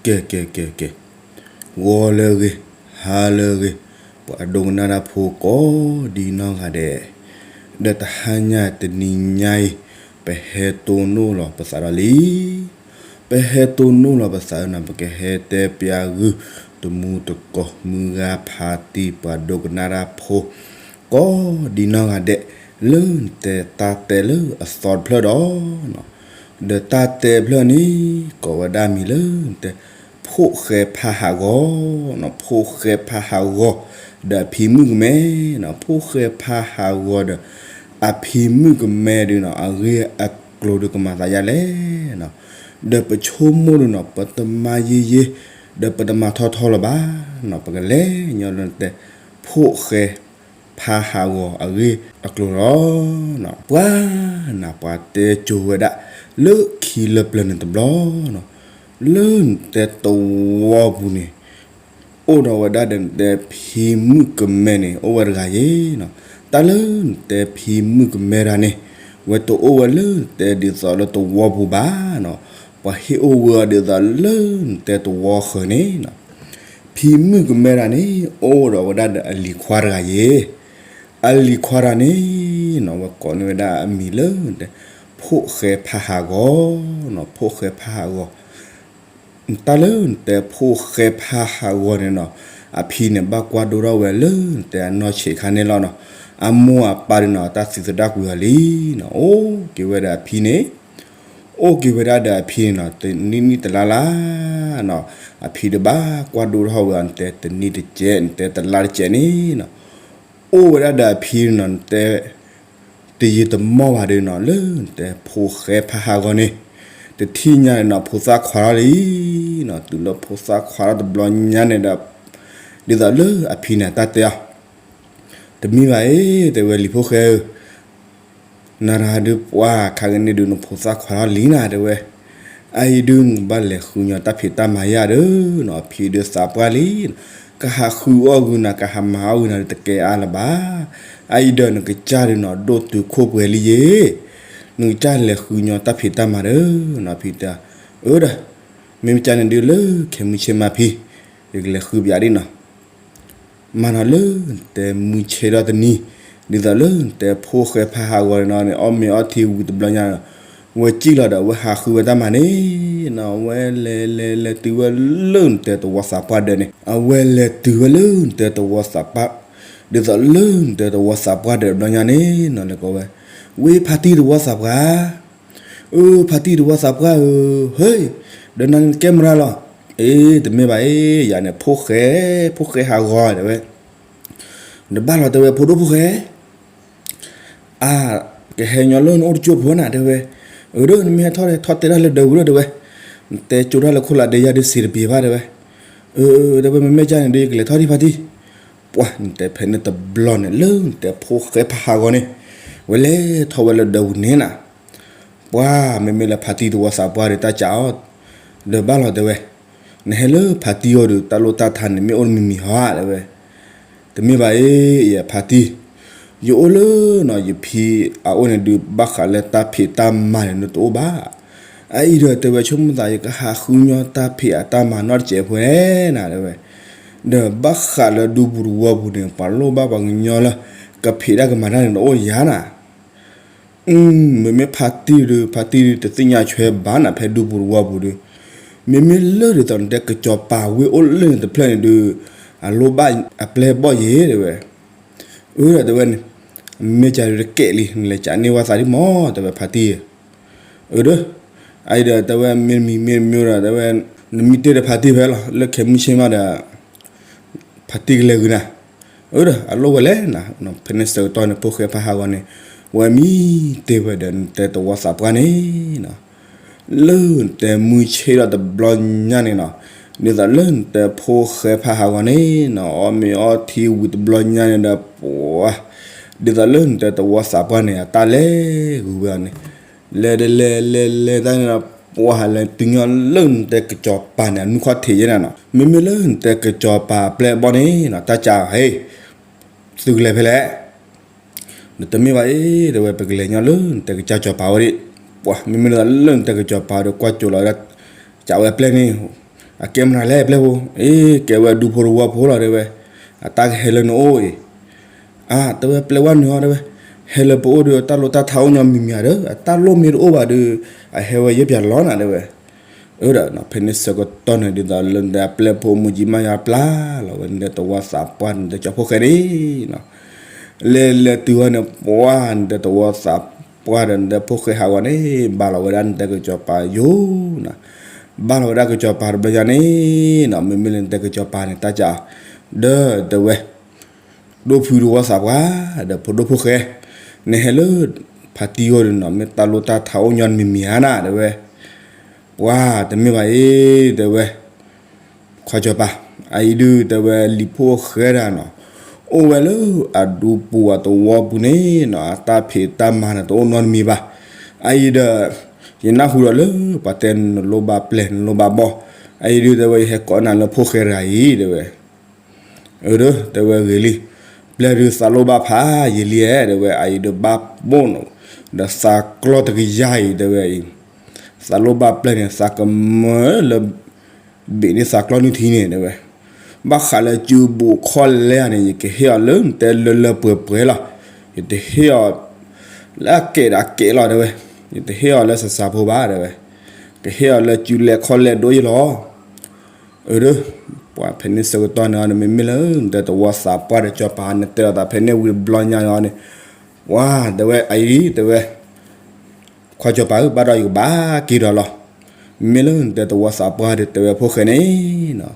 ကဲ ကဲ ကဲ ကဲ, ဂီၤလၢအဂ့ၤ, ဟါလၢအဂ့ၤ, ပှၤဒိကနၣ်တၢ်ဖိကိးဒံနီၢ်ဂၤဒဲး, ဒီးတဟါညါတနံၤညါအံၤ, ပဟဲတိၢ်နီၣ်လီၤပသးဒီးလံ, ပဟဲတိၢ်နီၣ်လီၤပသးဒီးနီၤ ပကဟဲတဲပျးဂုၢ် တမူတကိး မုၢ်ဂၤဖါတံၢ်ပှၤဒိကနၣ်တၢ်ဖိ ကိးဒံနီၢ်ဂၤဒဲး, လၢနတဲတၢ်တဲလၢအသီတဖျၢၣ်ဒီး ဒီးတၢ်တဲဖျၢၣ်န့ၣ် ကိးဝဲဒၣ်မံၤလၢနတဲ ဖိၣ်ဃဲဖးဟးဂီၤ, ဖိၣ်ဃဲဖးဟးဂီၤ ဒီးအဖံမုၣ်ကမဲ, ဖိၣ်ဃဲဖးဟးဂီၤဒီး အဖံမုၣ်ကမဲဒုးနီၤ အဂ့ၢ်အကျိၤဒုးကမၤသးဒ်လဲၣ်နီၤ, ဒီးပဆိကမိၣ်ဒုးနီၤ ပတမၤယံာ်ယံာ် ဒီးပတမၤထီထီလၢၤဘၣ်နီၤ ပကလဲၤညီလၢနတဲ ဖိၣ်ဃဲ ဖးဟးဂီၤအဂ့ၢ်အကျိၤလီၤ. ပှၤနၤပှၤတဲကၠိဝဲဒၣ် လၢခံလၢပျၢၤန့ၣ်တဘျီနီၤ, လၢနတဲသဝီပူၤန့ၣ် အိၣ်ဒီးဝဲဒၣ်ဒီးနတဲဖံမုၣ်ကမဲန့ၣ် အိၣ်ဝဲတဂၤယ့ၤနီၤ, တၢ်လၢနတဲဖံမုၣ်ကမဲတဂၤန့ၣ် ဝဲတအိၣ်ဝဲလၢနတဲဒ်သိးလၢသဝီပူၤဘၣ်နီၤ, ပှၤဟ့ၣ်အိၣ်ဝဲအီၤဒ်သိးလၢနတဲသဝီဃၢၤန့ၣ်နီၤ ဖံမုၣ်ကမဲတဂၤန့ၣ် အိၣ်ဒီးဝဲဒၣ်ဒီးအလံၤခွါတဂၤယ့ၤ, အလံၤခွါတဂၤန့ၣ်နီၤ ဝဲကိးန့ၢ်ဝဲဒၣ်အမံၤလၢနတဲ ဖိၣ်ဃဲဖးဟးဂီၤနီၤ, ဖိၣ်ဃဲဖးဟးဂီၤ, တၢ်လၢနတဲဖိၣ်ဃဲဖးဟးဂီၤန့ၣ်နီၤ, အဖံန့ၣ်ဘၣ်ကွၢ်ဒိၣ်ထီၣ်ဝဲလၢနတဲအနီၢ်ဆံးခါန့ၣ်လီၤနီၤ, အမိၢ်အပၢ်ဒုးနီၤ တၢ်သံသဒၣ်ကွံာ်အီၤလံနီၤ, အိၣ်က့ၤဝဲဒၣ်အဖံန့ၣ် အိၣ်က့ၤဝဲဒၣ်ဒီးအဖံန့ၣ်နီၤ တနံၣ်နံၣ်တလါလါနီၤ, အဖံဒီးဘၣ်ကွၢ်ဒိၣ်ထီၣ်ဝဲအီၤ နတဲတနံၣ်တကဲး နတဲတလါတကဲးန့ၣ်နီၤ, အိၣ်ဝဲဒၣ်ဒီးအဖံန့ၣ်နီၤ နတဲ တယံာ်တမီၢ်ဘၣ်ဒုးနီၤ လၢနတဲဖိၣ်ဃဲဖးဟးဂီၤန့ၣ် တထံၣ်ညါန့ၣ်နီၤ ဖိသၣ်ခွါထီၣ်လံနီၤ, တုၤလၢဖိသၣ်ခွါထီၣ်တဘျီညါန့ၣ်ဒီး ဒ်သိးလၢအဖံန့ၣ်တၢ်တဲအီၤ, တမ့ၢ်ဘၣ်အ့ တဲဝဲလံၤဖိၣ်ဃဲဧၢ နၤတဂၤဒုးပှၤခါကန့ၣ်ဒုး နဖိသၣ်ခွါထီၣ်လံနၤတဲဝဲ, အအံၤဒုးနဘၣ်လဲၤဃုညီတၢ်ဖံးတၢ်မၤယၤဒီးနီၤ အဖံဒုးသးပှၢ်လံ, ကဟးဃုအီၣ်ဂုာ်နၤ ကဟးမၤအီၣ်ဂုာ်နၤဒုးတကဲအါလၢၤဘၣ်, အအံၤဒီးနကစၢ်ဒုးနီၤ ဒိၣ်တုာ်ခိၣ်ပှဲၤလံယ့ၤ, နကစၢ်လဲၤဃုညီတၢ်ဖံးတၢ်မၤဒီးနီၤ ဖံတဲ, အၢဒီး မ့မ့ၢ်ကန့ၣ်ဒုးလၢခဲမုၢ်ဆ့ၣ်မါဖံ ယကလဲၤဃုပျးဒ်နီၤ မၤနီၤလၢနတဲမုၢ်ဆ့ၣ်ထီၣ်တနံၤ, ဒ်သိးလၢနတဲဖိၣ်ဃဲဖးဟးဂီၤန့ၣ်နီၤန့ၣ် အီၣ်မ့ၤအီထံဝံၤတဘျီညါနီၤ, ဝဲစံၣ်လီၤဒီး အဝဲဟးဃုဝဲတၢ်မၤန့ၣ်နီၤ, အဝဲလဲၤလဲၤလဲၤတုၤဝဲလၢနတဲသဝီသးပှၢ်ဒၢးန့ၣ်, အဝဲလဲၤတုၤဝဲလၢနတဲသဝီသးပှၢ်, ဒ်သိးလၢနတဲသဝီသးပှၢ်ဒၢးတဘျီညါန့ၣ်နီၤ လဲၤကိးဝဲ, ဝ့ၢ်ဖါတံၢ်သဝီသးပှၢ် အၢ ဖါတံၢ်သဝီသးပှၢ်ဧၢ, ဟ့ၣ် ဒီးနၤနကဲမရၤလီၤ, အ့ တမ့ၢ်ဘၣ်အ့ ယၤန့ၣ် ဖိၣ်ဃဲ ဖိၣ်ဃဲဟးဂီၤတဲဝဲ, နဘၣ်လီၤတဲဝဲ ဖိဒိၣ်ဖိၣ်ဃဲ, အါ ကဟဲညီလၢနအိၣ်တကၠိဖိနၤတဲဝဲ, အၢ ဒီးနမ့ၢ်ဟဲထီၣ်ထီၣ်တဲတၢ်လၢဒၢးပူၤလၢတဲဝဲ, နတဲကၠိတၢ်လၢခိၣ်လးဒဲးယၤဒုးစံးတပျ့ၤဘၣ်တဲဝဲ, အၢ တဲဝဲ မ့မ့ၢ်ကန့ၣ်ဒုး ယကလဲၤထီၣ်ဒံးဖါတံၢ်, ပှၤနတဲဖဲန့ၣ်တဘျီန့ၣ် လၢနတဲဖိၣ်ဃဲဖးဟးဂီၤန့ၣ်, ဝဲလဲၤထီၣ်ဝဲလၢဒၢးပူၤန့ၣ်နၤ ပှၤမ့မ့ၢ်လၢဖါတံၢ်သဝီသးပှၢ်ဒီးတၢ်စံးအီၤ, ဒီးဘၣ်လီၤတဲဝဲ, နဟဲလၢဖါတံၢ်အအိၣ်ဒီး တၢ်လိၣ်တၢ်ထါန့ၣ် မ့ၢ်အိၣ်တမံၤမံၤဟီဧါတဲဝဲ, တမ့ၢ်ဘၣ်အ့ ယဖါတံၢ်, ယအိၣ်လၢနီၤ ယဖံအအိၣ်န့ၣ်ဒုး ဘၣ်ဃးလၢတၢ်ဖံးတၢ်မၤန့ၣ် နတအိၣ်ဘၣ်, အအံၤဒီးတဲဝဲဆိကမိၣ်သး ယကဟးဃုညီတၢ်ဖံးအတၢ်မၤနီတစဲးဖိန့ၣ်နၤတဲဝဲ, ဒီးဘၣ်ဃးလၢဒူပူၤတဝီပူၤန့ၣ် ပှၤလိၣ်ဘၣ်ပှၤကညီလၢ ကဖံးတၢ်ကမၤတၢ်န့ၣ် တအိၣ်ယၤနၤ မ့မ့ၢ်ဖါတံၢ်ဒုး ဖါတံၢ်ဒုး တသ့ၣ်ညါဆွဲဘၣ်နၤ ဖဲဒူပူၤတဝီပူၤဒီး, မ့မ့ၢ်လၢဒ်သိးနတဲကစီၤပၤဝ့ၢ်အိၣ်လၢန့ၣ်တဖျၢၣ်န့ၣ်ဒုး, အလိၣ်ဘၣ်အပျဲၢ်ဘီၣ်ယ့ၤတဲဝဲ, အၢဒီးတဲဝဲ, မ့ၢ်ကဒုးတကဲးလံ နလဲၤကးန့ၢ်ဝဲသးဒ်မီၢ် တဲဝဲဖါတံၢ်ဧၢ, အၢဒီး, အအံၤဒီးတဲဝဲမ့ၢ်တမံၤမ့ၢ်တမံၤဒီးတဲဝဲ, နမံတ့ၢ်ဒီးဖါတံၢ်ဖဲလီၤ လၢခဲမုၢ်ဆ့ၣ်မးဒီး ဖါတံၢ်ကလဲၤဂုာ်နၤ, အၢဒီး အလိၣ်ဝဲလဲၣ်နၤ, ဖဲန့ၣ်ဆၢကတီၢ်န့ၣ် ဖိၣ်ဃဲဖးဟးဂီၤန့ၣ်, ဝဲမံတ့ၢ်ဝဲဒီးနတဲသဝီသးပှၢ်န့ၣ်နီၤ, လၢနတဲမုၢ်ဆ့ၣ်ထီၣ်တဘျီညါန့ၣ်နီၤ, ဒ်သိးလၢနတဲဖိၣ်ဃဲဖးဟးဂီၤန့ၣ်နီၤ အီၣ်မ့ၤအီထံဝံၤတဘျီညါန့ၣ်ဒီး ပှၤ, ဒ်သိးလၢနတဲသဝီသးပှၢ်န့ၣ် အတၢ်လဲၤဂုာ်ဝဲအီၤန့ၣ်, လဲၤဒီးလဲၤလဲၤလဲၤတၢ်န့ၣ်ဒီး ပှၤဟးလဲၤတုၤညီလၢနတဲကစီၤပၤန့ၣ် အနူၢ်ခီၣ်ထံးယဲနၤနီၤ, မ့မ့ၢ်လၢနတဲကစီၤပၤအပျဲၢ်အဘီၣ်န့ၣ်နီၤ တၢ်ကးဟဲ သုကလဲၤဖဲလဲၣ်, နတမ့ၢ်ဘၣ်အ့ တဲဝဲ ပကလဲၤညီလၢနတဲကစၢ်စီၤပၤဝဲဒၣ်, ပှၤမ့မ့ၢ်လၢနတဲကစီၤပၤဒီးကွၢ်ကၠိလီၤဝဲဒၣ်, ကးဝဲအပျဲၢ်န့ၣ်, အကဲမနုၤလဲၣ်ပျဲၢ်ဖိ, အ့ ကဲဝဲဒူဖိတဝီဖိလီၤ တဲဝဲ, အတၢ်ကဟဲလၢနအိၣ်အံၤ, အါ တဲဝဲပျဲၢ်ဝဲနုၤအီၤ တဲဝဲ, ဟဲလၢပအိၣ်ဒီး တၢ်လိၣ်တၢ်ထးအိၣ်ညီမံၤမံၤဧါဒီး အတၢ်လိၣ်မ့ၢ်တအိၣ်ဘၣ်ဒီး အဟဲဝဲယဲၢ်ပၠးလီၤနၤ တဲဝဲ. အၢဒီး ဖဲန့ၣ်ဆၢကတီၢ်န့ၣ် ဒ်သိးလၢနတဲအပျဲၢ်ဖိမူကံမးယၤပျၢ်လီၤဝဲ နတဲသဝီသးပှၢ်နတဲကၠီၤဖိၣ်ဃဲန့ၣ်နီၤ, လဲၤလဲၤတုၤဝဲန့ၣ် ပှၢ်နတဲသဝီသးပှၢ်ဒီးနတဲဖိၣ်ဃဲဟးဂီၤန့ၣ် ဘၣ်လီၤဝဲဒၣ်နတဲကၠီၤပၤယိာ်နီၤ, ဘၣ်လီၤဝဲဒၣ်ကၠီၤပၤတဘျီညါန့ၣ်နီၤ, မ့မ့ၢ်လၢနတဲကၠီၤပၤန့ၣ် တၢ်ကး ဒီးတဲဝဲ ဒိၣ်ဖုသဝီသးပှၢ် ဒီးဖိဒိၣ်ဖိၣ်ဃဲ, နဟဲလၢ ဖါတံၢ်အအိၣ်ဒီးနီၤ မ့ၢ်တၢ်လိၣ်တၢ်ထးအိၣ်ညီနမံၤမံၤဧါနၤ တဲဝဲ, ပှၢ်တမ့ၢ်ဘၣ်အံၤ တဲဝဲ, ခွါကၠီၤပၤ, အအံၤဒုးတဲဝဲလံၤဖိၣ်ဃဲတဂၤနီၤ, အိၣ်ဝဲလၢအဒူပူၤအသဝီပူၤန့ၣ်နီၤ အတၢ်ဖံးတၢ်မၤန့ၣ်တအိၣ်နီတမံၤဘၣ်, အအံၤဒီး ယနၢ်ဟူဒီးလၢပှၤတဲနလိၣ်ဘၣ်ပျဲၢ်နလိၣ်ဘၣ်ဘီၣ်, အအံၤဒုးတဲဝဲယဟဲကိးနၤလၢဖိၣ်ဃဲတဂၤအံၤ တဲဝဲ အၢ တဲဝဲဂ့ၤလံ, ပျဲၢ်ဒုးသးလိၣ်ဘၣ်ဖးယံာ်လံဧါ တဲဝဲ, အအံၤဒုးဘၣ်ပိာ်နီၤ ဒီးသးကျီတကယၤအံၤ တဲဝဲအံၤ, သးလိၣ်ဘၣ်ပျဲၢ်န့ၣ် သးကမၢလၢ ဘ့ၣ်န့ၢ်သးကျီနုၢ်ထံန့ၣ် တဲဝဲ, ဘၣ်ဃးလၢစုဘူးခီၣ်လဲၢ်ဧါန့ၣ် ယကဟ့ၣ်အီၤလၢနတဲလၢလၢပှဲၤပှဲၤလီၤ, ယတဟ့ၣ်အီၤ လၢအကဲးဒီးအကဲးလီၤ တဲဝဲ, ယတဟ့ၣ်အီၤလၢစးစးဖိဘၣ် တဲဝဲ, ကဟ့ၣ်အီၤလၢစုလဲၢ်ခီၣ်လဲၢ်ဒိၣ်ယလီၤ အၢ ပှၤဖဲန့ၣ်ဆၢကတီၢ်န့ၣ်အီၤန့ၣ် မ့မ့ၢ်လၢနတဲသဝီသးပှၢ်ဒီးကၠီၤပၤ နတဲလီၤသးဖဲန့ၣ်ဝံၤတဘျီညါန့ၣ်အီၤန့ၣ်, ပှၢ်တဲဝဲအအံၤ တဲဝဲ, ခွါကၠီၤပၤဧၢ ဘၣ်ဒီးယကဘၣ်က့ၤဒီးလီၤ, မ့မ့ၢ်လၢနတဲသဝီသးပှၢ်ဒီးတဲဝဲဖိၣ်ဃဲန့ၣ်နီၤ,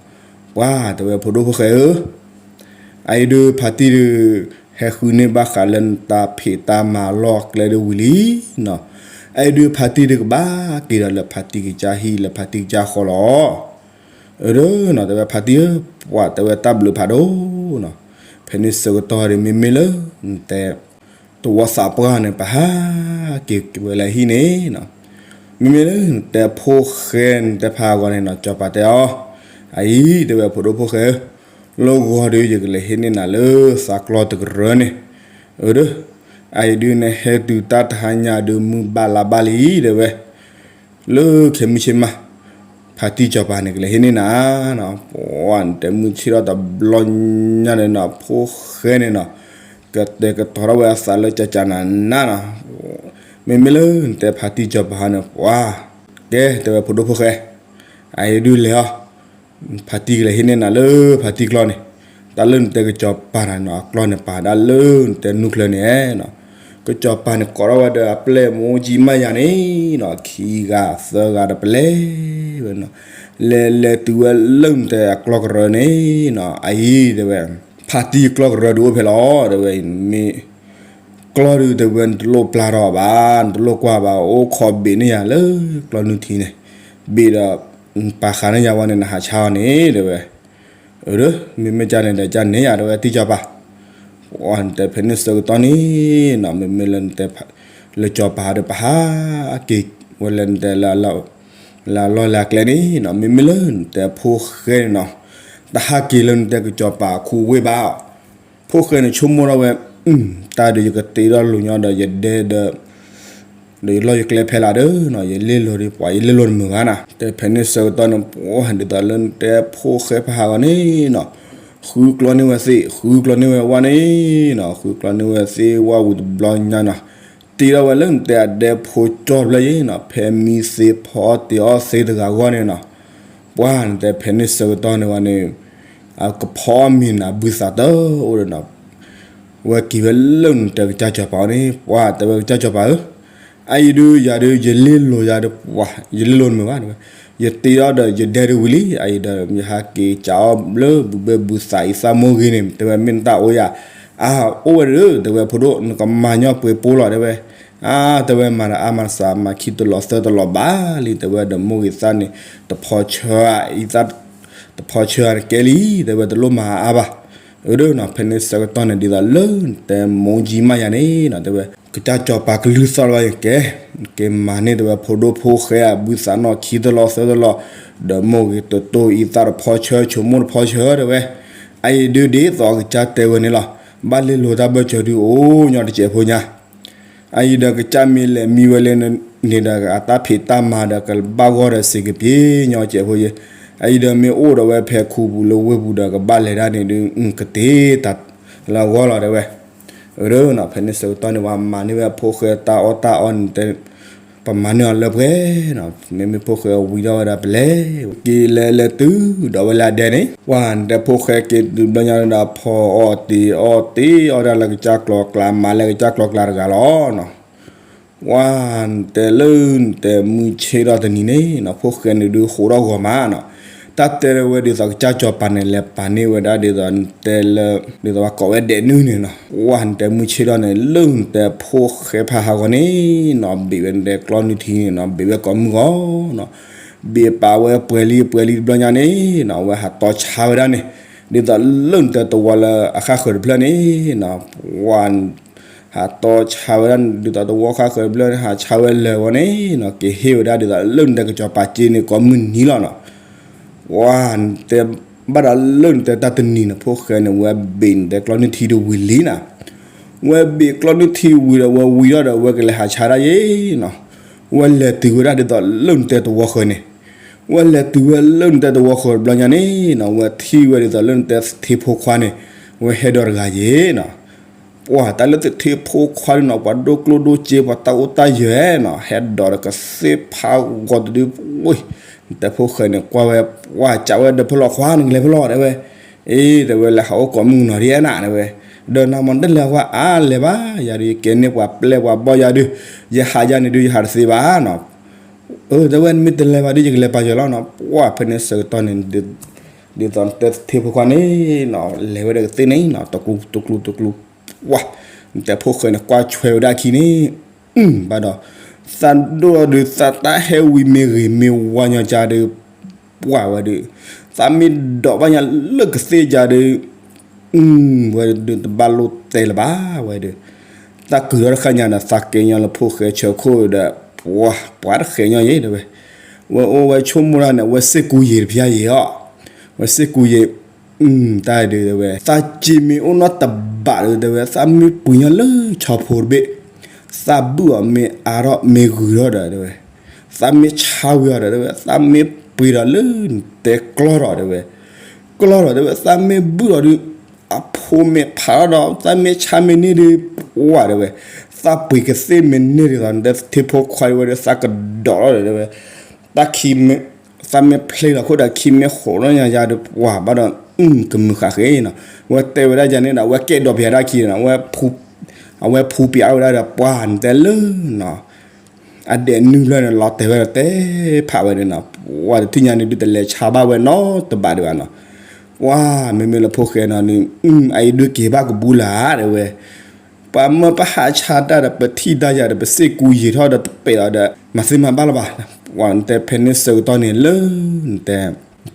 ပှၢ်တဲဝဲဖိဒိၣ်ဖိၣ်ဃဲဧၢ အအံၤဒုးဖါတံၢ်ဒုး ဟဲဃုန့ၢ်ဘၣ်ဃးလၢနတၢ်ဖံးတၢ်မၤလီၢ်ကျဲဒုးဝံၤလံနီၤ, အအံၤဒုးဖါတံၢ်ဒုးကဘၣ်က့ၤဒီးလၢဖါတံၢ်ကစၢ်ဟံၣ်လၢဖါတံၢ်ကစၢ်ဃီလီၤ, အၢ တဲဝဲဖါတံၢ်ဧၢ ပှၢ်တဲဝဲတၢ်ဘျုးဖးဒိၣ်နီၤ, ဖဲန့ၣ်ဆၢကတီၢ်ဒီးမ့မ့ၢ်လၢနတဲ သဝီသးပှၢ်န့ၣ် ပဟးက့ၤဝဲလၢဟံၣ်န့ၣ်နီၤ, မ့မ့ၢ်လၢနတဲဖိၣ်ဃဲနတဲဖးဂီၤန့ၣ်နီၤ ကၠီၤပၤတဲအီၤ, အအံၤတဲဝဲဖိဒိၣ်ဖိၣ်ဃဲဧၢ, လၢဂီၤဒီးယကလဲၤဟ့ၣ်န့ၢ်နၤလၢသးကျီတကရၢန့ၣ်, အၢ အအံၤဒုးနဟဲတုၤတၢ်တဟါညါဒုးမုၢ်ဘၣ်လါဘၣ်လံ တဲဝဲ လၢခဲမုၢ်ဆ့ၣ်မး ဖါတံၢ်ကၠီၤပၤန့ၣ် ကလဲၤဟ့ၣ်န့ၢ်နၤနီၤ, ပှၢ်နတဲမုၢ်ဆ့ၣ်ထီၣ်တဘျီညါန့ၣ်နီၤ ဖိၣ်ဃဲန့ၣ်နီၤ ကတဲာ်ကတီၤထီၣ်ဝဲအသးလၢကၠးကၠးနးနးနီၤ, မ့မ့ၢ်လၢနတဲဖါတံၢ်ကၠီၤပၤန့ၣ် ပှၢ် ကဲတဲဝဲဖိဒိၣ်ဖိၣ်ဃဲ, အအံၤဒုးလဲၤအီၤ ဖါတံၢ်ကလဲၤဟ့ၣ်န့ၢ်နၤလၢဖါတံၢ်ကျီန့ၣ်, တၢ်လၢနတဲကၠီၤပၤန့ၣ်နီၤ အကျီန့ၣ်ပာ်ဒၣ်လၢနတဲနူၢ်ချၢန့ၣ်နီၤ, ကၠီၤပၤန့ၣ်ကိးထီၣ်ဝဲဒီးအပျဲၢ်မူကံမးယၤန့ၣ်နီၤ ခံဂၤသၢဂၤဒီးပလဲၤဝဲနီၤ, လဲၤလဲၤတုၤဝဲလၢနတဲအကျီကရၢန့ၣ်နီၤ အအံၤတဲဝဲ, ဖါတံၢ်ကျီကရၢဒုးအိၣ်ဖဲလီၤ တဲဝဲ, မ့ၢ် ကျီဒုးတဲဝဲ နတလိၣ်ပျၢ်ထီၣ်ဘၣ် နတလိၣ်ကွၢ်ဘၣ် အိၣ်ခိးဘ့ၣ်န့ၢ်ယၤလၢကျီနုၢ်ထံန့ၣ်, ဘ့ၣ်ဒီး ပာ်ဃာ်န့ၢ်ယၤဝဲန့ၣ် နဟးဆါအီၤန့ၣ် တဲဝဲ, အၢ မ့မ့ၢ်ကၠၢ်န့ၣ်ဒီးကၠၢ်န့ၣ်ယၤ တဲဝဲတံၢ်ကၠီၤပၤ, ပှၢ်နတဲဖဲန့ၣ်ဆၢကတီၢ်န့ၣ်နီၤ မ့မ့ၢ်လၢနတဲ လၢကၠီၤပၤဒီးပဟးက့ၤဝဲလၢနတဲ လၢအလီၢ်လၢအကျဲန့ၣ်နီၤ မ့မ့ၢ်လၢနတဲဖိၣ်ဃဲန့ၣ်နီၤ, တဟးက့ၤလၢနတဲကၠီၤပၤခူဝ့ၢ်ဘၣ် ဖိၣ်ဃဲန့ၣ်ဆိကမိၣ်ထီၣ်ဝဲ, တၢ်ဒုးယကတ့ထီၣ်လိာ်ညီဒီးယဒဲဒီး ဒီးယလီၢ်ယကျဲဖဲလၢဒီးနီၤ ယလ့လိာ်ဒ်ပှၤယလ့လိာ်တမုာ်ဘၣ်နီၤ တဲဖဲန့ၣ်ဆၢကတီၢ်န့ၣ် ပှၢ်ဒ်သိးလၢနတဲဖိၣ်ဃဲဖးဟးဂီၤန့ၣ်နီၤ, ဃုကျီန့ၢ်ဝဲသ့ၣ် ဃုကျီန့ၢ်ဝဲဝါန့ၣ်နီၤ ဃုကျီန့ၢ်ဝဲသ့ၣ်ဝါဝံၤတဘျီညါနီၤ, တ့ထီၣ်ဝဲလၢနတဲအဒဲဖိကၠီတဖျၢၣ်အံၤနီၤ ဖဲမံသ့ဖီတ့ၢ်အီၣ်သ့တဂၤအဂီၢ်န့ၣ်နီၤ, ပှၢ်နတဲဖဲန့ၣ်ဆၢကတီၢ်န့ၣ်ဝဲန့ၣ် အကဖီအီၣ်မ့ၤနၤဘုသးတအိၣ်ဒီးနီၤ, ဝဲက့ၤဝဲလၢနတဲကစၢ်ကၠီၤပၤအီၤန့ၣ် ပှၢ်တဲဝဲကစၢ်ကၠီၤပၤဧၢ, အအံၤဒုးယၤဒုး ယလ့လိာ်ယၤဒီးပှၤ ယလ့လိာ်တမုာ်ဘၣ်တဲဝဲ, ယတ့ထီၣ်ဒီးယဒဲဒုးဝံၤလံ အအံၤဒီး ယဟးက့ၤကးအီၣ်လၢဘုဘဲဘုသးအံၤသးမိၢ်ဂ့ၤန့ၣ် တဲဝဲမ့ၢ်နတၢ်အိၣ်ယၤ, အါ အိၣ်ဝဲဒုး တဲဝဲဖိဒိၣ် နကမၤညီပှဲၤပိလီၤတဲဝဲ, အါ တဲဝဲမၤတအါမၤတစှၤ မၤခံတလီၤသၢတလီၤဘၣ်လံ တဲဝဲဒီးမိၢ်ဂ့ၤသၣ်န့ၣ် တဖီဆၢ အံသၣ် တဖီဆၢန့ၣ်ကဲလံ တဲဝဲတလိၣ်မၤအါဘၣ်, အၢဒုးနီၤ ဖဲန့ၣ်ဆၢကတီၢ်န့ၣ်ဒ်သိးလၢနတဲမိၢ်ကံမးယၤန့ၣ်နီၤ တဲဝဲ ကစၢ်ကၠီၤပၤကလုၢ်သီၣ်လီၤဝဲကဲ, က့ၤမၤန့ၢ်တဲဝဲဖိဒိၣ်ဖိၣ်ဃဲအဘုသးနီၢ်ခံတလီၤသၢတလီၤ, ဒီးမိၢ်ဂ့ၤတတိၢ်အံသၣ်တဖီဆၢ ဆိမိၣ်တဖီဆၢတဲဝဲ, အအံၤဒုးဒ်သိးကစၢ်တဲဝဲန့ၣ်လီၤ, ဘၣ်လ့လိာ်တၢ်ဘၢၣ်စၢၤဒုးအိၣ်ညီတစဲးဖိညါ အအံၤဒီးကစၢ်မ့ၢ်လဲၤမံဝဲလၢန့ၣ်ဒီး အတၢ်ဖံးတၢ်မၤဒီးကဘၣ်ဂီၢ်ဒီးစ့ၢ်ကပ့ၤညီကဲးဖိယဲ, အအံၤဒီးမ့ၢ်အိၣ်ဒီးဝဲဖဲခူပူၤလၢဝ့ၢ်ပူၤဒီးကဘၣ်လဲၤဒၣ်န့ၣ်ဒုး ကတ့တၢ်လၢအဂီၢ်လီၤတဲဝဲ. အၢ ဖဲန့ၣ်ဆၢကတီၢ်န့ၣ် ပှၤမၤန့ၢ်ဝဲဖိၣ်ဃဲတၢ်အီၣ်တၢ်အီန့ၣ်တဲ ပမၤန့ၢ်အီၤလၢပှဲၤနီၤ, မ့မ့ၢ်ဖိၣ်ဃဲဝံၤထီၣ်ဝဲဒၣ်ပလဲၤ က့ၤလဲၤလဲၤတုၤဒီးဝဲလၢအဒဲန့ၣ် ပှၤနတဲဖိၣ်ဃဲက့ၤတုၤဘျီညါဒီး ဖီအီၣ်တ့အီၣ်တ့အီၣ်ဒၣ်လၢကစၢ်ကျီၤကျါ မၤလၢကစၢ်ကျီၤကျါတဂၤလီၤနီၤ. ပှၤနတဲလၢနတဲမုၢ်ဆ့ၣ်ထီၣ်တနံၤန့ၣ်နီၤ ဖိၣ်ဃဲန့ၣ်ဒုးဃိးထီၣ်ဂီၤမးနီၤ. တၢ်တဲဝဲဒ်သိးကစၢ်စီၤပၤန့ၣ် လဲၤပာ်န့ၢ်ဝဲဒၣ်ဒ်သိးနတဲလၢ ဒ်သိးပှၤကိးဝဲဒဲးနုၢ်န့ၣ်နီၤ. ပှၤနတဲမုၢ်ဆ့ၣ်ထီၣ်န့ၣ် လၢနတဲဖိၣ်ဃဲဖးဟးဂီၤန့ၣ်နီၤ ဘ့ၣ်ဝဲနတဲကျီနုၢ်ထံန့ၣ်နီၤ ဘ့ၣ်ဝဲကိးမုၢ်ဂီၤနီၤ. ဘ့ၣ်ပာ်ဝဲပှဲၤလံပှဲၤလံတဘျီညါန့ၣ်နီၤ အဝဲဟးတီဆါဝဲဒၣ်န့ၣ် ဒ်သိးလၢနတဲတဝီလၢအဃၣ်ဃၢၤတဖျၢၣ်န့ၣ်နီၤ ပှၤ ဟးတီဆါဝဲဒၣ်ဒ်သိးတဝီဃၣ်ဃၢၤတဖျၢၣ်န့ၣ် ဟးဆါဝဲလၢာ်ဝဲန့ၣ်နီၤ က့ၤဟ့ၣ်ဝဲဒၣ်ဒ်သိးလၢနတဲကစီၤပၤစ့န့ၣ်ကိးမုၢ်နံၤလီၤနီၤ. ပှၤနတဲဘၣ်ဒီးလၢနတဲတၢ်တနံၤန့ၣ် ဖိၣ်ဃဲန့ၣ် ဝဲဘ့ၣ်နတဲကျီနုၢ်ထံတဝံၤလံနီၤ. ဝဲဘ့ၣ်ကျီနုၢ်ထံဝံၤဒီး ဝဲဝံၤထီၣ်ဒီးဝဲကလဲၤဟးဆါဒၣ်ယဲနီၤ. ဝဲလဲၤတုၤဝဲဒၣ်ဒ်သိးလၢနတဲတဝီဃၢၤန့ၣ် ဝဲလဲၤတုၤဝဲလၢနတဲတဝီဃၢၤတဘျီညါန့ၣ်နီၤ ဝဲထံၣ်ဝဲဒ်သိးလၢနတဲထ့ဖိခွါန့ၣ် ဝဲဟဲဒိးတဂၤယဲနီၤ. ပှၤတၢ်လၢထ့ဖိခွါဒုးနီၤ ပှၤဒိၣ်ကျိၣ်ဒိၣ်စ့ ပှၤတၢ်အိၣ်တၢ်ယၢၤနီၤ ဟဲဒိးဒီးကသ့ၣ်ဖးဂီၤတဒု နတဲဖိၣ်ဃဲန့ၣ် ကွၢ်ဝဲ ပှၤစံးဝဲဒီးဖဲလဲၣ်ခွါ နကလဲၤဖဲလဲၣ်တဲဝဲ. အ့ တဲဝဲ လဲၤဟးအိၣ်ကိးမုၢ်နီၤဒ်အနၤတဲဝဲ. ဒီးနၤမ့ၢ်တလဲၤဝဲအါလဲၤဘၣ် ယၤဒုး ယကဲန့ၢ်ပှၤပျဲၢ်ပှၤဘီၣ်ယၤဒုး ယဟးယၤန့ၣ်ဒုး ယဟးတသ့ဘၣ်နီၤ. အၢ တဲဝဲ နမ့ၢ်တလဲၤဘၣ်ဒုး ယကလဲၤပာ်ယွၤလီၤနီၤ. ပှၤဖဲန့ၣ်ဆၢကတီၢ်န့ၣ် ဒ်သိးနတဲထ့ဖိခွါန့ၣ်နီၤ လဲၤဝဲဒီးကသ့ၣ်န့ၣ်နီၤ တကျူတကျူတကျူ ပှၤ နတဲဖိၣ်ဃဲန့ၣ် ကွၢ်ဆွဲဝဲဒၣ်ခံန့ၣ် ဘၣ်ဒီး သးဒိၣ်ဒုး သးတၢ်ဟဲဝံၤမ့ၢ်ဂ့ၤမ့ၢ်ဝါညီကါဒုး ပှၤဝဲဒုး သးမ့ၢ်ဒိးဘၣ်ညါလၢကသ့ၣ်ကါဒုး ဝဲဒုးတဘၣ်လိၣ်တဲလၢၤဘၣ်ဝဲဒုး သးကုၤထီၣ်တဃၣ်ညါဒီး သးကဲညီလၢဖိၣ်ဃဲဆၢခိၣ်ဒီး ပှၤ ပှၤတဃဲညီယဲတဲဝဲ. ဝဲအိၣ်ဝဲဆိကမိၣ်တၢ်န့ၣ် အဝဲစ့ၢ်ကူယံာ်တဖျါယံာ်အီၤ ဝဲစ့ၢ်ကူယံာ် တၢ်ဒုးတဲဝဲ သးစ့မ့ၢ်အိၣ်နီတဘးဒီးတဲဝဲ သးမ့ၢ်ပှ့ၤညီလၢဆီဖိတဘ့ၣ် သးဘုၣ်အီၤမ့ၢ်အါထီၣ်မ့ၢ်ဂုၤထီၣ်ဒီးတဲဝဲ သးမ့ၢ်ဆါဝံၤအီၤဒီးတဲဝဲ သးမ့ၢ်ပှ့ၤဒီးလၢနတဲကျီၢ်ထီၣ်တဲဝဲ ကျီၢ်ထီၣ်တဲဝဲ သးမ့ၢ်ဘုၣ်ထီၣ်ဒုး အဖိမ့ၢ်ဖးထီၣ်ဒီး သးမ့ၢ်ဆါမ့ၢ်န့ၢ်ဒုး ပှၤတဲဝဲ သးပှ့ၤကသ့ၣ်မ့ၢ်န့ၢ်ဒ်သိး နတဲထ့ဖိခွါဝဲဒီး သးကဒီးထီၣ်ဒီးတဲဝဲ တၢ်ခံမ့ၢ် သးမ့ၢ်ဖျ့လီၤခိၣ်ဒီး ခံမ့ၢ်ဃိးထီၣ်ညါယါဒီး ပှၤဘၣ်ဒီး ကမုာ်ဃာ်ဃ့နီၤ ဝဲတဲဝဲဒၣ်ယၤန့ၣ်ဒီး အဝဲကဲဒိးပယၤတၢ်ခံနီၤ အဝဲဖူပျးဝဲဒၣ်ဒီး ပှၤနတဲလၢနီၤ အဒဲးနုၢ်ဖျၢၣ်န့ၣ် လီၤတဲာ်ဝဲဒီးတဲဖးဝဲန့ၣ်နီၤ ပှၤတထံၣ်ညါန့ၣ်ဒုးတလဲၤဆါဘၣ်ဝဲနီတဘးဒံးဘၣ်နီၤ ပှၤမ့မ့ၢ်လၢဖိၣ်ဃဲနီၤန့ၣ် အအံၤဒုးက့ၤဘၣ်ကဘူလၢ်တဲဝဲ ပှၤမၢပဟးဆါတၢ်ဒီး ပထံၣ်တၢ်ယၤဒီး ပစ့ၢ်ကူယံာ်ထီၣ်ဒီးတပဲာ်လီၤဒီး မၤသ့မၤဘၣ်လၢၤဘၣ် ပှၤနတဲဖဲန့ၣ်ဆၢကတီၢ်န့ၣ်လၢနတဲ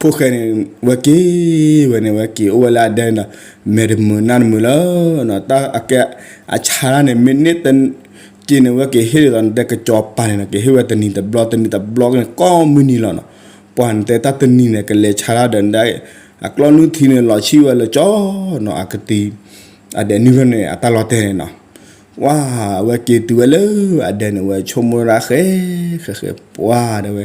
ဖိၣ်ဃဲန့ၣ် ဝဲက့ၤဝဲန့ၣ် ဝဲက့ၤအိၣ်ဝဲလၢအဒဲန့ၣ်ဒီး မဲာ်တမုာ်နါတမုာ်လၢ တၢ်အကဲအဆါတၢ်န့ၣ် မ့ၢ်န့ၢ်တက့ၤန့ၣ် ဝဲက့ၤဟ့ၣ်ဒ်သိးနတဲကစီၤပၤန့ၣ်နီၤ က့ၤဟ့ၣ်ဝဲတနံၤတဘျီ တနံၤတဘျီန့ၣ် ကိးမုၢ်နံၤလီၤနီၤ ပှၤနတဲတၢ်တနံၤန့ၣ် ကလဲၤဆါတၢ်ဒီးနတဲ အကျီနုၢ်ထံန့ၣ် လီၤဆံၣ်ဝဲလၢကၠီနီၤ အကတံၤ အဒဲးနုၢ်ဖျၢၣ်န့ၣ် အတၢ်လီၤတဲာ်န့ၣ်နီၤ ဝဲက့ၤတုၤဝဲလၢအဒဲန့ၣ် ဝဲဆိကမိၣ်ဒၣ်ဃဲ ဃဲဃဲ ပှၤတဲဝဲ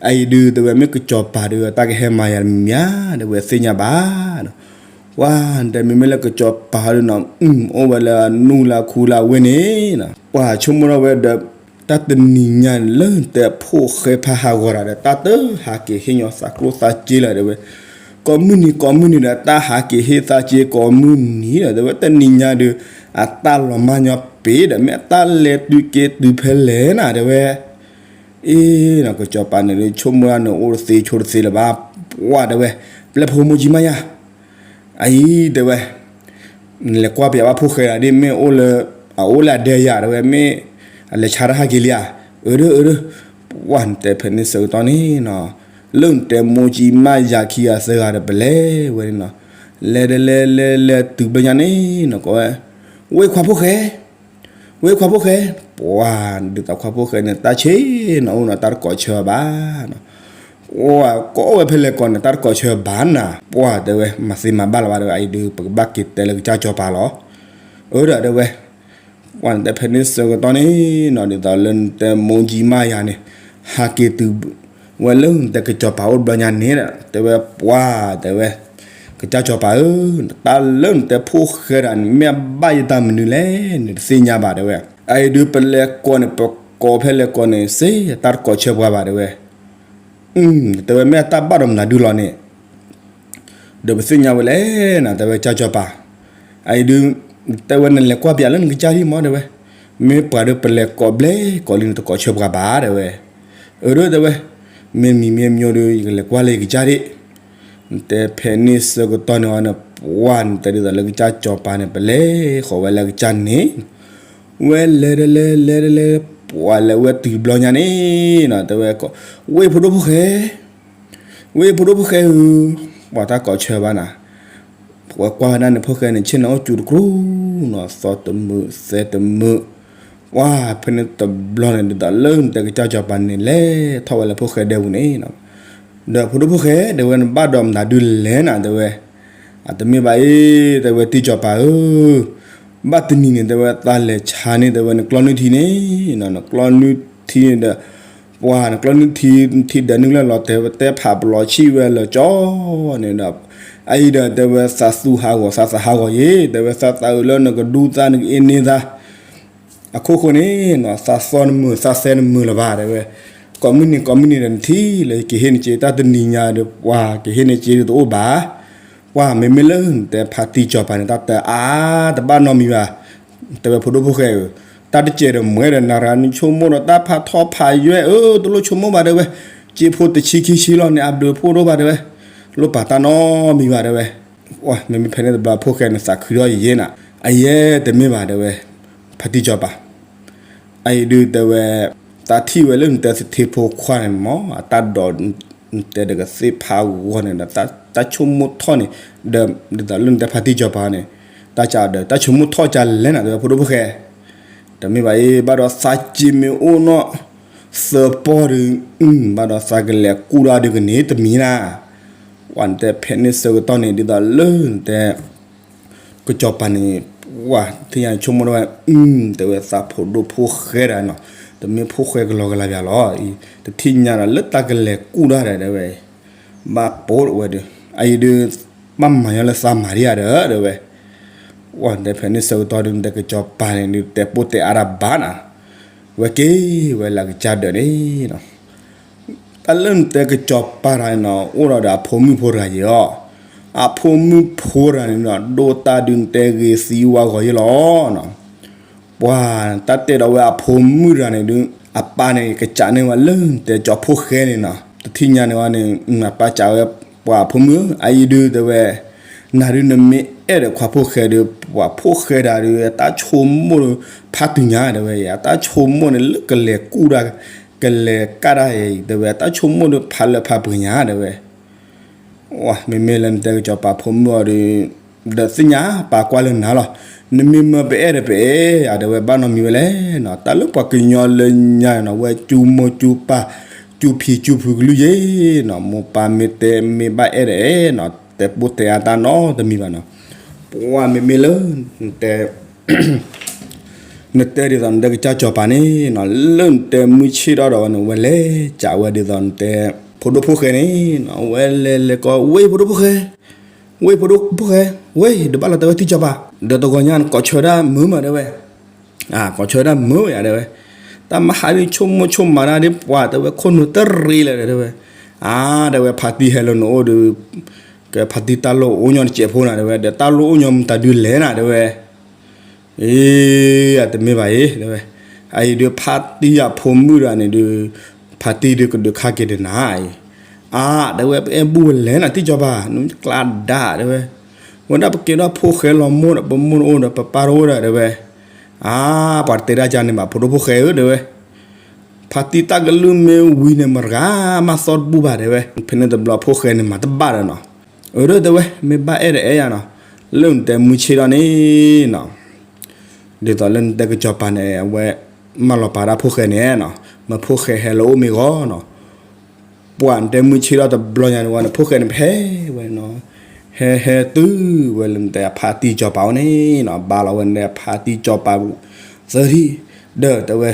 အအံၤဒုးတဲဝဲ မ့ၢ်ကစီၤပၤဒုး တၢ်ကဟဲမၤယၤတမံၤမံၤဧါ တဲဝဲသ့ၣ်ညါဘၣ်နီၤ ပှၤတဲမ့မ့ၢ်လၢကစီၤပၤဒုးနီၤ အိၣ်ဝဲလၢအနူၢ်လၢအခူလၢအဝ့ၢ်န့ၣ်နီၤ ပှၤဆိကမိၣ်ထီၣ်ဝဲဒီး တၢ်တနံၤညါန့ၣ် လၢနတဲဖိၣ်ဃဲဖးဟးဂီၤတၢ်ဒီး တၢ်တဟးက့ၤဟ့ၣ်ညီသးကျိၣ်သးစ့လၢၤတဲဝဲ ကိးမုၢ်နံၤကိးမုၢ်နံၤဒီး တၢ်ဟးက့ၤဟ့ၣ်သးစ့ကိးမုၢ်နံၤဒီး တဲဝဲတနံၤညါဒုး အတၢ်လီၤမၢ်ညီပ့ၤဒီး မ့ၢ်အတၢ်လဲၤတုၤက့ၤတုၤဖဲလဲၣ်နၤတဲဝဲ အ့ ကစီၤပၤန့ၣ်ဒုး ဆိကမိၣ်တၢ်န့ၣ် အိၣ်တသ့ဆိတသ့လၢၤဘၣ် ပှၤတဲဝဲ ပျဲၢ်ဖိမိၢ်ကံမါယၤ အအံၤတဲဝဲ နလဲၤကွၢ်ပယးဘၣ်ဖိၣ်ဃဲဒၣ်ဒ်မ့ၢ်အိၣ်လၢ အအိၣ်လၢအဒဲယၤတဲဝဲ မ့ၢ်အလဲၤဆါတၢ်ဟးက့ၤလံဧါ အၢ ဒုး အၢ ဒုး ပှၤနတဲဖဲန့ၣ်ဆၢကတီၢ်န့ၣ်နီၤ လၢနတဲမိၢ်ကံမါယၤခံဂၤသၢဂၤဒီး ပလဲၤဝဲန့ၣ်နီၤ လဲၤဒီးလဲၤလဲၤလဲၤတုၤဘျီညါန့ၣ်နီၤ ကိးဝဲ ဝ့ၢ်ခွါဖိၣ်ဃဲ ဝ့ၢ်ခွါဖိၣ်ဃဲ ပှၤဒုးသးခွါဖိၣ်ဃဲန့ၣ် တၢ်ဆ့ၣ်နီၤအိၣ်နီၤ တၢ်တကိးဆၢဘၣ်နီၤ ပှၤကိးဝဲဖဲလဲၣ်ကိးန့ၣ် တၢ်တကိးဆၢဘၣ်နၤ ပှၤတဲဝဲ မၤသ့မၤဘၣ်လၢၤဘၣ်တဲဝဲ အအံၤဒုး ပကဘၣ်က့ၤတဲလၢကစၢ်စီၤပၤလီၤ အၢ ဒီးတဲဝဲ ပှၤနတဲဖဲန့ၣ်ဆၢကတီၢ်န့ၣ်နီၤ ဒ်သိးလၢနတဲမိၢ်ကံမါယၤန့ၣ် ဟးက့ၤတုၤ ဝဲလၢနတဲကစီၤပၤအိၣ်ဘျီညါန့ၣ်ဒီး တဲဝဲပှၤတဲဝဲ, ကစၢ်စီၤပၤဧၢ, တၢ်လၢနတဲဖိၣ်ဃဲတဂၤန့ၣ် မ့ၢ်အဘၣ်ယတၢ်မနုၤလဲၣ်န့ၣ် တသ့ၣ်ညါဘၣ်တဲဝဲ. အအံၤဒုးပလဲၤကိးန့ၣ် ပကိးဖဲလဲၤကိးန့ၣ် စ့တၢ်တကိးဆၢပှၤဘၣ်တဲဝဲ. တဲဝဲမ့ၢ်အတၢ်ဘၣ်ဒီးမနုၤဒုလီၤန့ၣ် ဒီးပသ့ၣ်ညါဝဲလဲၣ်နၤ တဲဝဲကစၢ်စီၤပၤ. အအံၤဒုး တဲဝဲနလဲၤကွၢ်ပၠးလၢနကစၢ်ထံၣ်မးတဲဝဲ, မ့ၢ်ပှၤဒီးပလဲၤကိးဘျဲကိးလံန့ၣ် တကိးဆၢပှၤဘၣ်တဲဝဲ. အၢ တဲဝဲ, မ့ၢ်မံၤမ့ၢ်မၠိဒုး ယကလဲၤကွၢ်လၢယကစၢ်ထံၣ်. နတဲဖဲန့ၣ်ဆၢကတီၢ်န့ၣ်ဝဲန့ၣ် ပှၤနတဲဒ်သိးလၢကစၢ်စီၤပၤန့ၣ် ပလဲၤဃီၤဝဲလၢကစၢ်န့ၣ် ဝဲလဲၤတလဲၤ လဲၤတလဲၤ ပှၤလဲၤဝဲတုၤဘျီညါန့ၣ်နီၤ တဲဝဲ, ဝ့ၢ်ဖိဒိၣ်ဖိၣ်ဃဲ, ဝ့ၢ်ဖိဒိၣ်ဖိၣ်ဃဲဧၢ, ပှၤတၢ်ကိးဆၢဘၣ်နၤ, ပှၤကွၢ်ဝဲဒၣ်န့ၣ် ဖိၣ်ဃဲန့ၣ် ဆ့ၣ်နီၤအိၣ်စူၤတကြူၢ်နီၤ သီတမုာ်သဲတမုာ်, ပှၤဖဲန့ၣ်တဘျီန့ၣ် ဒ်သိးလၢနတဲကစၢ်စီၤပၤန့ၣ် လဲၤထီၣ်ဝဲလၢဖိၣ်ဃဲဒဲပူၤန့ၣ်နီၤ, ဒီးဖိဒိၣ်ဖိၣ်ဃဲ တဲဝဲနဘၣ်ဒီးမနုၤဒုလဲၣ်နၤ တဲဝဲ. အတမ့ၢ်ဘၣ်အံၤ တဲဝဲတံၢ်စီၤပၤဧၢ, ဘၣ်တနံၤန့ၣ် တဲဝဲ သးလဲၤဆါန့ၣ် တဲဝဲ နကျီနုၢ်ထံန့ၣ်နီၤ နကျီနုၢ်ထံန့ၣ်ဒီး ပှၤနကျီနုၢ်ထံ ထံဒၢနုၢ်လၢလီၤတဲာ်ဝဲ တဲဖးပလီၤဆံၣ်ဝဲလၢာ်ကၠီန့ၣ်ဒီး အအံၤဒီး တဲဝဲ သးသူဟးဂီၤ သးသးဟးဂီၤယ့ၣ် တဲဝဲ သးသးအုးလၢနကဒူသး နကအ့န့သး အခိၣ်ဃိန့ၣ်နီၤ သးသီနမုာ် သးသဲနမုာ်လၢၤဘၣ် တဲဝဲ. ကိးမုၢ်နံၤ ကိးမုၢ်နံၤဒီးနထံၣ်လၢယကဟ့ၣ်နစ့ တၢ်တနံၤညါဒီး ပှၤကဟ့ၣ်နစ့ဒုးတအိၣ်ဘၣ်. ပှၤမ့မ့ၢ်လၢနတဲဖါတံၢ်စီၤပၤန့ၣ် တၢ်တအါ တဘၣ်နီတမံၤဘၣ်. တဲဝဲ ဖိဒိၣ်ဖိၣ်ဃဲဧၢ, တၢ်တစဲးဒီးမွဲဒီးနၤရၤနဆိကမိၣ်ဒီးတၢ်ဖးထီဖးယွဲၢ်ဧၢ တလိၣ်ဆိကမိၣ်ဘၣ် တဲဝဲ. စ့ဖိတဆံခံဆံလီၤန့ၣ် အဘျုးဖှိၣ်ဒိၣ်ဘၣ် တဲဝဲ. လိၣ်ပာ်တၢ်နီတမံၤဘၣ် တဲဝဲ. မ့မ့ၢ်ဖဲန့ၣ်တဘျီ ဖိၣ်ဃဲန့ၣ် သးခုထီၣ်ယံာ်ယံာ်နၤ, အယဲၢ်တမ့ၢ်ဘၣ် တဲဝဲ, ဖါတံၢ်စီၤပၤ အအံၤဒုး တဲဝဲ, သးထံၣ်ဝဲလၢနတဲသထ့ဖိခွါန့ၣ်မး အတၢ်ဒိးနတဲဒီးကသ့ၣ်ဖးဂီၤန့ၣ်ဒီး တၢ်ဆိကမိၣ်ထီၣ်န့ၣ်, ဒီးဒ်သိးလၢနတဲဖါတံၢ်စီၤပၤန့ၣ်, တၢ်ကဒီး တၢ်ဆိကမိၣ်ထီၣ်ကလဲၣ်နၤ တဲဝဲ ဖိဒိၣ်ဖိၣ်ဃဲ. တမ့ၢ်ဘၣ်အံၤ ဘၣ်ဒီးသးစ့မ့ၢ်အိၣ်နီၣ်သၢပီၢ်ဒုး, ဘၣ်ဒီးသးကလဲၤကူၣ်တၢ်ဒုးကန့ၢ်တမံၤနၤ. ပှၤနတဲဖဲန့ၣ်ဆၢကတီၢ်န့ၣ် ဒ်သိးလၢနတဲ ကစီၤပၤန့ၣ်, ပှၤထံၣ်ညါဆိကမိၣ်ဒၣ်ဝဲ, တဲဝဲသးဖိဒိၣ်ဖိၣ်ဃဲတဂၤနီၤ, တမ့ၢ်ဖိၣ်ဃဲကလီကလီဘၣ်လီၤ, တထံၣ်ညါဒီးလၢတၢ်ကလဲၤကူၣ်တၢ်ဒီး တဲဝဲ, ဘၣ်ပိာ်ဝဲဒီး, အအံၤဒုး, ဘၣ်မၤညီလၢသးမၤဒံးဧါဒီး တဲဝဲ. ပှၤနတဲဖဲန့ၣ်ဆၢကတီၢ်ဒုး နတဲကစီၤပၤန့ၣ်ဒုး တဲပိာ်တဲအါတၢ်ဘၣ်နၤ, ဝဲက့ၤဝဲလၢကစၢ်ဒၢးန့ၣ်နီၤ. တၢ်လၢနတဲကစီၤပၤတဂၤန့ၣ်နီၤ အိၣ်ဒီးဒီးအဖိမုၣ်ဖိတဂၤယံၤအီၤ, အဖိမုၣ်ဖိတဂၤန့ၣ်နီၤ ဒိၣ်တၢ်ဒုးနတဲဂ့ၤသံဝါဂီၤယံၤလီၤနီၤ. ပှၤတၢ်တဲဒီးဝဲအဖိမုၣ်တဂၤန့ၣ်ဒုး, အပၢ်န့ၣ် ကစးန့ၢ်ဝဲလၢနတဲကၠီဖိၣ်ဃဲန့ၣ်နီၤ, တထံၣ်ညါန့ၣ်ဝဲန့ၣ် အပၢ်စံးဝဲ, ပှၤအဖိမုၣ်ဧၢ, အအံၤဒုး တဲဝဲ, နၤဒုးနမ့ၢ်အဲၣ်ဒီးခွါဖိၣ်ဃဲဒီး ပှၤဖိၣ်ဃဲတဂၤဒုး တၢ်ဆိကမိၣ်ဒီး ဖးတုၤညါ တဲဝဲ, တၢ်ဆိကမိၣ်န့ၣ်လၢကလဲၤကူၣ်တၢ်, ကလဲၤကၣ်တၢ်အံၤ တဲဝဲ, တၢ်ဆိကမိၣ်ဒီးဖးလၢဖးပှဲၤညါ တဲဝဲ. မ့မ့ၢ်လၢနတဲကစီၤပၤဖိမုၣ်အီၤဒီး, ဒီးသ့ၣ်ညါပာ်ကွၢ်လၢနၤလီၤ, နမ့ၢ်မၢပအဲၣ်ဒီးပအဲၣ်ယၤ တဲဝဲ ဘၣ်နီတမံၤဝဲလဲၣ်နီၤ, တၢ်လၢပှၤကညီလၢညါနီၤ ဝဲကၠူမိၢ်ကၠူပၢ်, ကၠူဖံးကၠူဖုကလုၢ်ယ့ၣ်နီၤ, မိၢ်ပၢ်မ့ၢ်တဲမ့ၢ်ဘၣ်အဲၣ်ဒီးအဲၣ်နီၤ, တဲပိာ်တဲအါတၢ်နီတမံၤဘၣ်နီၤ. ပှၤမ့မ့ၢ်လၢ နတဲ နတဲဒ်သိးနတဲကစၢ်စီၤပၤန့ၣ်နီၤ, လၢနတဲမုၢ်ဆ့ၣ်ထီၣ်ဒီးဝဲန့ၣ် ဝဲလဲၤစံးဝဲဒ်သိးနတဲ ဖိဒိၣ်ဖိၣ်ဃဲန့ၣ်နီၤ, ဝဲလဲၤလဲၤကိး ဝ့ၢ်ဖိဒိၣ်ဖိၣ်ဃဲ, ဝ့ၢ်ဖိဒိၣ်ဖိၣ်ဃဲ, ဝ့ၢ် ဒီးဘၣ်လီၤတဲဝဲတံၢ်စီၤပၤ, ဒီးတဂီၤညါနကိးဆၢဒၣ်မုာ်မး တဲဝဲ, ကိးဆၢဒၣ်မုာ်ဝဲယၤ တဲဝဲ, တၢ်မဟါဒုးဆိကမိၣ်ဆိကမးတၢ်ဒ်ပှၤ တဲဝဲ ခိၣ်နူာ်တရံးလၢၤ တဲဝဲ, အါ တဲဝဲ ဖါတံၢ်ဟဲလၢနအိၣ်ဒီး ကဖါတံၢ်တၢ်လိၣ်အိၣ်ညီတစဲးဖိနၤ တဲဝဲ, ဒီးတၢ်လိၣ်အိၣ်ညီမတၤဒုးလဲၣ်နၤ တဲဝဲ. အ့ အတမ့ၢ်ဘၣ်အံၤ တဲဝဲ, အအံၤဒုးဖါတံၢ်အဖိမုၣ်တဂၤန့ၣ်ဒုး, ဖါတံၢ်ဒုးကဒုးခါက့ၤဒီးနၤအံၤ, အါ တဲဝဲ ပအဲၣ်ဘူၣ်ဝဲလဲၣ်နၤ တံၢ်စီၤပၤ, နကျါဒါ တဲဝဲ, ဝဲဒၣ်ပကဲထီၣ်ဖိၣ်ဃဲလီၤမိၢ်ဒီး ပမိၢ်တအိၣ်ဒီး ပပၢ်တအိၣ်ဒီး တဲဝဲ, အါ ပှၤတတဲဒၣ်ကန့ၣ်ဘၣ် ဖိဒိၣ်ဖိၣ်ဃဲဧၢ တဲဝဲ, ဖါတံၢ်တၢ်ကလုၢ်မ့ၢ်ဝံၤန့ၣ် မတဂၤမးသီတဘူၣ်ဘၣ် တဲဝဲ, ဖဲန့ၣ်တဘျီဖိၣ်ဃဲန့ၣ်မၤတဘၣ်ဒီးနီၤ, အၢ တဲဝဲ မ့ၢ်ဘၣ်အဲၣ်ဒီးအဲၣ်ယၤနီၤ, လၢနတဲမုၢ်ဆ့ၣ်ထီၣ်န့ၣ်နီၤ, ဒ်သိးလၢနတဲကစီၤပၤန့ၣ် အဝဲ မၢလီၤပာ်တၢ်ဖိၣ်ဃဲန့ၣ်နီၤ, မၢဖိၣ်ဃဲဟဲလၢအိၣ်မ့ၢ်ဂီၤနီၤ, ပှၤနတဲမုၢ်ဆ့ၣ်ထီၣ်တဘျီညါန့ၣ်ဝဲန့ၣ် ဖိၣ်ဃဲန့ၣ်ဖဲဝဲနီၤ, ဟဲဟဲတုၤဝဲလၢနတဲဖါတံၢ်စီၤပၤအိၣ်န့ၣ်နီၤ, ဘါလီၤဝဲနတဲဖါတံၢ်စီၤပၤ သၢထံၣ်, ဒီးတဲဝဲ,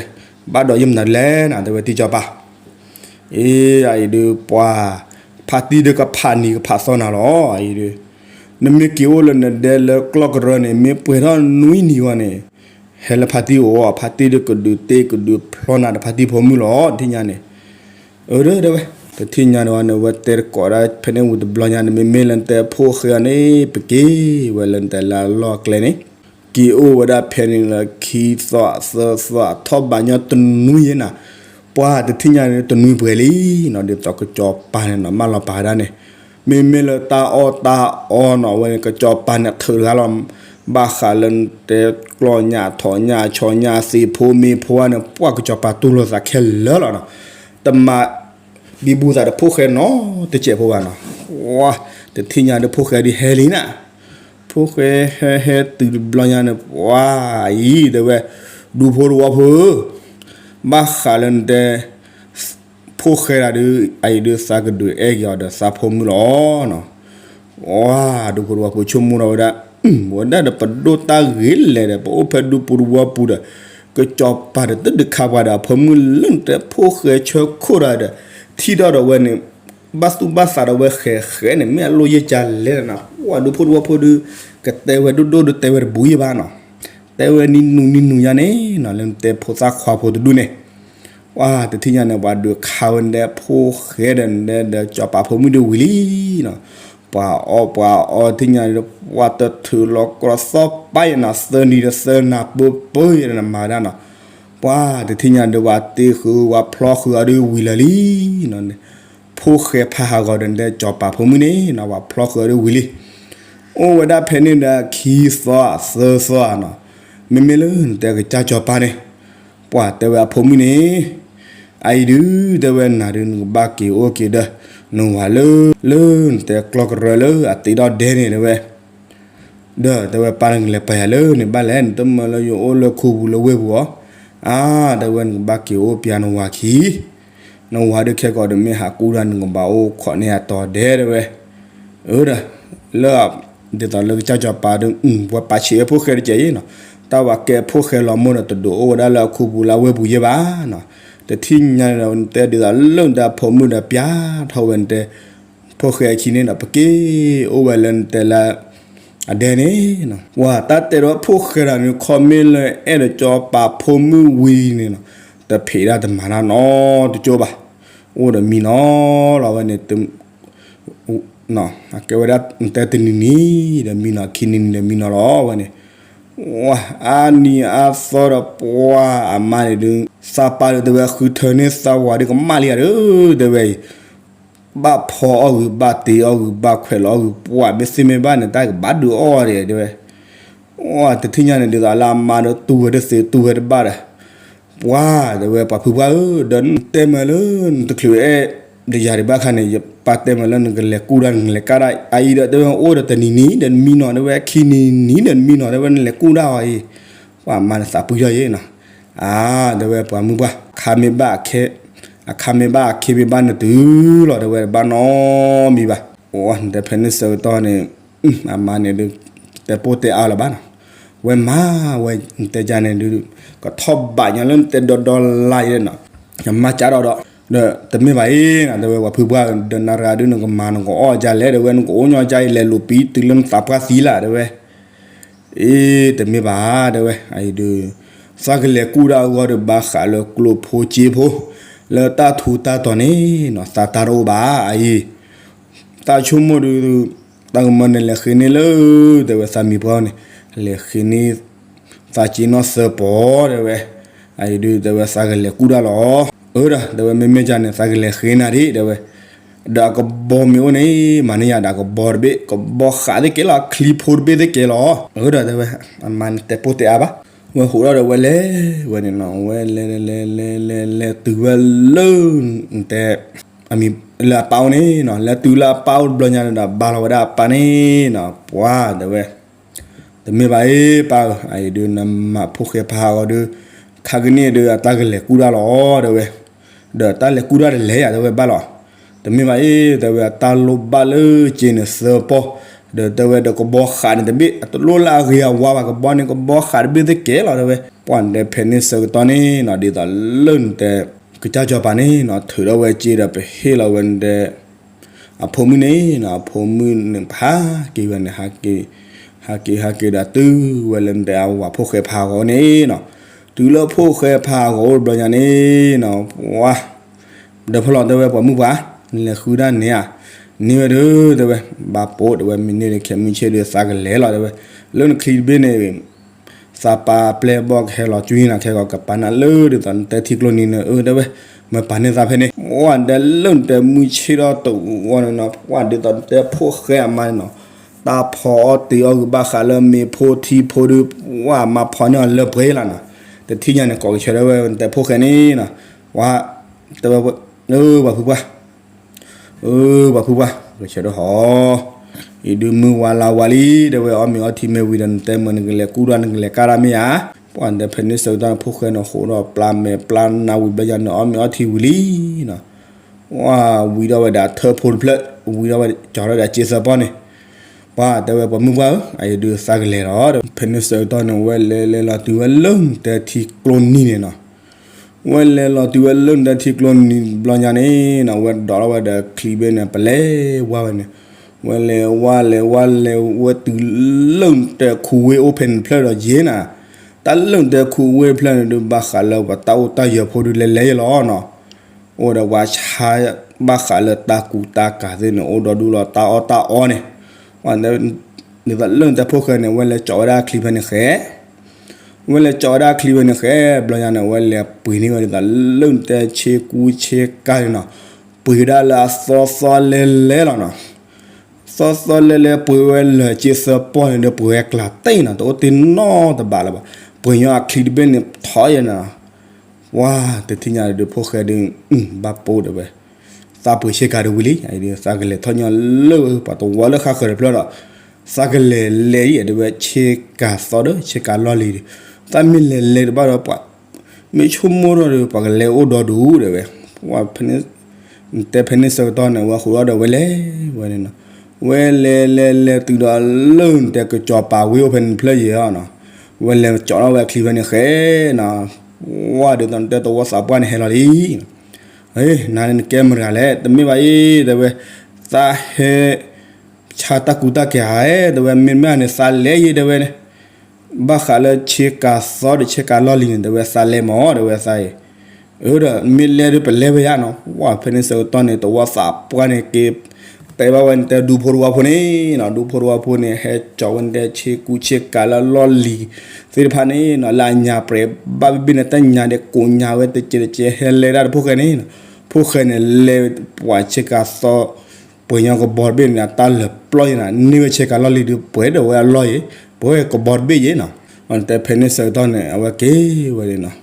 ဘၣ်ဒီးယမနုၤလဲၣ်နၤ တဲဝဲတံၢ်စီၤပၤ, အ့ အအံၤဒုးပှၤ ဖါတံၢ်ဒုးကဖးနံၤကဖးသီနၤလီၤ အအံၤဒုး နမ့ၢ်က့ၤအိၣ်လၢနဒဲလၢကျီၢ်ကရၢန့ၣ် မ့ၢ်ပှဲၤထီၣ်နွံနံၤဝဲန့ၣ် ဟဲလၢဖါတံၢ်အိၣ် ဖါတံၢ်ဒုးကဒုးတ့ကဒုးဖျီနၤဒီးဖါတံၢ်ဖိမုၣ်လီၤ တထံၣ်ညါန့ၣ် အၢ တဲဝဲ တထံၣ်ညါန့ၣ်ဝဲန့ၣ် ဝဲတဲတကိးဒၣ်ဖဲန့ၣ်ဝံၤတဘျီညါန့ၣ် မ့မ့ၢ်လၢနတဲဖိၣ်ဃဲအီၤန့ၣ် ပက့ၤဝဲလၢနတဲလၢအလီၢ်အကျဲန့ၣ် က့ၤအိၣ်ဝဲဒၣ်ဖဲန့ၣ်လၢခံသီသၢသီထီၣ်ဘးညီတနွံယဲနၤ ပှၤတထံၣ်ညါန့ၣ်တနွံပှဲၤလံနီၤ ဒ်သိးကစီၤပၤန့ၣ်နီၤ မၢလီၤပာ်ဝဲဒၣ်န့ၣ် မ့မ့ၢ်လၢတၢ်အီၣ်တၢ်အီနီၤ အဝဲန့ၣ် ကစီၤပၤန့ၣ်ထုးတဂၤလီၤ ဘၣ်ဃးလၢနတဲကျီၢ်ညၣ်ထိးညၣ်ဆီညၣ်သ့ၣ်ဖိမ့ၢ်ဖိဝဲန့ၣ် ပှၤကစီၤပၤတူၢ်လိာ်သးခဲလၢာ်လီၤနီၤ တမၤ ဘံဘူသးဒီးဖိၣ်ဃဲနီတစဲးဖိဘၣ်နီၤ ဝါ တထံၣ်ညါဒီးဖိၣ်ဃဲဒုးဟဲလံနၤ ဖိၣ်ဃဲဟဲဟဲတုၤတဘျီညါန့ၣ် ပှၤအံၤတဲဝဲ ဒူဖိတဝီဖိဧၢ ဘၣ်ဃးလၢနတဲ ဖိၣ်ဃဲဒၣ်ဒုး အအံၤဒုးသးကဒုးအဲၣ်က့ၤအီၤဒီးသးဖိမုၣ်လီၤနီၤ ဝါ ဒူဖိတဝီဖိဆိကမိၣ်ထီၣ်ဝဲဒၣ် ဝဲဒၣ်ဒီးပဒိၣ်တၢ်ဂ့ၤလဲၣ်ဒီး ပအိၣ်ဖဲဒူပူၤတဝီပူၤဒီး ကစီၤပၤဒီးတဒုးခးပှၤဒီးအဖိမုၣ်လၢနတဲဖိၣ်ဃဲဆၢခိၣ်ဒီး ထံၣ်ထီၣ်ဒီးဝဲန့ၣ် ဘၣ်သူၣ်ဘၣ်သးဒီးဝဲဃဲးဃဲးန့ၣ် မ့ၢ်အလိၣ်ယဲၢ်ကလဲၣ်နီၤ ဝဲဒူဖိတဝီဖိဒုး ကတဲဝဲဒိၣ်ဒိၣ်ဒုးတဲဝဲတဘူးယဲၢ်ဘၣ်နီၤ တဲဝဲနံၤနူၤနံၤနူၤညါန့ၣ်နီၤ လၢနတဲဖိသၣ်ခွါဖိတဒူၣ်န့ၣ် ဝါ တထံၣ်ညါန့ၣ် ပှၤဒုးခးဝဲနတဲဖိၣ်ဃဲဒီးနတဲဒီးစီၤပၤဖိမုၣ်ဒုးဝံၤလံနီၤ ပှၤအီၣ်ပှၤအီထံၣ်ညါဒီး ပှၤတထုးလီၤကြီသီၣ်ပၢ်ယဲနီၤ သၢနံၤဒီးသၢနၤပၢပၢယဲနမၤဒၣ်နီၤ ပှၤတထံၣ်ညါဒီး ပှၤတ့ဃုာ် ပှၤဖျီဃုာ်အီၤဒုးဝံၤလၢာ်လံနီၤ ဖိၣ်ဃဲဖးဟးဂီၤဒီးနတဲစီၤပၤဖိမုၣ်န့ၣ်နီၤ ပှၤဖျီဃုာ်အီၤဒုးဝံၤလံ အိၣ်ဝဲဒၣ်ဖဲန့ၣ်ဒီးခံသီသၢသီနီၤ မ့မ့ၢ်လၢနတဲကစၢ်စီၤပၤန့ၣ် ပှၤတဲဝဲအဖိမုၣ်န့ၣ် အအံၤဒုး တဲဝဲနၤဒုး နကဘၣ်က့ၤအိၣ်က့ၤဒီး နဝၤလၢ လၢနတဲကျီၢ်ကရၢလၢအတ့ထီၣ်ဒဲန့ၣ်တဲဝဲ ဒီးတဲဝဲပၢ်နကလဲၤပာ်ယၤလၢန့ၣ်ဘၣ်လဲၣ် နတမၢလၢယအိၣ်လၢခူပူၤလၢဝ့ၢ်ပူၤအီၤ အါ တဲဝဲနကဘၣ်က့ၤအိၣ်ပျဲနဝၤခံ နဝၤဒုးခဲကိာ်ဒီးမ့ၢ်ဟးကူၣ်တၢ် နကဘၣ်အိၣ်ခိးန့ၢ်အတီၤဒဲတဲဝဲ အၢဒီး လၢ ဒ်သိးလၢကစၢ်စီၤပၤဒီး ဝဲပာ်ဆံးဝဲဖိၣ်ဃဲတကဲးယဲနီၤ တၢ်ဝဲကဲဖိၣ်ဃဲလီၤမိၢ်ဒီးတဒိးအိၣ်ဝဲဒၣ်လၢအခူပူၤလၢအဝ့ၢ်ပူၤယဲဘၣ်နီၤ တထံၣ်ညါန့ၣ်ဒီး နတဲဒ်သိးလၢနတဲအဖိမုၣ်ဒီးပျဲထီၣ်ဝဲနတဲ ဖိၣ်ဃဲအခံန့ၣ်ဒီး ပက့ၤအိၣ်ဝဲလၢနတဲလၢ အဒဲန့ၣ်နီၤ ဝဲတၢ်တဲဒီးဖိၣ်ဃဲတဂၤန့ၣ် ခီမ့ၢ်လၢအဲၣ်ဒိးကၠီပာ်ဖိမုၣ်ဝံၤန့ၣ်နီၤ တဖံးဒၣ်တမၤတၢ်နီတကၠိဘၣ် အိၣ်ဒီးမံနီၤလီၤဝဲန့ၣ် အကဲဝဲဒၣ်တဲတနံၤနံၤဒီးမံနီၤ ခံနံၤနံၤဒီးမံနီၤလီၤဝဲန့ၣ် ဝဲအါနံၤအါသီဒီးပှၤအမါန့ၣ်ဒုး သးပၢ်ဒုးတဲဝဲဃုထၢန့ၢ်သးဝၤဒုး ကမၣ်လံဧါဒီး တဲဝဲအံၤ ဘၣ်ဖီအီၣ်ဂုၤ ဘၣ်တ့အီၣ်ဂုၤ ဘၣ်ခွဲးလီၤအီၣ်ဂုၤ ပှၤမ့ၢ်သ့မ့ၢ်ဘၣ်န့ၣ် တၢ်ကဘၣ်ဒုးအီၣ်ဒဲးတဲဝဲ တထံၣ်ညါန့ၣ် ဒ်သိးလၢအမါဒီးတူၢ်ဝဲတသ့တူၢ်ဝဲတဘၣ်ဒီး ပှၤတဲဝဲပှၤဖုပှၢ်ဧၢ ဒီးနတဲမၢလၢနတချုးအဲၣ် ဒီးယၤဒံးဘၣ်ခါန့ၣ် ယပၢ်တဲမၢလၢနကလဲၤကူၣ်တၢ် နကလဲၤကၣ်တၢ် အအံၤဒီးတဲဝဲအိၣ်ဒီးတနံၤနံၤဒီးနမံနီၤ တဲဝဲခံနံၤနံၤဒီးနမံနီၤ တဲဝဲနလဲၤကူၣ်တၢ်အီၤအံၤ ပှၤမါန့ၣ်သးပှံၢ်ထီၣ်ယဲနီၤ အါ တဲဝဲပှၤမုၢ်ပှၢ် ခါမ့ၢ်ဘၣ်အခ့ အခါမ့ၢ်ဘၣ်အခ့မ့ၢ်ဘၣ်နတုၤလီၤ တဲဝဲတဘၣ်နီတမံၤဘၣ် အိၣ်နတဲဖဲန့ၣ်ဆၢကတီၢ်န့ၣ် အမါန့ၣ်ဒုး တဲပိၢ်တဲအါလၢၤဘၣ်နီၤ ဝဲမၤဝဲ နတဲကါန့ၣ်ဒုး ကထီၣ်ဘးညါလၢနတဲဒီဒီလါယဲနီၤ နမၤကၢ်ဒီးဒီး ဒီးတမ့ၢ်ဘၣ်အံၤနီၤ တဲဝဲပှၤဖုပှၢ် ဒီးနၤတဂၤဒုး နကမၤနကအီၣ်ကါလဲၣ် တဲဝဲနကအိၣ်ညီကါအံၤ လဲၤလူၤပံတုၤလၢနသးပှၢ်သံလၢ် တဲဝဲ အ့ တမ့ၢ်ဘၣ် တဲဝဲ အအံၤဒုး သးကလဲၤကူၣ်တၢ်အဂီၢ်ဒီး ဘၣ်ဃးလၢကျိဖိစ့ဖိ လၢတၢ်ထူးတၢ်တီၤန့ၣ်နီၤ သးတၢ်တအိၣ်ဘၣ် အအံၤ တၢ်ဆိကမိၣ်ဒုး တၢ်ကမၢန့ၣ်လဲၤဃ့န့ၢ်လၢ တဲဝဲသးမံၤပှၢ်န့ၣ် လဲၤဃ့န့ၢ် သးစ့နီၢ်သၢပီၤ တဲဝဲ အအံၤဒုး တဲဝဲသးကလဲၤကူၣ်တၢ်လီၤ အၢဒီး တဲဝဲမ့မ့ၢ်ကါန့ၣ် သးကလဲၤဃ့နၤဒံး တဲဝဲ ဒီးအကဘီမ့ၢ်အိၣ်န့ၣ် မၤန့ၢ်ယၤဒီးအကဘီတဘ့ၣ် ကဘီဃးသ့ၣ်ကဲလီၤ ချံဖိတဘ့ၣ်သ့ၣ်ကဲလီၤ အၢဒီးတဲဝဲ အမါန့ၣ်တဲပိၢ်တဲအါဘၣ် ဝဲဟိးထီၣ်ဒီးဝဲလဲၤဝဲန့ၣ်နီၤ ဝဲလဲၤလဲၤလဲၤလဲၤလဲၤတုၤဝဲလၢ တဲ အမံၤလၢအပၢ်အိၣ်န့ၣ်နီၤ လဲၤတုၤလၢအပၢ်အိၣ်တဘျီညါန့ၣ်ဒီး ဘါလီၤဝဲဒၣ်အပၢ်န့ၣ်နီၤ ပှၤတဲဝဲ တမ့ၢ်ဘၣ်အ့ၣ်ပၢ်ဧၢ အအံၤဒုး နမၤဖိၣ်ဃဲဖးဟးဂီၤဒုး ခါကန့ၣ်ဒုး အတၢ်ကလဲၤကူၣ်တၢ်လီၤ တဲဝဲ ဒီးတၢ်လဲၤကူၣ်တၢ်တလဲၤယၤ တဲဝဲဘၣ်လီၤ တမ့ၢ်ဘၣ်အ့ၣ် တဲဝဲ အတၢ်လိၣ်ဘၣ်လၢက့န့ၣ်သၢပီၢ် ဒီးတဲဝဲဒီးကဘီဃးန့ၣ်တဘ့ၣ် အတလိၣ်လၢအဂ့ၤအဝါဘၣ် ကဘီန့ၣ် ကဘီဃးတဘ့ၣ်သ့ၣ်ကဲလီၤ တဲဝဲ ပှၤတဲဖဲန့ၣ်ဆၢကတီၢ်န့ၣ်နီၤ ဒ်သိးလၢနတဲ ကစၢ်စီၤပၤန့ၣ်နီၤ ထုးထီၣ်ဝဲစ့ဒီး ပဟ့ၣ်လီၤဝဲန့ၣ်ဒီး အဖိမုၣ်န့ၣ်နီၤ အဖိမုၣ်န့ၣ် ပဟးက့ၤဝဲန့ၣ် ဟးက့ၤ ဟးက့ၤ ဟးက့ၤဒီး တုၤဝဲလၢန့ၣ်ဒီး အဝၤဖိၣ်ဃဲဖးအဂီၤန့ၣ်နီၤ, တုၤလၢဖိၣ်ဃဲဖးအဂီၤအိၣ်တဘျီညါန့ၣ်နီၤ, ပှၤ ဒီးဖဲလီၤတဲဝဲ ပှၤမုၣ်ပှၢ် နလဲၤဃုဒၣ်န့ၣ်ဧါ, န့ၢ်ဝဲဒီး တဲဝဲ ဘၣ်ပိာ် တဲဝဲ မ့ၢ်န့ၢ်ဒီး ခဲမုၢ်ဆ့ၣ်ဒီး သးကလဲၤလီၤ တဲဝဲ, လၢနချံတဘ့ၣ်န့ၣ် သးပာ်ပျဲၢ်ဘီၣ်ကဟဲလီၤကွံနၤ ခဲဂီၤကပာ်နၤလၢဒ်သိးနတဲထံကျိနံၤန့ၣ် အၢ တဲဝဲ, မ့ၢ်ပာ်န့ၢ်သးဖဲန့ၣ် ပှၤဒီးလၢနတဲမုၢ်ဆ့ၣ်ထီၣ်တဝီန့ၣ်နီၤ, ပှၤဒ်သိးနတဲဖိၣ်ဃဲအမါန့ၣ်နီၤ, တၢ်ဖီအီၣ်တ့ၤအီၣ်ဂုာ်ဘၣ်ဃးလၢမ့ၤဖိထံဖိဒီး ပှၤမၤဖီန့ၢ်အီၤလၢပှဲၤလီၤနီၤ, တထံၣ်ညါန့ၣ် ကိးကဆၢထၢၣ်ဝဲ နတဲဖိၣ်ဃဲန့ၣ်နီၤ, ပှၤ တဲဝဲ ပှၤဖုပှၢ် အၢ ပှၤဖုပှၢ် ကဆၢထၢၣ်ဟီ, အံၤဒုးမုၢ်ဝါလါဝါလံ တဲဝဲ အီၣ်မ့ၤအီထံမ့ၢ်ဝံၤဒီး နတဲမုၢ်နကလဲၤကူၣ်ဒီး နကလဲၤကၢ်ဒၣ်မ့ၢ်ဧါ, ပှၤတဲဖဲန့ၣ်ဆၢကတီၢ်န့ၣ် ဖိၣ်ဃဲန့ၣ် ဟိးဒီးပျၢ်မဲာ်ပျၢ်နါဝံၤဘျီညါန့ၣ် အီၣ်မ့ၤအီထံဝံၤလံနီၤ, ပှၤဝံၤဒီးဝဲဒၣ်ထၢဖိတဖျၢၣ် ဝံၤဒီးဝဲကၠီၤထီၣ်ဒီးစ့သၢပီၢ်န့ၣ်, ပှၤတဲဝဲ ပှၤမုၣ်ပှၢ်ဧၢ အအံၤဒုးသးကလဲၤလီၤ, ဖဲန့ၣ်ဆၢကတီၢ်န့ၣ် ဝဲလဲၤလဲၤလီၤတုၤဝဲလၢနတဲထံကျိနံၤန့ၣ်နီၤ ဝဲလဲၤလီၤတုၤဝဲလၢနတဲထံကျိနံၤဘျီညါန့ၣ်နီၤ ဝဲဒိးထီၣ်ဝဲဒီးချံဘ့ၣ်န့ၣ် ပလဲၤဝါဝဲန့ၣ်, ဝဲလဲၤဝါလဲၤဝါလဲၤဝဲတုၤလၢနတဲခူဝ့ၢ်အိၣ်ဖဲန့ၣ်တဖျၢၣ်ဒီးယ့ၢ်နီၤ, တၢ်လၢနတဲခူဝ့ၢ်တဖျၢၣ်န့ၣ်ဒုး ဘၣ်ဃးလၢပှၤတၢ်အိၣ်တၢ်ယၢၤဖိဒုးလဲၤလဲၤယ့ၢ်လီၤနီၤ, အိၣ်ဒီးပှၤဆါ ဘၣ်ဃးလၢတၢ်ကူတၢ်ကၤသ့ၣ်န့ၣ် အိၣ်ဒီးဒူလီၤတၢ်အီၣ်တၢ်အီန့ၣ်, ဒ်သိးလၢနတဲဖိၣ်ဃဲန့ၣ် ဝဲလဲၤကၠီၤဝဲဒၣ်ချံဖဲန့ၣ်ဃဲ ဝဲလဲၤကၠီၤဝဲဒၣ်ချံဖဲန့ၣ်ဃဲ ဘျီညါန့ၣ် ဝဲလဲၤပှ့ၤန့ၢ်ဝဲဒ်သိးလၢနတဲဆ့ကူဆ့ကၤန့ၣ်နီၤ, ပှ့ၤဝဲဒၣ်လၢအသီသီလဲၤလဲၤလီၤနီၤ, သီသီလဲၤလဲၤပှ့ၤဝဲလၢာ်စ့သၢပီၢ်န့ၣ်ဒီး ပှ့ၤဝဲကျးတ့ၢ်နီၤ တအိၣ်တ့ၢ်နီတဘးလၢၤဘၣ်, ပှ့ၤညီအချံတဘ့ၣ်န့ၣ်ထီၣ်ယဲနီၤ, ဝါတထံၣ်ညါဒီး ဖိၣ်ဃဲဒုး ဘၣ်ပိာ်တဲဝဲ သးပှ့ၤဆ့ကၤတဝံၤလံ, အအံၤဒုး သးကလဲၤထီၣ်ညီလၢပှၤတဝီလၢဃါဃၢၤတဖျၢၣ်ဒီး သးကလဲၤလဲၤအံၤတဲဝဲ ဆ့ကၤသီဒီး ဆ့ကၤလီၢ်လံၤဒီး သးမ့ၢ်လဲၤလဲၤတဘၣ်ဒီးပှၤ မ့ၢ်ဆိကမိၣ်ထီၣ်ဒီး ပှၤကလဲၤအိၣ်ဒီဒူၣ်တဲဝဲ, တဲဖဲန့ၣ်ဆၢကတီၢ်န့ၣ် ဝဲဃုာ်ဒီးဝဲလဲၤဝဲန့ၣ်နီၤ, ဝဲလဲၤလဲၤလဲၤတုၤဒီးလၢနတဲကစီၤပၤဝ့ၢ်အိၣ်ဖဲန့ၣ်တဖျၢၣ်ယဲၢ်နီၤ, ဝဲလဲၤကၠီၤထီၣ်ဝဲအချံဖဲန့ၣ်ဃဲနီၤ, ဝါဒ်သိးနတဲတဝီသးပှၢ်န့ၣ်ဟဲလီၤလံ နၤန့ၣ်နကဲမတၤလဲၣ် တမ့ၢ်ဘၣ်အံၤ တဲဝဲ, သးဟဲ ဆါတၢ်ကူတၢ်ကၤဧါ တဲဝဲ မ့တမ့ၢ်န့ၣ် သးလဲၤယဲၢ်တဲဝဲန့ၣ်, ဘၣ်ဃးလၢဆ့ကၤသီဒီးဆ့ကၤလီၢ်လံၤန့ၣ် တဲဝဲ သးလဲၤမၢ် တဲဝဲသးအံၤ, အၢဒီး မ့ၢ်လဲၤဒီးပလဲၤဝဲယါနီၤ, ဝါဖဲန့ၣ်ဆၢကတီၢ်န့ၣ် တဝီသးပှၢ်န့ၣ်က့ၤ တဲဘၣ်ဝဲနတဲဒူဖိတဝီဖိန့ၣ်နီၤ, ဒူဖိတဝီဖိန့ၣ် ဟဲကၠီၤဝဲနတဲဆ့ကူဆ့ကၤလၢလီၢ်လံၤသ့ၣ်တဖၣ်န့ၣ်နီၤ, လၢအညါပြဲးဘၣ်ဘ့ၣ်ဘ့ၣ်န့ၣ် တၢ်ညါဒီးကိးညါဝဲတကဲးတကဲး ဟဲလဲၤဒၣ်တဖိၣ်ဃဲန့ၣ်နီၤ, ဖိၣ်ဃဲန့ၣ်လဲၤပှၤဆ့ကၤသီ ပှ့ၤညီကဘီတဘ့ၣ်န့ၣ် အတၢ်လၢာ်ပျီယဲနီၤ, န့ၢ်ဝဲဆ့ကၤလီၢ်လံၤဒီး ပှဲၤဒီးဝဲအလီၢ်ယဲ, ပဝဲကဘီတဘ့ၣ်ယဲနီၤ, နတဲဖဲန့ၣ်ဆၢကတီၢ်န့ၣ် အဝဲက့ၤဝဲန့ၣ်နီၤ,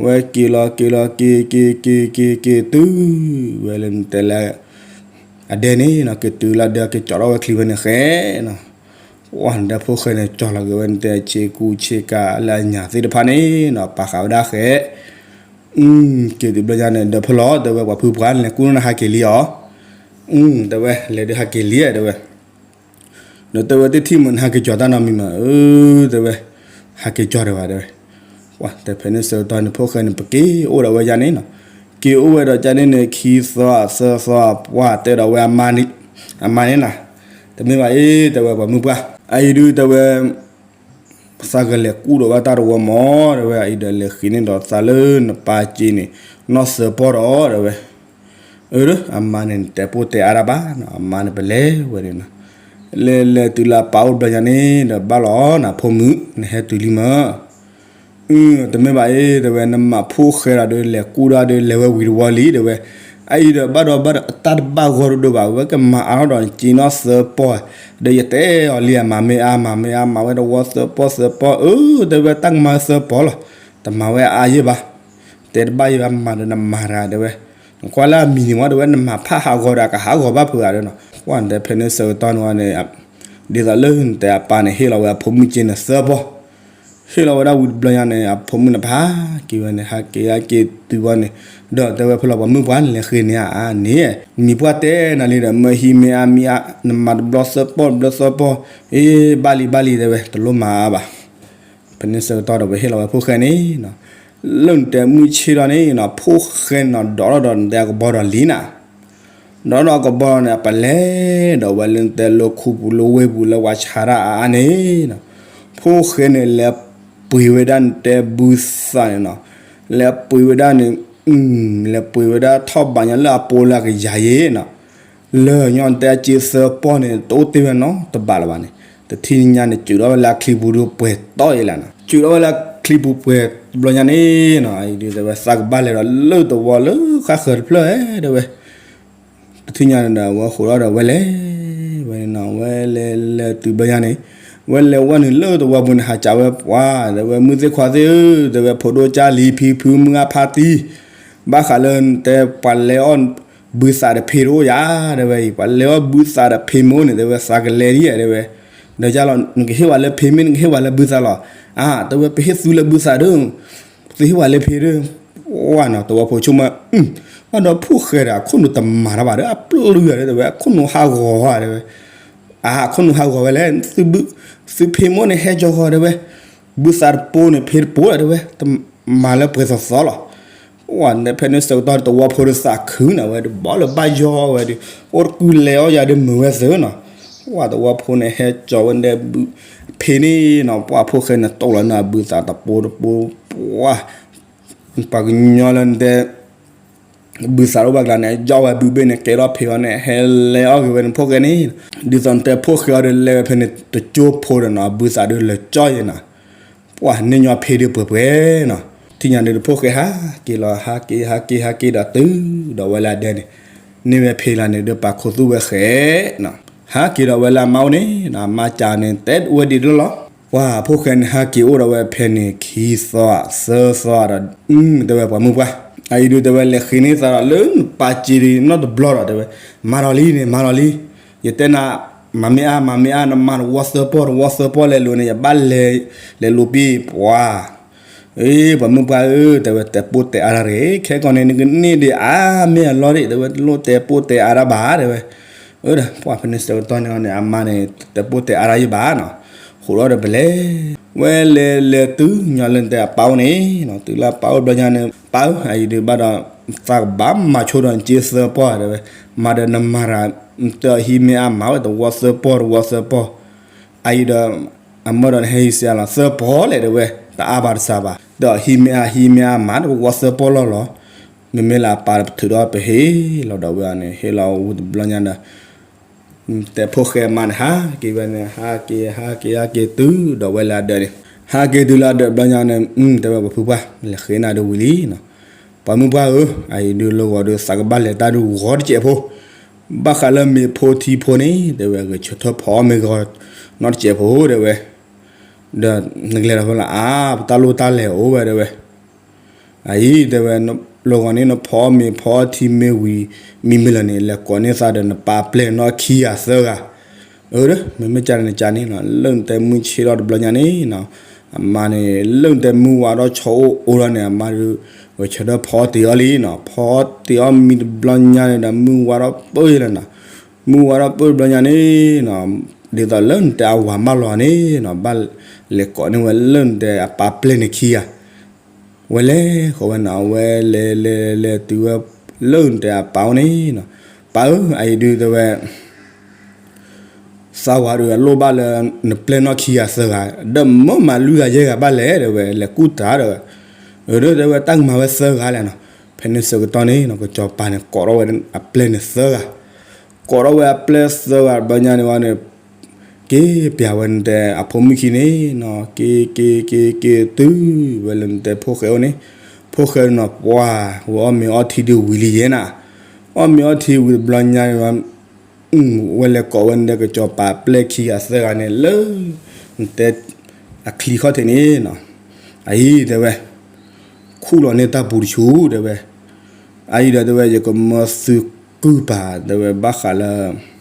ဝဲက့ၤလီၤက့ၤလီၤက့ၤက့ၤက့ၤက့ၤက့ၤတုၤ ဝဲလၢနတဲလၢ အဒဲန့ၣ်နီၤ က့ၤတုၤလၢအဒဲက့ၤကၠီၤထီၣ်ဝဲချံဖဲန့ၣ်ဃဲနီၤ, ဝါနတဲဖိၣ်ဃဲန့ၣ် ကၠီၤလီၤက့ၤဝဲနတဲဆ့ကူဆ့ကၤလၢအညါသ့ၣ်တဖၣ်န့ၣ်နီၤ ပာ်ဃာ်ဝဲဒၣ်ဃဲ က့ၤတုၤဘျီညါန့ၣ် ဒီးဖဲလီၤ တဲဝဲပှၤဖုပှၢ်န့ၣ် လဲၤကူၣ်နဟးက့ၤလံအီၤ, တဲဝဲ လဲၤဒုးဟးက့ၤလံတဲဝဲ, ဒီးတဲဝဲ တထံၣ်မုၢ်နဟးက့ၤကၠီၤတၢ်နီတမံၤမး အၢ တဲဝဲ, ဟးက့ၤကၠီၤတဲဝဲ တဲဝဲ, ပှၤတဲဖဲန့ၣ်ဆၢကတီၢ်န့ၣ် ဖိၣ်ဃဲန့ၣ် ပက့ၤအိၣ်ဒီးဝဲယါန့ၣ်နီၤ, က့ၤအိၣ်ဝဲဒီးယါန့ၣ်န့ၣ် ခံသီသၢသီ ပှၤတဲဒီးဝဲအမါန့ၣ်, အမါန့ၣ်နီၤ, တမ့ၢ်ဘၣ်အံၤ တဲဝဲပှၤမုၣ်ပှၢ်, အအံၤဒုးတဲဝဲ သးကလဲၤကူၣ်ဒီးဘၣ်တၢ်တဝီမး တဲဝဲ အအံၤဒီးလဲၤဃ့န့ၢ်ဒီးသးလၢနပၢ်စ့န့ၣ် နီၢ်သၢပီၢ်ဒီး တဲဝဲ, အၢ အမါန့ၣ် နတဲပိၢ်တဲအါတၢ်ဘၣ်နီၤ အမါန့ၣ် ပလဲၤဝဲန့ၣ်နီၤ, လဲၤလဲၤတုၤလၢအပၢ်အိၣ်ဘျီညါန့ၣ်ဒီး ဘၣ်လီၤနၤဖိမုၣ် နဟဲတုၤလံမး အၢ တမ့ၢ်ဘၣ်အံၤ တဲဝဲ နမၤဖိၣ်ဃဲဒီး လဲၤကူၣ်ဒၣ်ဒီး လဲၤဝဲဝံၤတဝီလံ တဲဝဲ, အအံၤဒီးဘၣ်ဒီးဘၣ်ဒီး တၢ်တဘၣ်ဂီၢ်ဒိၣ်ဒိၣ်ဘၣ် ဝဲကမၤအါထီၣ်ဒီး က့ၤနီၢ်သၢပီၢ်, ဒီးယတဲအီၤလံ အမၤမ့ၢ်အါ မၤမ့ၢ်အါ မၤဝဲတဝီသၢပီၢ်သၢပီၢ် အၢ တဲဝဲ တၢ်ကမၤသၢပီၢ်လီၤ, တမၤဝဲအါယဲၢ်ဘၣ်, တဲတဘၣ်ယဲၢ်ဘၣ် မၤဒီးနမၤတဂၤ တဲဝဲ, နကွၢ်လၢအမံၤန့ၣ်မး တဲဝဲ နမၤဖးဟးဂီၤဒီး ကဟးဂီၤဘၣ်ဖုးဂၤဒီးနီၤ, ကွၢ်နတဲဖဲန့ၣ်ဆၢကတီၢ်န့ၣ်ဝဲန့ၣ် ဒ်သိးလၢနတဲအပၢ်န့ၣ် ဟ့ၣ်လီၤဝဲအဖိမုၣ်က့န့ၣ်သၢပီၢ်, ဟ့ၣ်လီၤဝဲဒၣ်ဝံၤတဘျီညါန့ၣ် အဖိမုၣ်န့ၣ် ပဟးက့ၤဝဲန့ၣ် ဟးက့ၤဟဲက့ၤတုၤဝဲန့ၣ်, ဒီးတဲဝဲဖဲလီၤ ပှၤမုၣ်ပှၢ်န့ၣ် လဲၤဃ့န့ၢ်ဧါန့ၣ်, မံၤပှၢ်တဲနၤလံဒီး မ့ၢ်ဟံးမ့ၢ်အါမ့ၢ်အါ နမၤတဘျီသၢပီၢ်တဘျီသၢပီၢ်, အ့ ဘၣ်လံဘၣ်လံ တဲဝဲ တလိၣ်မၤအါဘၣ် ဖဲန့ၣ်ဆၢကတီၢ်ဒီး ပဟ့ၣ်လီၤဝဲဖိၣ်ဃဲန့ၣ်နီၤ, လၢနတဲမုၢ်ဆ့ၣ်ထီၣ်န့ၣ်နီၤ ဖိၣ်ဃဲနီၤ ဒိးထီၣ်ဒီးနတဲအကဘီဒီးလံနၤ, ဒိးထီၣ်ဒီးအကဘီဒီးန့ၣ် အပလဲၤဒီးဝဲလၢနတဲလၢခူပူၤလၢဝ့ၢ်ပူၤလၢ ဝါဆါတၢ်အါအါန့ၣ်နီၤ, ဖိၣ်ဃဲန့ၣ် လဲၤပှ့ၤဝဲဒၣ်နတဲဘုသးန့ၣ်နီၤ, လဲၤပှ့ၤဝဲဒၣ်န့ၣ် လဲၤပှ့ၤဝဲဒၣ်ထီၣ်ဘးညါလၢအပိလၢအကယၤယဲနီၤ, လၢညီနတဲအစ့သၢပီၢ်န့ၣ် တအိၣ်တ့ၢ်ဝဲနီတဘးလၢၤဘၣ်န့ၣ်, တထံၣ်ညါန့ၣ် စူးထီၣ်ဝဲလၢအချံပူၤဒုးပှဲၤတီၢ်အံၤလၢၤနီၤ, စူးထီၣ်ဝဲလၢအချံပူၤပှဲၤတဘျီညါန့ၣ်နီၤ, အံၤဒုးတဲဝဲသးကဘၣ်လဲၤဒီးလၢသဝီလၢဃါဃၢၤတဖျၢၣ်ဧၢ တဲဝဲ တထံၣ်ညါန့ၣ်ဒီး အဝဲဃိးထီၣ်ဒီးဝဲလဲၤ, ဝဲန့ၣ်နီၤ ဝဲလဲၤလဲၤတုၤဘျီညါန့ၣ်, ဝဲလဲၤဝဲနုာ်လၢသဝီပူၤန့ၣ် ဟးစံးဝဲပှၤ တဲဝဲ မုၢ်သ့ၣ်ခွါသ့ၣ်ဧၢ တဲဝဲ ဖိဒိၣ်ကၢ်လံဖံဖုမုၢ်အါဖါတံၢ်, ဘၣ်ဃးလၢနတဲပှၤလဲၤအီၣ်ဘုသးဒီးဖံတအိၣ်ယၤ တဲဝဲအံၤ ပှၤလဲၤအီၣ်ဘုသးဒီးဖံမ့ၢ်အိၣ်န့ၣ် တဲဝဲသးကလဲၤဒ်ယဲ တဲဝဲ, ဒီးယလီၤ နကဟ့ၣ်ဝဲလၢဖံမ့ၢ် နကဟ့ၣ်ဝဲလၢဘုသးလီၤ, အါ တဲဝဲ ပဟ့ၣ်သုလၢဘုသးဒီး သုဟ့ၣ်ဝဲလၢဖံဒီး, ဝဲနီၤ သဝီဖိဆိကမိၣ်, ဘၣ်ဒီးဖိၣ်ဃဲဒီး အခိၣ်နူာ်တမၤတၢ်ဘၣ်ဒီး အပျုၢ်ယၤဒီး တဲဝဲ အခိၣ်နူာ်ဟးဂီၤဧါ တဲဝဲ, အါ အခိၣ်နူာ်ဟးဂီၤဝဲလဲၣ်, သုဖံမ့ၢ်အိၣ်န့ၣ် ဟဲကၠီဃီ တဲဝဲ, ဘုသးတပိၤန့ၣ် ဖံတပိၤလီၤ တဲဝဲ, တမၤလၢပှဲၤသီသီလီၤ. ဝဲန့ၣ်ဖဲန့ၣ်ဆၢကတီၢ် သဝီဖိဒီးသးခုန့ၣ် အဝဲဒီးဘီလၢဘၣ်ယီဝဲဒီး အိၣ်တကုလဲၤအီၣ်ယၤဒီးမုာ်ဝဲသ့နီၤ, ဝဲသဝီဖိန့ၣ် ဟဲကၠီဝဲန့ၣ် ဖံန့ၣ်နီၤ ပှၤဖိၣ်ဃဲန့ၣ် တိၢ်လီၤန့ၣ် အဘုသးတပိၤတပိၤ, ပှၤ ပှၤကညီလၢနတဲ ဘုသးတအိၣ်ဘၣ်ကျါန့ၣ် ယီၣ်ဝဲဘုဘ့ၣ်န့ၣ် ကဲထီၣ်ဖံအီၤန့ၣ် ဟဲလဲၤအီၣ်က့ၤဝဲန့ၣ် ဖိၣ်ဃဲန့ၣ်, ဒ်သိးနတဲဖိၣ်ဃဲအီၤဒီး လဲၤဝဲဖဲန့ၣ် တကၠိဖိဒီးနီၤ အဘုသးဒုးလဲၤကၠီယဲနီၤ, ပှၤန့ၣ်ညီဖံဒုးပှဲၤပှဲၤနီၤ, ထံၣ်ညါဒုး ဖိၣ်ဃဲဟးက့ၤလီၤ ဟးက့ၤ ဟးက့ၤ ဟးက့ၤဒီးတုၤဒီးဝဲလၢအဒဲန့ၣ်, န့ၢ်ဝဲဖံလၢန့ၣ်ဒီး ပာ်ခူသူၣ်ဝဲဃဲနီၤ, ဟးက့ၤဒီးဝဲလၢအမါအိၣ်န့ၣ်နီၤ အမါကးန့ၣ် တဲဝဲဒ်လီၤလီၤ. ပှၤဖိၣ်ဃဲန့ၣ် ဟးက့ၤအိၣ်ဒီးဝဲဖဲန့ၣ် ခံသီ သၢသီဒီး တဲဝဲပှၤမုၢ်ပှၢ်, အအံၤဒုးတဲဝဲ လဲၤဃ့န့ၢ်သးဒီးလၢနပာ်စ့ဒံးနီတဘျီဒီး တဲဝဲ မၤဒီးလံန့ၣ် မၤဒီးလံ, ယတဲနၤ မၤမ့ၢ်အါ မၤမ့ၢ်အါ နမၤတဝီသၢပီၢ် တဝီသၢပီၢ်လဲၤလိၤန့ၣ် ယဘၣ်လဲၤ လဲၤလိၤပံၤ ပှၤ အ့ ပှၤမုၢ်ပှၢ်ဧၢ တဲဝဲ တဲပိၢ်တဲအါတၢ်တဂ့ၤ ခဲကီၢ်န့ၣ် နကန့ၢ်ဒံးအါမ့ၢ်အလီၢ်ဒံး တဲဝဲ တလိၣ်တဲပိၢ်တဲအါတၢ်ဘၣ် တဲဝဲ, အၢ ပှၤဖဲန့ၣ်ဆၢကတီၢ်န့ၣ်န့ၣ် အမါန့ၣ် တဲပိၢ်တဲအါတၢ်ယံၢ်ဘၣ်နီၤ, ဃိးဒီးပလဲၤ, ဝဲလဲၤလဲၤတုၤညီလၢနတဲအပၢ်အိၣ်န့ၣ်, တုၤလၢအပၢ်အိၣ်ဘျီညါန့ၣ် ပၢ်ဧၢ အအံၤဒုးဘၣ်ဒီး သးကဘၣ်မၤဆိဒီးနစ့သၢပီၢ် တဲဝဲ, မၤဒီးနမၤတၢ် နတဲအီၤဟံးမ့ၢ်အါမၤဝဲ တဝီသၢပီၢ် တဝီသၢပီၢ်, အအံၤဒီး အမၢဒီးနဟဲဟံးစ့လီၤ သၢပီၢ်လဲၣ် တဲဝဲ, တအါဘၣ်တစှၤဘၣ်, ဒီးဟံးမ့ၢ်အါ ဟံးမ့ၢ်အါမၤ တဝီသၢပီၢ်လီၢ်လီၤ, မ့မ့ၢ်လၢအပၢ်ထုးဒီးပဟ့ၣ်လီၤဒီးဝဲန့ၣ် ဟ့ၣ်လီၤဝံၤတဘျီညါဒီး တဲဖိၣ်ဃဲမါန့ၣ် ဟးက့ၤဝဲန့ၣ် ဟးက့ၤ ဟးက့ၤ ဟးက့ၤတုၤဒီးဝဲလၢအဒၢးန့ၣ်, ဟးက့ၤတုၤလၢအဒၢးဘျီညါန့ၣ် တဲဝဲပှၤဖုပှၢ် လဲၤဃ့နၤဒုးဝံၤလံနီၤ, ပှၤမုၢ်ပှၢ်ဧၢ အအံၤဒုးလၢဂီၤဒုးသးကဘၣ်လဲၤတၢ်ဒုးဂီၤတစဲးဖိ, ဘၣ်ဃးလၢမ့ၤဖိထံဖိန့ၣ် တဲဝဲ ဂဲၤဆၢထၢၣ်ဖီအီၣ်မ့ၤဂီၤနီတစဲးဖိ တဲဝဲ, ဒီးနကလဲၤဒီးဖဲလၢ အါ ပတၢ်လိၣ်တၢ်လဲၤအိၣ်ဝဲ တဲဝဲ အအံၤ တဲဝဲ လီၤဂီၤန့ၣ် နဖီအီၣ်မ့ၤဖီအီၣ်ထံမ့ၢ်ဝံၤ မံမ့ၢ်လၢန့ၣ် လဲၤကိးန့ၢ်သးဒီးနပၢ်ပျဲၢ်နီၢ်ခံဂၤသၢဂၤ, အၢ မ့မ့ၢ်ကန့ၣ်ကန့ၣ်နီၤ လၢနတဲမုၢ်ဆ့ၣ်ထီၣ်တဘျီညါန့ၣ်နီၤ, အမါန့ၣ် လၢနတဲမုၢ်ဝါထီၣ်ဆီအိၣ်အိၣ်ထီၣ်န့ၣ် အမါဒုး ဂဲၤဆၢထၢၣ်ဖီအီၣ်တ့ၢ်အီၤလံနီၤ, ဖီအီၣ်တ့ၢ်အီၤမံတဘျီညါန့ၣ်ဒီး မုၢ်ဝါထီၣ်ပၢၢ်လီၤနီၤ, မုၢ်ဝါထီၣ်ပၢၢ်တဘျီညါန့ၣ်နီၤ, ဒ်သိးလၢနတဲအဝၤမၢလီၤန့ၣ်နီၤ ဘၣ်လဲၤကိးန့ၢ်ဝဲလၢနတဲအပၢ်ပျဲၢ်န့ၣ်ခံဂၤ ဝဲလဲၤဃီဝဲနီၤ ဝဲလဲၤလဲၤလဲၤတုၤဝဲ လၢနတဲအပၢ်အိၣ်န့ၣ်နီၤ, ပၢ်ဧၢ အအံၤဒုးတဲဝဲ သးဝၤဒုးအလိၣ်ဘၣ်လၢ နပျဲၢ်နီၢ်ခံဂၤသၢဂၤ ဒီးမၢမၤလွံၢ်ဂၤယဲၢ်ဂၤဘၣ်လဲၣ် တဲဝဲ လဲၤကူၣ်တၢ်ဒီးဝဲ, အၢ ဒီးတဲဝဲတၢ်ကမၤဝဲသၢဂၤလဲၣ်နီၤ, ဖဲန့ၣ်ဆၢကတီၢ်န့ၣ်နီၤ ကစီၤပၤန့ၣ် ကိးထီၣ်ဝဲအပျဲၢ်န့ၣ်သၢဂၤ ကိးထီၣ်ဝဲအပျဲၢ်သၢဂၤဘျီညါန့ၣ်ဝဲန့ၣ် က့ၤပျးဝဲနတဲအဖိမုၣ်ခံန့ၣ်နီၤ က့ၤက့ၤက့ၤက့ၤတုၤဝဲလၢနတဲဖိၣ်ဃဲအိၣ်န့ၣ်, ဖိၣ်ဃဲနီၤ ပှၤ ဝဲအီၣ်မ့ၤအီထံဒုးဝံၤလံယဲနၤ, အီၣ်မ့ၤအီထံဝံၤတဘျီညါန့ၣ် ဝဲလဲၤကိးဝဲနတဲကစီၤပၤပျဲၢ်ခံဂၤသၢဂၤန့ၣ်လၢ နတဲ အချံခီၣ်ထံးန့ၣ်နီၤ, အအံၤတဲဝဲ ခူၣ်လီၤန့ၢ်တၢ်ပူၤတဆူ တဲဝဲ, အအံၤဒီးတဲဝဲ ယကမၢသုကုၢ်ပၤ တဲဝဲ ဘၣ်ဃးလၢ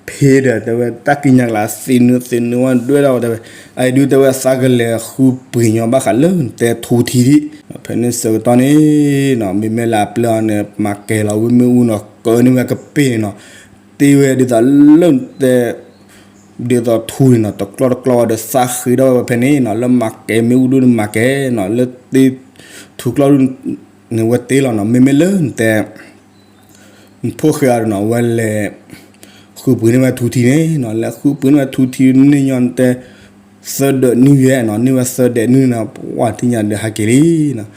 ဖဲဒီးတဲဝဲ တၢ်ကံးညာ်ကျါသ့ၣ်နုာ်သ့ၣ်နုာ်ဝဲဒွဲၣ်ဒီးတဲဝဲ, အအံၤဒုးတဲဝဲ သးကလဲၤဃုပှ့ၤညီဘၣ်ဃးလၢနတဲထူထံဒံး, ဖဲန့ၣ်ဆၢကတီၢ်န့ၣ်နီၤ မ့မ့ၢ်လၢအပျဲၢ်အီၤန့ၣ် မၤကဲၤလီၤဝံၤမ့ၣ်အူနီၤ ကၢန့ၢ်ဝဲကပ့ၤန့ၣ်နီၤ, တ့ဝဲဒ်သိးလၢနတဲ ဒ်သိးထူန့ၣ်နီၤ တကျီၢ်တကျီၢ်ဝဲဒီးသးဃ့ထီၣ်ဝဲဖဲန့ၣ်နီၤ လၢမၤကဲၤမ့ၣ်အူဒိၣ်န့ၣ်မၤကဲၤနီၤ လၢတ့ ထူကျီၢ်ဒုန့ၣ်ဝဲတ့လီၤနီၤ, မ့မ့ၢ်လၢနတဲ နဖိၣ်ဃဲအံၤနီၤ ဝဲလဲၤ ဃုပှ့ၤန့ၢ်ဝဲထူထံန့ၣ်နီၤ, လဲၤဃုပှ့ၤန့ၢ်ဝဲထူထံန့ၢ်ညီနတဲ သၢဒၢးနွံယဲနီၤ, န့ၢ်ဝဲသၢဒၢးနွံနီၤ, ပှၤထံၣ်ညါဒီးဟးက့ၤလံနီၤ,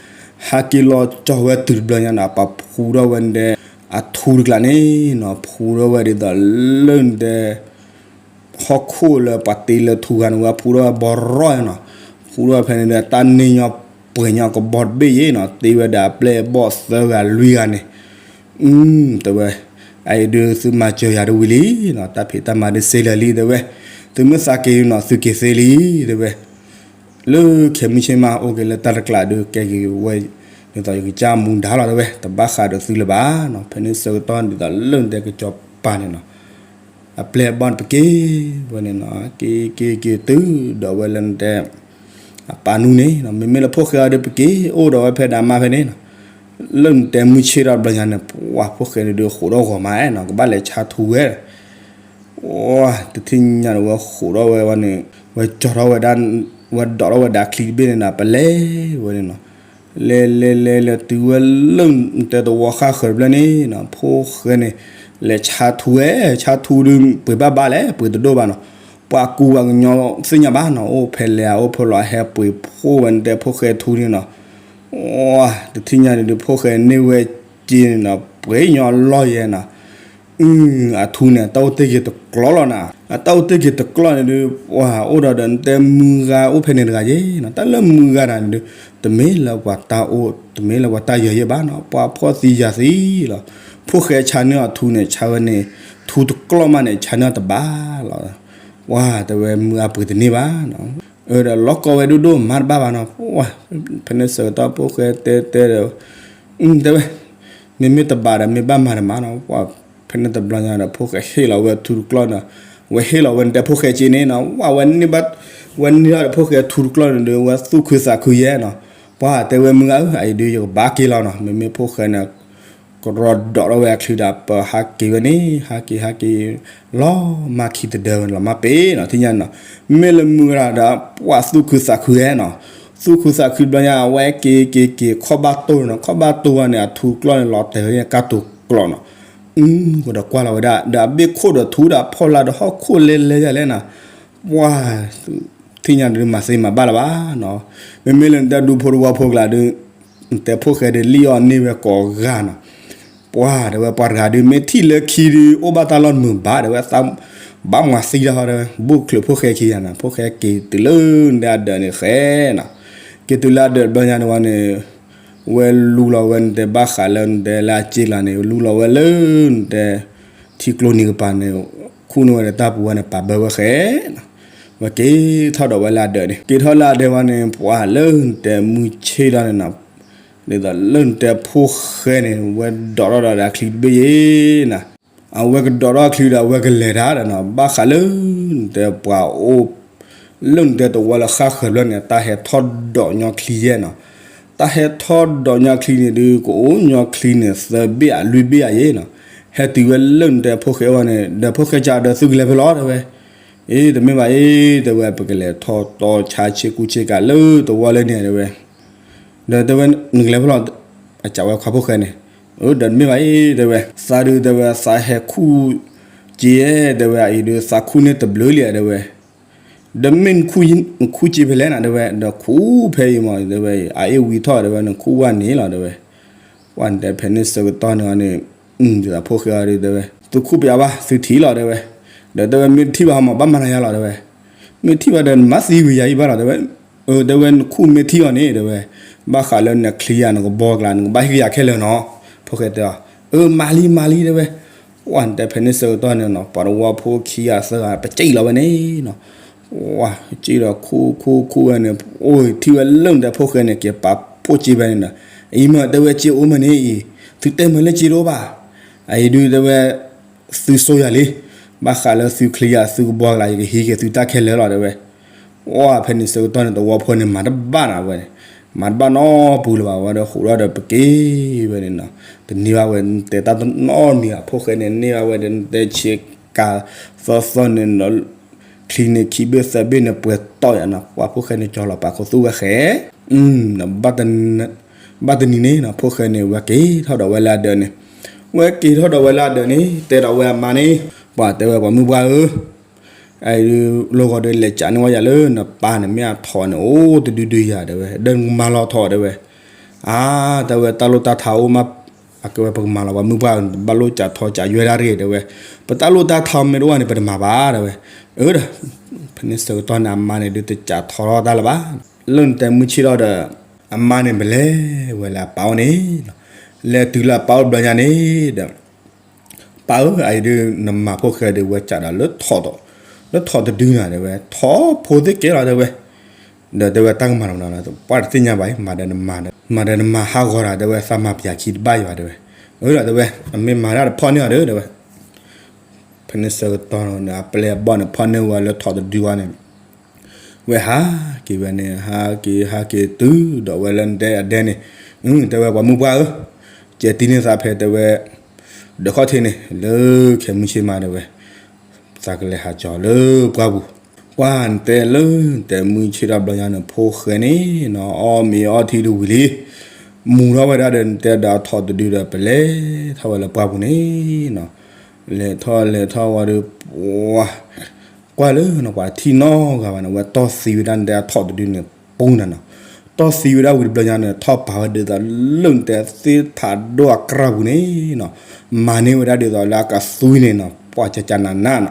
ဟးက့ၤလီၤကၠီဝဲတုၤတဘျီညါနီၤ, ပာ်ဖှူထီၣ်ဝဲနတဲ အထူတကျါန့ၣ်နီၤ, ဖှူထီၣ်ဝဲဒ်သိးလၢနတဲ ဟီၣ်ခိၣ်လၢပှၤတ့လၢထူဂၤန့ၣ် ဝဲဖှူထီၣ်ဝဲဘီရီနီၤ, ဖှူထီၣ်ဝဲဖဲန့ၣ်ဒီး တၢ်န့ၢ်ညီပှဲၤညီကဘီတဘ့ၣ်ယဲနီၤ, တ့ဝဲဒၣ်အပျဲၢ်အဘီၣ်သၢဂၤလွံၢ်ဂၤန့ၣ်, တဲဝဲ, အအံၤဒုးသုမၤစၢၤယၤတဝံၤလံနီၤ, တၢ်ဖံးတၢ်မၤဒုးစ့လၢာ်လံတဲဝဲ, သုမ့ၢ်သးက့ၤနီၤ သုက့ၤသ့လံတဲဝဲ လၢခဲမုၢ်ဆ့ၣ်မး အိၣ်က့ၤလၢတၢ်တကျးဒုးကဲက့ၤဝဲ, ဒ်သိးယကစၢ်မူဒါလီၤတဲဝဲ, တဘၣ်ဃးဒီးသုလၢၤဘၣ်နီၤ, ဖဲန့ၣ်ဆၢကတီၢ်ဒ်သိးလၢနတဲကစီၤပၤန့ၣ်နီၤ, အပျဲၢ်အဘီၣ်န့ၣ် ပက့ၤဝဲန့ၣ်နီၤ, က့ၤက့ၤက့ၤတုၤဒီးဝဲလၢနတဲ အပၢ်နူန့ၣ်နီၤ, မ့မ့ၢ်လၢဖိၣ်ဃဲအံၤဒီး ပက့ၤအိၣ်ဒီးဝဲဖဲဒၣ်မါဖဲန့ၣ်နီၤ, လၢနတဲမုၢ်ဆ့ၣ်ထီၣ်တဘျီညါန့ၣ် ပှၤဖိၣ်ဃဲန့ၣ်ဒုးဃိးထီၣ်ဂီၤမးနီၤ, ကဘၣ်လဲၤဆါထူဝဲ တထံၣ်ညါန့ၣ်ဝဲဃိးထီၣ်ဝဲဝဲန့ၣ်, ဝဲကၠီထီၣ်ဝဲဒၣ်, ဝဲဒိးထီၣ်ဝဲဒၣ်ချံတဘ့ၣ်န့ၣ်ဒီး ပလဲၤဝဲန့ၣ်နီၤ, လဲၤလဲၤလဲၤလဲၤတုၤဝဲလၢနတဲသဝီဃၣ်ဃၢၤတဘျီန့ၣ်နီၤ, ဖိၣ်ဃဲန့ၣ် လဲၤဆါထူဝဲ, ဆါထူဒုးပှ့ၤဘၣ်ဘၣ်လဲၣ်, ပှ့ၤတဒိၣ်ဘၣ်နီၤ, ပှၤကူပှၤကညီသ့ၣ်ညါဘၣ်နီၤ, အိၣ်ဖဲလဲၣ် အိၣ်ဖဲလဲၣ် ဟဲပှ့ၤဖှိၣ်ဝဲနတဲဖိၣ်ဃဲထူန့ၣ်နီၤ, တထံၣ်ညါန့ၣ်ဒုး ဖိၣ်ဃဲန့ၢ်ဝဲက့န့ၣ်နီၤ, ပှ့ၤညီလီၢ်ယဲနီၤ အထူန့ၣ် အတၢ်အိၣ်တ့ၢ်က့ၤတကျီၢ်လီၤနၤ, အတၢ်အိၣ်တ့ၢ်က့ၤတကျီၢ်န့ၣ်ဒုး ပှၤအိၣ်ဒီးဒီးနတဲမုၢ်ဂၤအိၣ်ဖဲန့ၣ်တဂၤယဲနီၤ, တၢ်လၢမုၢ်ဂၤတဂၤန့ၣ်ဒုး တမ့ၢ်လၢပှၤတၢ်အိၣ် တမ့ၢ်လၢပှၤတၢ်ယၢၤယဲဘၣ်နီၤ, ပှၤဖှီၣ်သံယာ်သံလီၤ, ဖိၣ်ဃဲဆါန့ၢ်အီၤထူန့ၣ် ဆါဝဲန့ၣ် ထူတကျီၢ်မးန့ၣ် ဆါန့ၢ်အီၤတဘၣ်လီၤ, ပှၤတဲဝဲမုၢ်အပှ့ၤတန့ၢ်ဘၣ်နီၤ, ဒီးလီၤကီဝဲဒိၣ်ဒိၣ်မးတဘၣ်ဘၣ်နီၤ, ဖဲန့ၣ်ဆၢကတီၢ်ဖိၣ်ဃဲတဲတဲဒီး တဲဝဲ, မ့မ့ၢ်တဘၣ်ဒီး မ့ၢ်ဘၣ်မၤတမးနီၤ, ပှၤဖဲန့ၣ်တဘျီညါဒီး ဖိၣ်ဃဲဟ့ၣ်လီၤဝဲထူတကျီၢ်န့ၣ်, ဝဲဟ့ၣ်လီၤဝဲနတဲဖိၣ်ဃဲက့န့ၣ်နီၤ, ဝဲန့ၢ်ဘၣ်, ဝဲန့ၢ်ထီၣ်ဒီးဖိၣ်ဃဲထူတကျီၢ်န့ၣ်ဒီး ဝဲသူၣ်ခုသးခုယဲနီၤ, ပှၤတဲဝဲမုၢ်ဂၤဧၢ အအံၤဒုးယကဘၣ်က့ၤလီၤနီၤ, မ့မ့ၢ်ဖိၣ်ဃဲန့ၣ် ကရီဒီးထီၣ်ဝဲအချံဒီး ပဟးက့ၤဝဲန့ၣ် ဟးက့ၤဟးက့ၤ လီၤမၢ်ခံတဒၢဝဲန့ၣ် လီၤမၢ်ပ့ၤနီၤ, ထံၣ်ညါနီၤ, မ့ၢ်လၢမုၢ်ဂၤဒီး ပှၤသူၣ်ခုသးခုဟဲနီၤ, သူၣ်ခုသးခုတဘျီညါ အဝဲက့ၤက့ၤက့ၤ ခီၣ်ဘၣ်တိၢ်နီၤ, ခီၣ်ဘၣ်တိၢ်ဝဲန့ၣ် အထူကျီၢ်န့ၣ် လီၤတဲာ်ဝဲန့ၣ် ကၢ်တိၢ်ကျီၢ်နီၤ, ကဒီးကွၢ်လီၤဝဲဒၣ် ဒီးအဘ့ၣ်ခိၣ်ဒီးထူဒီးဖီလာ်ဒီးဟီၣ်ခိၣ်လဲၤလဲၤယၤလဲၣ်နီၤ, ပှၤ ထံၣ်ညါဒုးမၤသ့မၤဘၣ်လၢၤဘၣ်နီၤ, မ့မ့ၢ်လၢနတဲဒူဖိတဝီဖိကျါဒုး နတဲဖိၣ်ဃဲဒုးလံၣ်အီၣ်န့ၢ်ဝဲကိးဂၤနီၤ, ပှၤတဲဝဲပှၤတဂၤဒုး မ့ၢ်ထံၣ်လၢခံဒုး အိၣ်ဘၣ်တၢ်လီၢ်မုာ်ဘၣ်တဲဝဲ, ဘၣ်မၤသံတၢ်ဟီတဲဝဲ, ဘူးချုးဖိၣ်ဃဲခံဂၤနီၤ, ဖိၣ်ဃဲက့ၤတုၤလၢနတဲအဒၢးန့ၣ်ဃဲနီၤ, က့ၤတုၤလၢအဒၢးတဘျီညါန့ၣ်ဝဲန့ၣ် ဝဲလူလီၤဝဲနတဲဘၣ်ဃးလၢနတဲလၢအစ့ကျါန့ၣ် လူလီၤဝဲလၢနတဲ ထံကျိနံၤကပၤန့ၣ် ခူၣ်န့ၢ်ဝဲဒီးတၢ်ပူၤဝဲန့ၣ် ပာ်ဘၢဝဲဃဲနီၤ, ဝဲက့ၤထီၣ်ဒီးဝဲလၢအဒၢးန့ၣ် က့ၤထီၣ်လၢအဒၢးဝဲန့ၣ် ပှၤလၢနတဲမုၢ်ဆ့ၣ်ထီၣ်န့ၣ်နီၤ, ဒ်သိးလၢနတဲဖိၣ်ဃဲန့ၣ် ဝဲဒိးထီၣ်ဒီးအချံတဘ့ၣ်ယဲနီၤ, အဝဲကဒိးထီၣ်အချံဒီး အဝဲကလဲၤတၢ်ဒီးနီၤ, ဘၣ်ဃးလၢနတဲပှၤအိၣ် လၢနတဲတဝီလၢဃၣ်ဃၢၤဘျီန့ၣ် တၢ်ဟဲထီၣ်ဒိးညီချံယဲနီၤ, တၢ်ဟဲထီၣ်ဒိးညီချံန့ၣ်ဒုး ကအိၣ်ညီချံန့ၣ် သၢဘ့ၣ်ဧါလွံၢ်ဘ့ၣ်ဧါယဲနီၤ, ဟဲတုၤဝဲလၢနတဲဖိၣ်ဃဲအဝဲန့ၣ် ဒီးဖိၣ်ဃဲကဒီးသုကလဲၤဖဲလဲၣ်တဲဝဲ, အ့ တမ့ၢ်ဘၣ်အ့ တဲဝဲ ပကလဲၤထီၣ်တီဆါဆ့ကူဆ့ကၤလၢတဝီလၢန့ၣ်တဲဝဲ ဒီးတဲဝဲ နကလဲၤဖဲလဲၣ်, အစံးဝဲခွါဖိၣ်ဃဲန့ၣ်, ဒီးတမ့ၢ်ဘၣ်အံၤတဲဝဲ သးဒုးတဲဝဲ သးဟဲခူၣ်စ့ဧဲ တဲဝဲ အအံၤဒုး သးခူၣ်န့ၢ်တဘျုးလံဧါတဲဝဲ, ဒီးမ့ၢ်နခူၣ်စ့ဖဲလဲၣ်နၤတဲဝဲ, ဒီးခူၣ်ဖဲအံၤမးတဲဝဲ, အအ့ၣ်ဝံၤထီၣ်တဲဝဲ နခူၣ်ဝဲန့ၣ်လီၤတဲဝဲ, ပှၤတဲဖဲန့ၣ်ဆၢကတီၢ်န့ၣ်န့ၣ် ဒ်သိးဖိၣ်ဃဲအံၤဒုးတဲဝဲ သုခူၣ်ပယါဘၣ် သုထံၣ်လီၤတဲဝဲ, ဒီးတဲဝဲ မ့ၢ်တထံၣ်ဘၣ်ဟီမး ဘၣ်မၤနၤယါလီၤတဲဝဲ, မ့ၢ်ထံၣ်ဘၣ်ဒီး နမၤသံဝံၤယၤအံၤဘၣ်လီၤတဲဝဲ, အၢ တဲဝဲ နခူၣ်မ့ၢ်ထံၣ်အီၤန့ၣ်တဲဝဲ, ဘၣ်ဃးလၢနချံယၤ နကဘီကျါ နကဘၣ်ဟ့ၣ်ကယၤခဲလၢာ်နီၤ, ဖိၣ်ဃဲတဲအီၤ, အၢ မၤလံ မၤလံတဲဝဲ, ပှၤတဲဖဲန့ၣ်ဆၢကတီၢ်န့ၣ်နီၤ ပှၤတဝီဖိခံဂၤသၢဂၤ ပစံၣ်လီၤဝဲန့ၣ်နီၤ, ပှၤစံၣ်ဒီးခူၣ်ခူၣ်ခူၣ်ဝဲန့ၣ် အိၣ်ထံၣ်ဝဲလၢနတဲဖိၣ်ဃဲန့ၣ် က့ၤပာ်ဖှိၣ်စ့ဖဲန့ၣ်ဒီး, အံၤမ့ၢ်တဲဝဲစ့အိၣ်မ့ၢ်န့ၣ်အံၤ, သုတဲမ့ၢ်လၢစ့တအိၣ်ဘၣ်, အအံၤဒုးတဲဝဲ သုဆိယၤလံ, ဘၣ်ဃးလၢသုချံယၤ သုကဘီကျါ ယကဟံးက့ၤသုတၢ်ခဲလၢာ်လီၤတဲဝဲ, ပှၤဖဲန့ၣ်ဆၢကတီၢ်န့ၣ် တဝီဖိန့ၣ် မၤတဘၣ်နၤဝဲန့ၣ်, မၤတဘၣ်နီတပူၤလၢၤဘၣ်ဝဲဒီး ဃိးဒီးပက့ၤဝဲန့ၣ်နီၤ, တန့ၢ်ဘၣ်ဝဲ တဲတၢ်တနီတမံၤဘၣ် ဖိၣ်ဃဲန့ၣ် န့ၢ်ဘၣ်ဝဲဒီး နတဲဆ့ကၤသီသီန့ၣ်နီၤ, ချံန့ၣ်ခံဘ့ၣ်သၢဘ့ၣ်န့ၣ် ပှဲၤတီၢ်ယၤနီၤ, ပှၤဖိၣ်ဃဲန့ၣ် ကၠီလီၤပာ်ခူသူၣ်ဝဲဃဲ ဘၣ်တနံၤန့ၣ်နီၤ ဖိၣ်ဃဲန့ၣ် ဝဲက့ၤထီၣ်ဒီးဝဲလၢအဒၢးန့ၣ်, ဝဲက့ၤထီၣ်ဒီးဝဲလၢအဒၢးန့ၣ် တဲဒီးဝဲအမါန့ၣ်, ပှၤတဲဝဲပှၤမုၣ်ပှၢ်ဧၢ, လၢဂီၤဒီးလဲၤကးန့ၢ်ဝဲယၤလၢနပၢ်န့ၣ် မ့ၢ်အထိးန့ၣ် အိၣ်တဒုဒုယၤတဲဝဲ, ဒီးနကမၤလီၤထိးတဲဝဲ, အါ တဲဝဲတၢ်လိၣ်တၢ်ထးအိၣ်မး, အကဲဝဲပကမၤလီၤပှၤမုၣ်ပှၢ်ဧၢ, နတဘၣ်လိၣ်ကးထီကးယွဲဒၣ်တဂ့ၤတဲဝဲ, ပတၢ်လိၣ်တၢ်ထးမ့ၢ်တအိၣ်န့ၣ် ပတမၤဘၣ်တဲဝဲ, အၢဒီး ဖဲန့ၣ်ဆၢကတီၢ်န့ၣ် အမါန့ၣ်ဒုးတကးထီထီၣ်တၢ်လၢၤဘၣ်, လၢနတဲမုၢ်ဆ့ၣ်ထီၣ်ဒီး အမါန့ၣ်ပလဲၤဝဲလၢအပၢ်အိၣ်န့ၣ်, လဲၤတုၤလၢအပၢ်အိၣ်တဘျီညါန့ၣ်ဒီး ပၢ်ဧၢ အအံၤဒုး နမၤဖိၣ်ဃဲဒုးဝဲကးဒီးလၢထိး, လၢထိးတဒုနၤတဲဝဲ, ထိးဖိသ့ၣ်ကဲလီၤတဲဝဲ, ဒီးတဲဝဲတၢ်ကမၤလီၤမးနီၤ ပှၢ်တသ့ၣ်ညါဘၣ်အံၤ, မၤဒီးနမၤဟးဂီၤဒီးတဲဝဲ သးမၤပယၤခံတဘၣ်ယၤတဲဝဲ, အၢဒီးတဲဝဲ အမ့ၢ်မၤတၢ်တဖီၣ်န့ၢ်အီၤဒီးတဲဝဲ, ဖဲန့ၣ်ဆၢကတီၢ်န့ၣ် အပျဲၢ်အဘီၣ်န့ၣ် ဖီၣ်န့ၢ်ဝဲလၢထိးတဒုဝဲန့ၣ် ဝဲဟးက့ၤဝဲန့ၣ် ဟးက့ၤဟးက့ၤတုၤဒီးဝဲလၢနတဲအဒဲန့ၣ်, တဲဝဲပှၤမုၣ်ပှၢ်ဧၢ, ကဲတံၢ်န့ၢ်သးဖဲတဲဝဲ, ဒီးခီၣ်ထံးန့ၣ် လၢခဲမုၢ်ဆ့ၣ်မးတဲဝဲ, သးကလဲၤဟးကၠီၤလၢပှၢ်ပူၤ, ပှၢ်နတဲလၢနတဲမုၢ်ဆ့ၣ်ထီၣ်ဘျီညါန့ၣ် ဖိၣ်ဃဲန့ၣ်နီၤ အီၣ်မ့ၤအီထံတဝံၤလံ, မူၤထီၣ်ဝဲဒၣ်ဒီးနတဲဒီးအထိးတဒုဒီး ပလဲၤထီၣ်ဝဲလၢပှၢ်ပူၤန့ၣ်နီၤ, လဲၤထီၣ်လဲၤထီၣ်ဝဲဒီး ပှၢ် ကွၢ်လၢနပှၤထံၣ်နီတဂၤဘၣ်န့ၣ် အဝဲတီၢ်သံဝဲဒၣ်နတဲအထိးတဒုန့ၣ် ပူၤနၤနီၤ, တီၢ်သံဝဲဒၣ်ဝံၤတဘျီညါန့ၣ် ထီၣ်ပာ်ဝဲဒ်သိးလၢနတဲသ့ၣ်ဖးဒိၣ်အကြၢးပူၤန့ၣ်နီၤ, မၤန့ၢ်ဝဲဒၣ်ဒ်သိးလၢအကသွံန့ၣ်နီၤ ပှၢ်ကကနၤနးနီၤ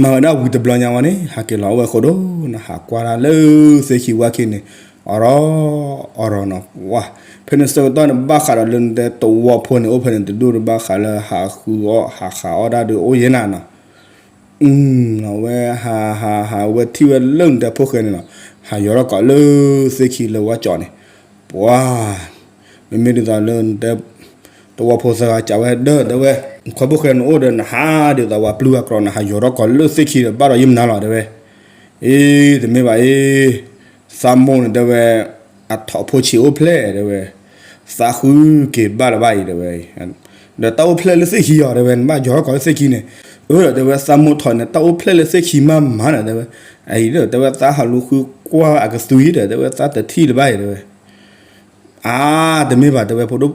မၤဝဲဒၣ်ဝံၤတဘျီညါဝဲန့ၣ် ဟးက့ၤလီၤအိၣ်ဝဲဃိဒိၣ်နီၤ ဟးကွၢ်ဒၣ်လၢသ့ၣ်ခံဝၢ်ခံန့ၣ် အီၣ်ရီၣ်အီၣ်ရီၣ်နီၤ, ဝါ ဖဲန့ၣ်ဆၢကတီၢ်န့ၣ် ဘၣ်ဃးဒီးလၢနတဲသဝီဖိန့ၣ် အိၣ်ဖဲန့ၣ်တဒူၣ်ဒီး ဘၣ်ဃးလၢဟးဃုအီၣ်ဟးဃးအီၣ်ဒၣ်ဒီးအိၣ်ယဲနၤနီၤ အဝဲဟးဟးဟးဝဲထံၣ်ဝဲလၢနတဲဖိၣ်ဃဲန့ၣ်နီၤ, ဟးယိးထီၣ်ကိးလၢသ့ၣ်ခံလၢဝၣ်ကၠီန့ၣ်, ပှၤ မ့မ့ၢ်ဒ်သိးလၢနတဲ သဝီဖိသၢဂၤကးဝဲဒၢးတဲဝဲ, နခွါဖိၣ်ဃဲန့ၣ်အိၣ်ဒီးနဟးဒ်သိးဝဲပျုၢ်အကြီနီၤ, ဟးယိးထီၣ်ကိးလၢသ့ၣ်ခံဒီး ဘၣ်ဒီးယံမနုၤလီၤတဲဝဲ, အ့ တမ့ၢ်ဘၣ်အ့ သးမိၢ်န့ၣ်တဲဝဲ, အထိးဖိဆံးအိၣ်ဖျဲၣ်တဲဝဲ, သးဃုက့ၤဘၣ်လၢၤဘၣ်အံၤတဲဝဲ, ဒီးတၢ်အိၣ်ဖျဲၣ်လၢသ့ၣ်ခံအီၤတဲဝဲ နဘၣ်ယိးထီၣ်ကိးလၢသ့ၣ်ခံန့ၣ်, အၢဒီးတဲဝဲ သးမိၢ်ထိးန့ၣ် တၢ်အိၣ်ဖျဲၣ်လၢသ့ၣ်ခံမးမးနီၤတဲဝဲ, အံၤဒီးတဲဝဲ သးဟးလူၤဃုကွၢ်အကသွံဒီး တဲဝဲသးတထံၣ်လၢၤဘၣ်အံၤတဲဝဲ အါ တမ့ၢ်ဘၣ်တဲဝဲ ဖိဒိၣ်,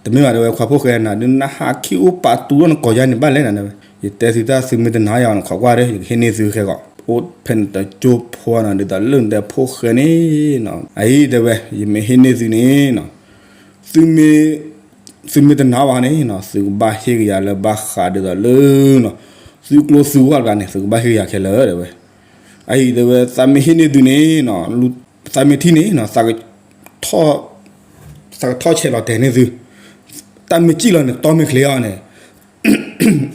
တမ့ၢ်ဘၣ်တဲဝဲ ခွါဖိၣ်ဃဲနၤဒုး နဟးခံအိၣ်ပာ်တူၢ်ထီၣ်နကိးယါန့ၣ်ဘၣ်လဲၣ်နၤတဲဝဲ, ယတဲသုတၢ်သုမ့ၢ်တနာ်ယၤနီၤ ခိးကွၢ်ဒီး ယကဟ့ၣ်န့ၢ်သုခဲဂီၤ, အိၣ်ဖဲန့ၣ်တကၠိဖိနီၤ ဒ်သိးလၢနတဲဖိၣ်ဃဲန့ၣ်နီၤ အံၤတဲဝဲ ယမ့ၢ်ဟ့ၣ်န့ၢ်သုန့ၣ်နီၤ သုမ့ၢ်, သုမ့ၢ်တနာ်ဘၣ်န့ၣ်နီၤ သုကဘၣ်ဟ့ၣ်ကယၤလၢဘၣ်ဃးဒ်သိးလၢနီၤ, သုကျိသုဝၢ်တဂၤန့ၣ် သုကဘၣ်ဟ့ၣ်ကယၤခဲလၢာ်တဲဝဲ, အံၤတဲဝဲ သးမ့ၢ်ဟ့ၣ်န့ၢ်သုန့ၣ်နီၤ သးမ့ၢ်ထံၣ်န့ၣ်နီၤ သးကထီၣ်ဆဲးလီၤတဲာ်န့ၢ်သု, တၢ်မ့ၢ်စံၣ်လီၤန့ၣ် တီမ့ၢ်ချ့အီၤန့ၣ်,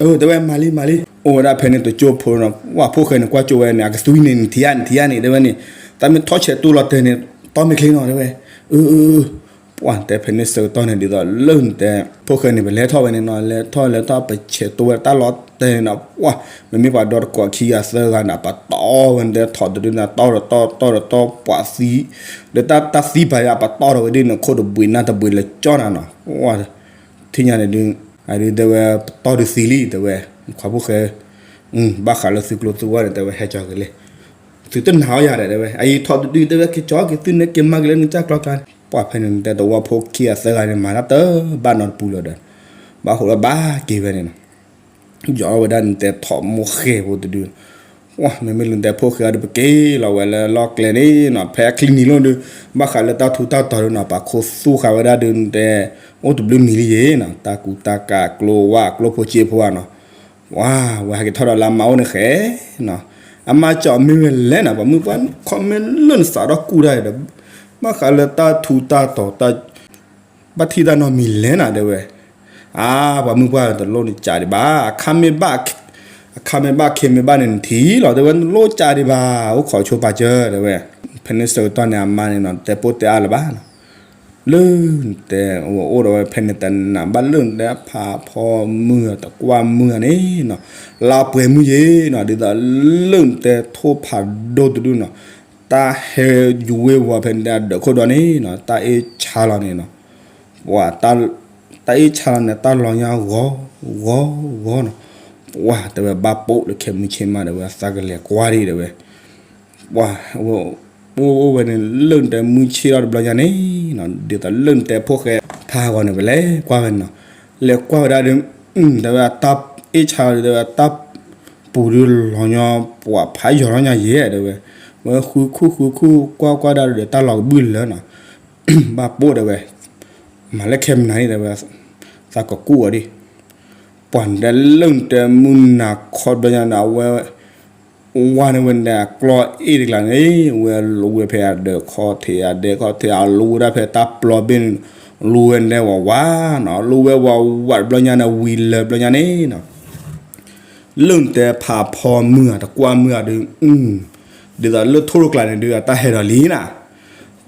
အၢ တဲဝဲ မၤလံ မၤလံ, အိၣ်ဝဲဒၣ်ဖဲန့ၣ်တကၠိဖိနီၤ ဝၣ်ဖိၣ်ဃဲန့ၣ် ကွၢ်ကၠိဝဲန့ၣ် အကသွံန့ၣ် နထံၣ်ဧါ နထံၣ်ဧါန့ၣ် တဲဝဲန့ၣ်, သးမ့ၢ်ထီၣ်ဆဲးတူၢ်လီၤတဲာ်န့ၣ် တီမ့ၢ်ချ့နီၤ တဲဝဲ, အၢ အၢ ပှၢ်တဲဖဲန့ၣ်ဆၢကတီၢ်န့ၣ် ဒ်သိးလၢနတဲ ဖိၣ်ဃဲန့ၣ် ပလဲၤထီၣ်ဝဲန့ၣ်နီၤ လဲၤထီၣ်လဲၤထီၣ် ပဆဲးတူၢ်ဝဲတၢ်လီၤတဲာ်န့ၣ်နီၤ ပှၢ် မ့မ့ၢ်ပှၤဒီတကိးခံဂၤသၢဂၤန့ၣ် ပတီၢ်ဝဲန့ၣ် တဲထီးတဒုန့ၣ် တီၢ်တတီၢ် တီၢ်တတီၢ် ပှၤသံ, ဒီးတၢ်သံပာ်ယၤ ပတီၢ်ထီၣ်ဝဲဒ်န့ၣ် ခိၣ်တဘှံးနၢ်တဘှံးလၢကၠီနၤနီၤ ပှၢ် ထံၣ်ညါန့ၣ်ဒုး, အဒုးတဲဝဲ ပတီၢ်ဒုးသံလံ တဲဝဲ, ခွါဖိၣ်ဃဲ, ဘၣ်ဃးလၢသုကျိသုဝၢ်န့ၣ် တဲဝဲ ဟဲကၠီက့ၤလံ, သုတနာ်အီၤယၤဒီး တဲဝဲ, အအံၤထီးတဒု တဲဝဲ က့ၤကၠီက့ၤသုန့ၣ် က့ၤမၤက့ၤလၢနကၢ်ကျီကျါန့ၣ်, ပှၢ်ဖဲန့ၣ် နတဲသဝီဖိခံဂၤသၢဂၤန့ၣ် မၤတၢ်တဘၣ်နီတပူၤလၢၤဒီး, ဘၣ်ဃိးလၢဘၣ်က့ၤဝဲန့ၣ်နီၤ ယီၤဝဲဒၣ်နတဲထိးမိၢ်ဃဲဖိတဒု, ဝါ မ့မ့ၢ်လၢနတဲဖိၣ်ဃဲအံၤဒီး ပက့ၤလီၤဝဲလၢလီၢ်ကျဲန့ၣ်နီၤ ဖဲအချံနံၤလိၣ်ဒုး, ဘၣ်ဃးလၢတၢ်ထူးတၢ်တီၤဒုးနီၤ ပာ်ခူသူၣ်ဃာ်ဝဲဒၣ်ဒုးနတဲ, အိၣ်တဘျုးမံၤလံယ့ၤနီၤ တၢ်ကူတၢ်ကၤကျိဝါကျိဖိစ့ဖိဧါနီၤ, ဝါ ဝဲဟဲက့ၤထီၣ်ဒီးလၢအမါအိၣ်န့ၣ်ဃဲနီၤ, အမါကၠီမ့ၢ်ဝဲလဲၣ်နီၤ ပှၤမုၣ်ပှၢ် comment လၢနစးထီၣ်ကူၣ်တၢ်ဒီး, ဘၣ်ဃးလၢတၢ်ထူးတၢ်တီၤတၢ် ဘၣ်ထံၣ်တၢ်နီတမံၤလဲၣ်နၤ တဲဝဲ, အါ ပှၤမုၣ်ပှၢ်တလိၣ်နကးဒံးဘၣ်, အခါမ့ၢ်ဘၣ်, အခါမ့ၢ်ဘၣ်ခ့မ့ၢ်ဘၣ်န့ၣ်နထံၣ်လီၤ တဲဝဲ နလိၣ်ကးဒံးဘၣ် အိၣ်ခိးဆိပာ်စၢၤ တဲဝဲ, ဖဲန့ၣ်ဆၢကတီၢ်န့ၣ် အမါန့ၣ်နီၤ တဲပိၢ်တဲအါလၢၤဘၣ်နီၤ, လၢနတဲ အိၣ်ဒီးဝဲဖဲန့ၣ်တနၤ ဘၣ်လၢနတဲဖးဖီမုၢ်တကွၢ်မုၢ်န့ၣ်နီၤ, လါပှဲၤမုၢ်ယ့ၤနီၤ ဒ်သိးလၢနတဲထိၣ်ဖးဒိၣ်တဒုနီၤ တၢ်ဟဲယူၤဝ့ၤဝီၤဖဲန့ၣ် အဒၢးခိၣ်ဒီန့ၣ်နီၤ တၢ်အ့ၣ်ဆါလီၤန့ၣ်နီၤ, ပှၤ တၢ်အ့ၣ်ဆါလီၤန့ၣ် တၢ်လီၤညါဂီၤ ဂီၤ ဂီၤနီၤ, ပှၤ တဲဝဲဘၣ်ပိာ်လၢခဲမုၢ်ဆ့ၣ်မး တဲဝဲ သးကလဲၤကွၢ်ဒံး တဲဝဲ, ပှၤ ဝဲ အိၣ်အိၣ်ဝဲန့ၣ် လၢၢ်နတဲမုၢ်ဆ့ၣ်ထီၣ်တဘျီညါန့ၣ်နီၤ ဒ်သိးလၢၢ်နတဲဖိၣ်ဃဲဖးဂီၤန့ၣ် ဝဲလဲၤကွၢ်ဝဲန့ၣ်နီၤ, လဲၤကွၢ်ဝဲဒၣ်ဒီး တဲဝဲအတၢ်အ့ၣ်ဆါဒီး တဲဝဲတၢ်ပူၤဒုးလီၤညီ ပှၤဖးယီၤထီၣ်ညါယဲၢ်တဲဝဲ, ဝဲဃုခူၣ်ဃုခူၣ်ကွၢ်ကွၢ်ဒၣ်ဒီးတၢ်လီၤကဘုၣ်လၢနီၤ, ဘၣ်ပိၢ်တဲဝဲ, မၤလၢခဲမနၤန့ၣ်တဲဝဲ, သးကကူၣ်အီၤဒံး, ပှၤနတဲလၢၢ်နတဲမုၢ်နၤခီတဘျီညါန့ၣ် အဝဲ ဝါန့ၢ်ဝဲန့ၣ် အကျီအ့ၣ်တကျါန့ၣ် ဝဲလူဝဲဖဲအဒၢးခီၣ်ထံး အဒဲခီၣ်ထံး အလူဝဲဒၣ်ဖဲတၢ်ပျီဘ့ၣ်န့ၣ်, လူဝဲန့ၣ်ဝးဝးနီၤ, လူဝဲဝးဝးတဘျီညါန့ၣ် ဝံၤလၢာ်တဘျီညါန့ၣ်နီၤ, လၢၢ်နတဲဖးဖီမုၢ်ဧါ တကွၢ်မုၢ်ဧါဒုး, ဒ်သိးလၢထိၣ်တကျါန့ၣ်ဒုး အတၢ်ဟဲဒီးလံနီၤ,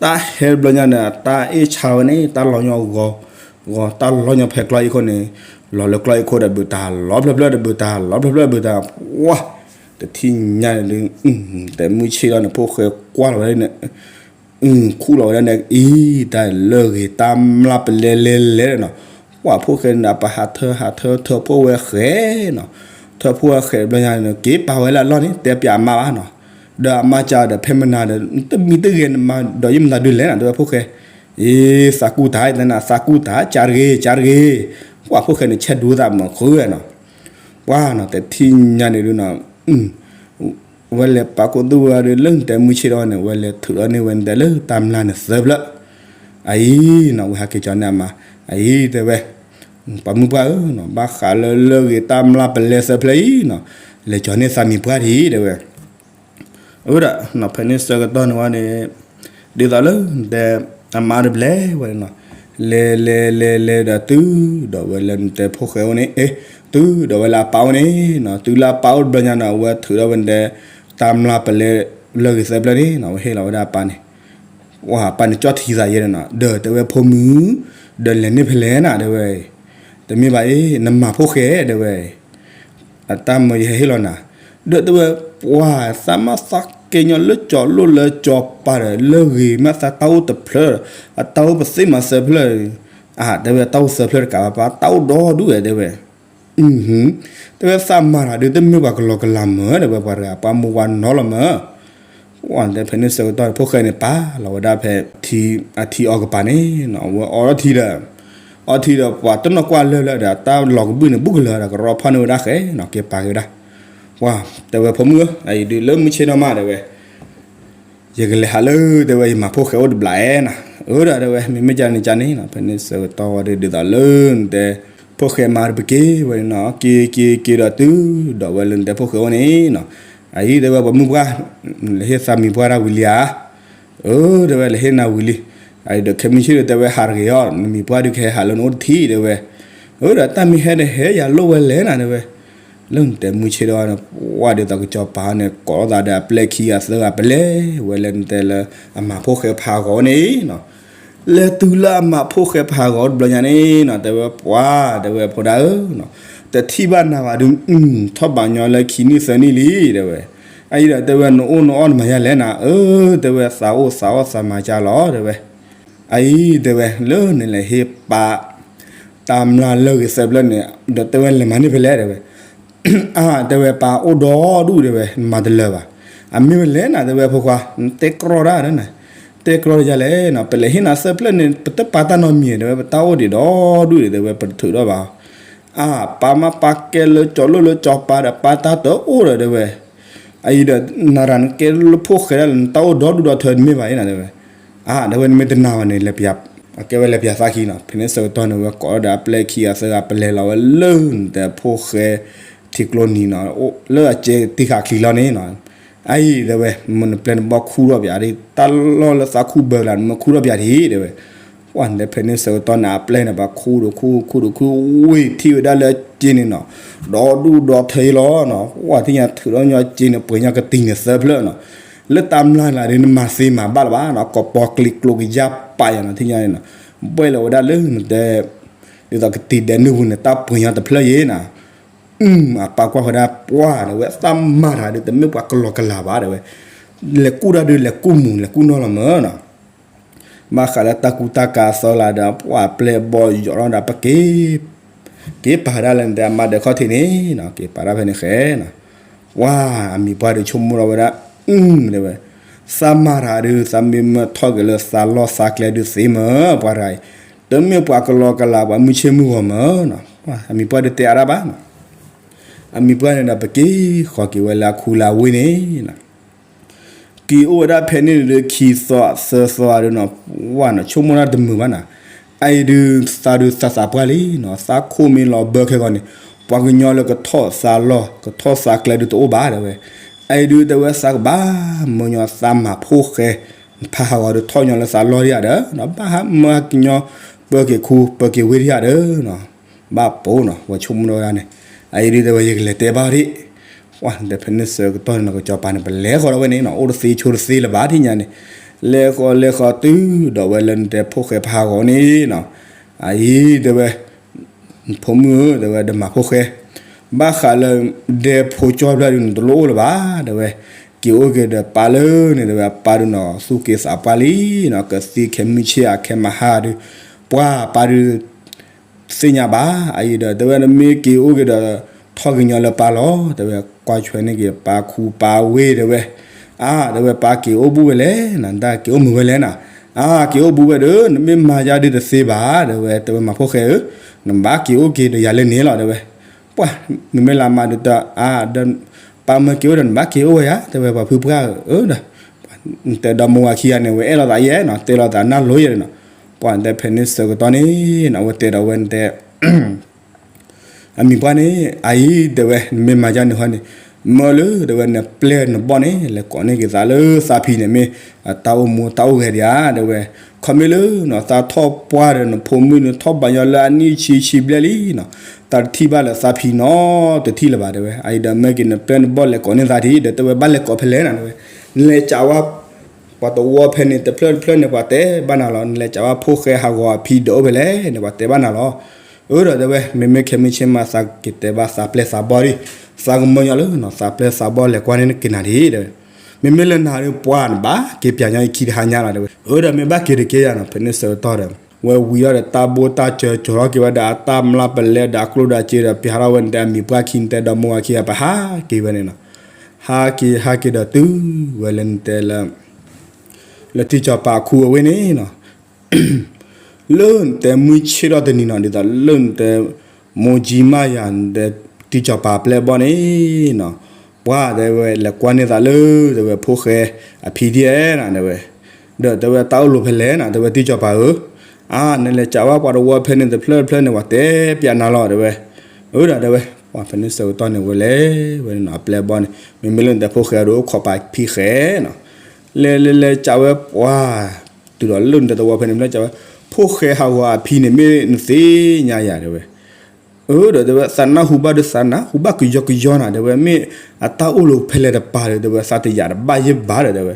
တၢ်ဟဲတဘျီညါန့ၣ် တၢ်အ့ၣ်ဆါဝဲန့ၣ် တၢ်လီၤညီဂီၤဂီၤ တၢ်လီၤညီဖဲကျီအ့ၣ်ခိၣ်န့ၣ်, လီၤလၢကျီအ့ၣ်ခိၣ်ဒီး ဘုးတၢ်လီၤဖျၢၣ်ဖျၢၣ်ဒီး ဘုးတၢ်လီၤဖျၢၣ်ဖျၢၣ် ဘုးတၢ်, ဝါ, တထံၣ်ညါန့ၣ်ဒုး, တဲမုၢ်ဆ့ၣ်ထီၣ်န့ၣ် ဖိၣ်ဃဲကွၢ်လီၤဝဲဒၣ်န့ၣ် ခူၣ်လီၤဝဲဒၣ်န့ၣ် အံၤ တၢ်လၢဂ့ၤတၢ်မျၢ်ပလဲလဲလဲနီၤ, ပှၤဖိၣ်ဃဲန့ၣ် ပဟးထၢဟးထၢထၢဖိၣ်ဝဲဃဲနီၤ, ထၢဖိၣ်ဝဲဃဲတဘျီညါန့ၣ် က့ၤပာ်ဝဲလၢအလီၢ်န့ၣ် တဲပၠးအမါဘၣ်နီၤ, ဒီးအမါကဒီးဖဲမနၤဒီး တမံၤတဂ့ၤနမၤဒီးယမတၤဒုးလဲၣ်နီၤ တဲဝဲဖိၣ်ဃဲ, အံၤ သးကူၣ်တၢ် သးကူၣ်တၢ် ကၢ်တဂ့ၤ ကၢ်တဂ့ၤ, ပှၤဖိၣ်ဃဲန့ၣ် ဆဲးဒိသးမုာ်ဃုနီၤ, ပှၤနီၤ တထံၣ်ညါန့ၣ်ဒုးနီၤ ဝဲလဲၤပာ်ကိၣ်သူၣ်ဝဲဒၣ်လၢၢ်နတဲမုၢ်ဆ့ၣ်ထီၣ်န့ၣ် ဝဲလဲၤထုးထီၣ်န့ၢ်ဝဲန့ၣ်တဲလၢတၢ်မျၢ်န့ၣ်သၢဖျၢၣ်, အံၤနီၤ ဝဲဟးက့ၤကၠီန့ၢ်အမါ, အံၤတဲဝဲ, ပှၤမုၢ်ပှၢ်ဧၢနီၤ ဘၣ်ဃးလၢလၢၢ်ဂ့ၤတၢ်မျၢ်ပလဲသၢဖျၢၣ်အံၤနီၤ, လဲၤကၠီန့ၢ်သးမံၤပှၢ်ထံၣ်တဲဝဲ အဝဲဒၣ် ဖဲန့ၣ်ဆၢကတီၢ်န့ၣ်ဝဲန့ၣ်, ဒ်သိးလၢနတဲ, အမါတဘျဲဝဲနီၤ, လဲၤလဲၤလဲၤလဲၤဒီးတုၤ, ဒီးဝဲလၢနတဲဖိၣ်ဃဲအိၣ်န့ၣ်, အ့, တုၤဒီးဝဲလၢအပၢ်အိၣ်န့ၣ်နီၤ, တုၤလၢအပၢ်အိၣ်တဘျီညါနီၤ အဝဲထုးထီၣ်ဝဲန့ၣ်တဲ, တၢ်မျၢ်ပလဲ, လၢၢ်ဂ့ၤသၢဖျၢၣ်န့ၣ်နီၤ ဝဲဟ့ၣ်လီၤဝဲဒၣ်အပၢ်န့ၣ်, ဝဲအပၢ်န့ၣ်ကၠီၣ်ထံသးယဲၢ်န့ၣ်နီၤ ဒီးတဲဝဲဖိမုၣ်, ဒီးလဲၤန့ၢ်ဖဲလဲၣ်နၤတဲဝဲ, တမ့ၢ်ဘၣ်အံၤ နမၤဖိၣ်ဃဲတဲဝဲ အတၢ်မၢယဟဲဟ့ၣ်လီၤနၤ, ဒီးတဲဝဲ, ပှၤသးမၤသးကဲညီလၢကၠီၤလိၣ်လၢကၠီၤပၤဒီး လၢၢ်ဂ့ၤမးသးတၢ်အိၣ်တဖျၢၣ်, အတၢ်အိၣ်ပသ့မးသၢဖျၢၣ်, အတဲဝဲတၢ်အိၣ်သၢဖျၢၣ်တကးဘၣ် ပတၢ်အိၣ်ဒီဒူၣ်ဝဲတဲဝဲ, တဲဝဲသးမၤတၢ်ဒုးတမ့ၢ်ပှၤကလီၤကလးမၢ်တဲဝဲ ပှၤတဂၤပှၤမူဝါနီလီၤမၢ် ပှၤတဲဖဲန့ၣ်ဆၢကတီၢ်န့ၣ် ဖိၣ်ဃဲန့ၣ်ပာ်လီၤဝဲဒၣ်ဖဲ, အထံအီၤကပၤန့ၣ်နီၤ အဝဲအိးထီၣ်ထံဒီး, အိးထံဒီးပှၤတနီၤကွၢ်လၢလၢဒီး တၢ်လီၤကဘုၣ်န့ၣ် ဘူးကလၢၤဒီးကရီဖီၣ်န့ၢ်ဝဲဒၣ်ဃဲနီၤ က့ၤပာ်က့ၤဝဲဒၣ်, ပှၤတဲဝဲဖိမုၣ်ဧၢ အအံၤဒုးလၢမုၢ်ဆ့ၣ်နီၤမးတဲဝဲ ယကလဲၤဟးလၢတဲဝဲ ယမၤဖိၣ်ဃဲအိၣ်တဘျီဧါနီၤ, အၢဒီးတဲဝဲ မ့မ့ၢ်ကန့ၣ်ကန့ၣ်နီၤ ဖဲန့ၣ်ဆၢကတီၢ်ဝဲဒၣ်ဒ်သိးလၢနတဲ, ဖိၣ်ဃဲမၤတပက့ၤဝဲန့ၣ်နီၤ က့ၤက့ၤက့ၤဒီးတုၤ, ဒီးဝဲလၢနတဲဖိၣ်ဃဲအိၣ်န့ၣ်နီၤ, အအံၤတဲဝဲပှၤမုၢ်ပှၢ်, လဲၤဟ့ၣ်သးမံၤပှၢ်တၢ်ဝံၤလံဧါ, အၢ တဲဝဲ လဲၤဟ့ၣ်နၤဝံၤလံ, အအံၤဒီးခဲမုၢ်ဆ့ၣ်ဒီးတဲဝဲဟးတဂ့ၤအီၤ နမံၤပှၢ်ဒုးကဟဲဟးလၢနအိၣ်တထံၣ်တဲဝဲ, အၢဒီးတၢ်မ့ၢ်ဟဲဒီးဟဲယၤလိၣ်ဝဲလဲၣ်နၤတဲဝဲ လၢနတဲမုၢ်ဆ့ၣ်ဒီးန့ၣ် ပှၤဒ်သိးကစီၤပၤန့ၣ် ကိးထီၣ်သးဒီးအပျဲၢ်ခံဂၤသၢဂၤပလဲၤဝဲလၢနတဲလၢ အမၤဖိၣ်ဃဲဖးဂီၤန့ၣ်နီၤ, လဲၤတုၤလၢအမၤဖိၣ်ဃဲဖးဂီၤတဘျီညါန့ၣ်နီၤ တဲဝဲပှၤ တဲဝဲဖိဒါဧၢနီၤ, တထံၣ်ဘၣ်နၤဘၣ်ဒုး ထီၣ်ဘးညီလၢခံနံၣ်သၢနံၣ်လံတဲဝဲ, အအံၤဒီးတဲဝဲနအိၣ်နအီၣ်နမၤယၤလဲၣ်နၤ အၢ တဲဝဲသးအိၣ်သးအီၣ်သးမၤကၢ်လီၤတဲဝဲ အအံၤတဲဝဲ လၢနလဲၤဟ့ၣ်ပာ် တၢ်မျၢ်လၢၢ်ဂ့ၤသၢဖျၢၣ်န့ၣ် ဒီးတဲဝဲလဲၤမၤန့ၢ်ဖဲလဲၣ်တဲဝဲ, အါ တဲဝဲပာ်အိၣ်ဒီဒူၣ်တဲဝဲ နမၤတလၢာ်ဘၣ်, အမ့ၢ်ဖဲလဲၣ်နၤတဲဝဲဖိခွါ နတဲကြီတၢ်ဒီးနၤ, တဲကြီတယၤလဲၣ်နီၤ ပလဲၤဟ့ၣ်နၤသၢဖျၢၣ်န့ၣ် ပတပာ်တၢ်နီတမံၤတဲဝဲ ပတၢ်အိၣ်ဒံးဒီဒူၣ်ဒံးတဲဝဲ ပတထုးထီၣ်ဘၣ်, အါ ပာ်မၤပာ်ကဲလၢကၠီၤလိၣ်လၢကၠီၤပၤဒီးပာ်တၢ်တအိၣ်ဒီးတဲဝဲ အအံၤဒီး နၤရၤနကဲလၢဖိၣ်ဃဲဒၣ်လၢ နတၢ်အိၣ်ဒီဒူၣ်ဒီထၢတမ့ၢ်ဘၣ်အံၤနၤတဲဝဲ, အါ တဲဝဲနမ့ၢ်တနာ်ဘၣ်န့ၣ် လဲၤပျး, အကဲဝဲလဲၤပျးသးခံနီၤ ဖဲန့ၣ်ဆၢကတီၢ်န့ၣ် ဝဲကိးဒီးအပျဲၢ်ခံဂၤသၢဂၤပလဲၤလီၤဝဲလၢနတဲဖိၣ်ဃဲ ထံကျိနံၤနီၤ လၢအကဲတံၢ်ဃာ်ချံလီၤန့ၣ်နီၤ, အအံၤတဲဝဲ မ့ၢ်နပျဲၢ်နဘီခူၣ်ထီၣ်ပျးဒ် တၢ်လီၢ်လၢသးခူၣ်ဘၢကလၤ နမ့ၢ်ခူၣ်ထီၣ်ပျးဒ်တဲဝဲ ပှၤနတဲဖဲန့ၣ်ဆၢကတီၢ်န့ၣ် အပျဲၢ်န့ၣ် ပှၤခူၣ်ဒီးခူၣ် ခူၣ်ဒီးခူၣ် ဝ့ၢ်ထံၣ်ဝဲဒၣ်လၢအက့န့ၣ်နီၤ, ဒီဒူၣ်ဒီထၢအံၤလီၤနီၤ ပှၤထံၣ်ညါထုးထီၣ်ညီက့န့ၣ် ပှ့ၤညီကတံၤန့ၣ်သၢဖျၢၣ်နီၤ, လၢတၢ်မျၢ်လၢဒ် နမၤသ့မၤဘၣ်လၢၤဘၣ်နီၤ ကိးပီၤကျံၤကျိၤကယၢ်ပာ်ယၤနီၤ ထံၣ်ညါန့ၣ်နီၤ, ဘှဲၣ်လီၤဝဲဒၣ်လၢနတဲ ဒ်သိးကတံၤဒဲးနုၢ်ပူၤန့ၣ် တၢ်ပှ့ၤညီတဖျၢၣ်ယဲနီၤ အပၢ်ကွၢ်ဃီဒၣ်ပှၤတဲဝဲ သးမၤတၢ်ဒုး တမ့ၢ်ပှၤကလီၤကလၤဘၣ်တဲဝဲ, လဲၤကူၣ်တၢ်ဒုး လဲၤကူၣ်မူၤ လဲၤကူၣ်နီၢ်လီၤမၢ်နီၤ, ဘၣ်ဃးလၢတၢ်ကူတၢ်ကၤအသီလၢဒီး ပှၤပျဲၢ်ဘီယီၤထီၣ်ဒီး ပက့ၤ က့ၤပာ်ဒၣ်လၢနတဲအမါဒၢးခီၣ်ထံးန့ၣ်နီၤ က့ၤပာ်ဒၣ်ဖဲန့ၣ်ဃဲနီၤ, ပှၤအမံၤပှၢ်ဒုးဆိကမိၣ်ထီၣ်ဝဲဒၣ် တဲဝဲ သးမၤတၢ်ဒုး သးမ့ၢ်မၢထီၣ်က့ၤလၢသးလီၢ်သးကျဲဒုးသ့မၢ် ပှၤတဂၤအံၤ, တမ့ၢ်ပှၤကလီကလး ပှၤမုၢ်ဆ့ၣ်မုၢ်ဂီၤမၢ်နီၤ. အမံၤပှၢ်ဒုးတဲအါဒၣ်ဘၣ်နီၤ. အမံၤပှၢ်န့ၣ်ဒီး ပက့ၤဃီၤက့ၤဝဲလၢအခူလၢအဝ့ၢ်န့ၣ်နီၤ. က့ၤအိၣ်ဝဲဒၣ်ဖဲန့ၣ်ဒုး ခံသီသၢသီဒုးနီၤ, ဝဲနီၤ ဆိကမိၣ်တၢ်တမုာ်ဘၣ်နီၤ. အအံၤဒုး သးဒုးသးသးပှၢ်လံနီၤ, သးခိၣ်မ့ၢ်လီၤဘၢခဲဂီၤန့ၣ် ပှၤကညီလၢကထီၣ်သးလီၢ် ကထီၣ်သးကျဲဒုးတအိၣ်ဘၣ်တဲဝဲ. အအံၤဒုးတဲဝဲသးကဘၣ်မၢညီသးမၤဖိၣ်ဃဲ ဖးဟးဂီၤဒုးထီၣ်ညီလၢသးလီၢ်ဒံးဧါဒီး ဘၣ်ဟးမၢကညီ ပၢက့ၤခူ ပၢက့ၤဝ့ၢ်ဒံးဧါဒီး ဘၣ်ပိနီၤ ဝဲဆိကမိၣ်ဝဲဒၣ်န့ၣ်. အအံၤဒုးတဲဝဲ ယကလဲၤတဲဘၣ်ဒံး, ပှၤတဲဖဲန့ၣ်ဆၢကတီၢ်န့ၣ်နီၤ ကစီၤပၤန့ၣ် ပလဲၤဃီၤဒီးဝဲန့ၣ်နီၤ အိၣ်တသ့ဆိတသ့လၢၤဘၣ်ထံၣ်ညါန့ၣ်, လဲၤဃီၤလဲၤဃီၤတုၤဒီးဝဲလၢနတဲဖိၣ်ဃဲဖးဟးဂီၤန့ၣ်နီၤ. အအံၤတဲဝဲ ဖိမုၣ်ဧၢ တဲဝဲ ဒမၤဖိၣ်ဃဲ ဘၣ်ဃးလၢ ဒဲဖိကၠီဖျၢၣ်ဒုးန့ၣ် တလိၣ်အိၣ်လၢၤဘၣ် တဲဝဲ. က့ၤအိၣ်က့ၤဒီးပၢ်လၢန့ၣ် တဲဝဲ အပၢ်ဒုးနီၤ သူၣ်က့သးပှၢ်လံနီၤ, ကသံခဲမုၢ်ဆ့ၣ်အခဲမဟါဒုး ပှၤပၢ်ဒုး သ့ၣ်ညါဘၣ်. အအံၤဒီး တဲဝဲ နမ့ၢ်က့ၤအိၣ်က့ၤဒီး ထီၣ်ကညီလၢပၢ်လီၤ တဲဝဲ. ကွၢ်ဆွဲန့ၢ်က့ၤပၢ်ခူပၢ်ဝ့ၢ်တဲဝဲ. အါ တဲဝဲ ပၢ်က့ၤအိၣ်ဘူးဝဲလဲၣ်နီၤ, တၢ်က့ၤအိၣ်မုာ်ဝဲလဲၣ်နီၤ. အါ က့ၤအိၣ်ဘူးဝဲဒီး နမ့ၢ်မၤယါဒုးတသ့ဘၣ် တဲဝဲ, တဲဝဲ မၤဖိၣ်ဃဲဧၢ, နဘၣ်က့ၤအိၣ်က့ၤဒီးယၤလၢန့ၣ်လီၤ တဲဝဲ. ပှၤ မ့မ့ၢ်လၢမၤဒုးတၢ် အါ ဒီး ပၢ်မၢက့ၤအိၣ်ဒီး နဘၣ်က့ၤအိၣ်ဝဲယၤ တဲဝဲ ပှၤဖုပှၢ်ဧၢဒီး နတဲဒီးမိၢ်ဝၤခံဂၤန့ၣ် ဝဲအဲၣ်လိာ်သးယဲနီၤ, တဲလိာ်သးနၢ်လိၤယဲနီၤ. ပှၤတဲဖဲန့ၣ်ဆၢကတီၢ်န့ၣ်နီၤ အဝဲတဲဒီးဝဲနတဲ အမံၤပှၢ်န့ၣ် အအံၤတဲဝဲ နမ့ၢ်မၤယါန့ၣ်ဟီန့ၣ် မၢလၢတဲဝဲ နပျဲၢ်နဘီၣ်န့ၣ် လဲၤကိးန့ၢ်က့ၤသးလၢသးဖံန့ၣ် မ့ၢ်အတၢ်အိၣ်မူတၢ်အိၣ်ဂဲၤဒံးဧါ တဲဝဲ. ခီမ့ၢ်လၢနီၤ သးထီၣ်ပှၢ်ဒီးနဖိမုၣ်န့ၣ် ထီၣ်ဘၣ်ညီလၢအနံၣ်ဆံဆံဘျဲၣ်လံနီၤ, သးတထံၣ်ဘၣ်လၢသးဖံနီတထံၣ်လၢၤဘၣ် တဲဝဲ. အအံၤဒီးမၢက့ၤနပျဲၢ်နဘီၣ်လဲၤကိးန့ၢ်သးဒံး ဒီးတဲဝဲ ဘၣ်လဲၤကိးဖဲလဲၣ်နီၤ တဲဝဲ. နလဲၤကးဝဲ ပှၤတဝီဖဲန့ၣ် တဖျၢၣ်တဖျၢၣ်န့ၣ် ပှၤတဲဘၣ်နၤလီၤ. နလဲၤကးဝဲဖိၣ်ဃဲဟးဂီၤအဖံဒီးအိၣ်ဖဲလဲၣ်န့ၣ် ပှၤတဲဘၣ်နၤလီၤ. အၢဒီးတဲဝဲ မ့မ့ၢ်ခဲမုၢ်ဆ့ၣ်မး သးက့ၤတဲဘၣ်သးပျဲၢ်သးဘီၣ်ဒံး, သးကမၢညီလၢနီၤ သးပျဲၢ်သးဘီၣ်လဲၤကွၢ်န့ၢ်က့ၤနၤဒံး တဲဝဲ. မ့မ့ၢ်လၢနၤဒုးပှၤနဘၣ်က့ၤပျးညီအခံတဟါညါလီၤ တဲဝဲ. အၢဒီးမ့ၢ်ဘၣ်က့ၤတက့ၢ်ယၤနီၤ ဖဲန့ၣ်ဆၢကတီၢ်ဒီး ဝဲဝံၤဒီးတၢ်ဘိၣ်တၢ်စၢၤ ကၠီၤထီၣ်က့ၤဝဲဒီးအတၢ်မျၢ်ပလဲဒီးအကျိၣ်ဒီးစ့ဒီး ပျးထီၣ်ဝဲနတဲအမံၤပှၢ်ခံ နတဲဒီမိၢ်ဝၤခံဂၤ ပဟးက့ၤဝဲန့ၣ်နီၤ. ဟးက့ၤဟးက့ၤဒီးတုၤ ဝဲလၢနတဲလၢ လၢတံၢ်စီၤပၤအခူအဝ့ၢ်န့ၣ်နီၤ. လၢနတဲမုၢ်ဆ့ၣ်ထီၣ်တနံၤနီၤ ဒ်သိးလၢနတဲ မိၢ်ကၠံမါယၤ နတဲတံၢ်စီၤပၤအပျဲၢ်အဘီၣ်န့ၣ်နီၤ, ပှၤတဲဝဲ လဲၤကွၢ်န့ၢ်သးလၢ တဲဝဲ ဖိၣ်ဃဲအဖံဒ်ဧါနီၤ တဲဝဲ. ဒီးတဲဝဲ တၢ်အိၣ်လိာ်ဖဲလဲၣ်နီၤ တဲဝဲ တံၢ်စီၤပၤဧၢ. အါ နလဲၤကးဝဲပှၤတဝီဖဲန့ၣ် တဖျၢၣ်တဖျၢၣ်န့ၣ် ပှၤတဲပျးနၤလီၤ တဲဝဲ. အၢဒီးတဲဝဲ ပှၤဖဲန့ၣ်ဆၢကတီၢ်န့ၣ်ဝဲလဲၤဝဲန့ၣ်နီၤ အပျဲၢ်အဘီၣ်န့ၣ် မ့မ့ၢ်လၢနတဲဖိၣ်ဃဲဒီးအိၣ်ခိးပာ်ဖံဃဲနီၤ. လဲၤလဲၤလဲၤကးဝဲပှၤ တုၤဒီးလၢနတဲတဝီဖဲန့ၣ် မ့ၢ်လၢကးဝဲ ဖိၣ်ဃဲဟးဂီၤအဖံန့ၣ် မ့ၢ်နသ့ၣ်ညါယၤ တဲဝဲ. အၢဒီးတဲဝဲ သးနၢ်ဟူဘၣ်ဒီး သးနၢ်ဟူဘၣ်ကယီကယီနီၤ တဲဝဲ, မ့ၢ်အတၢ်အိၣ်လိာ်ဖဲလဲၣ်တပၤဒီး တဲဝဲ သးတယာ်တဘၣ်ယဲၢ်ဘၣ်ဒီး တဲဝဲ.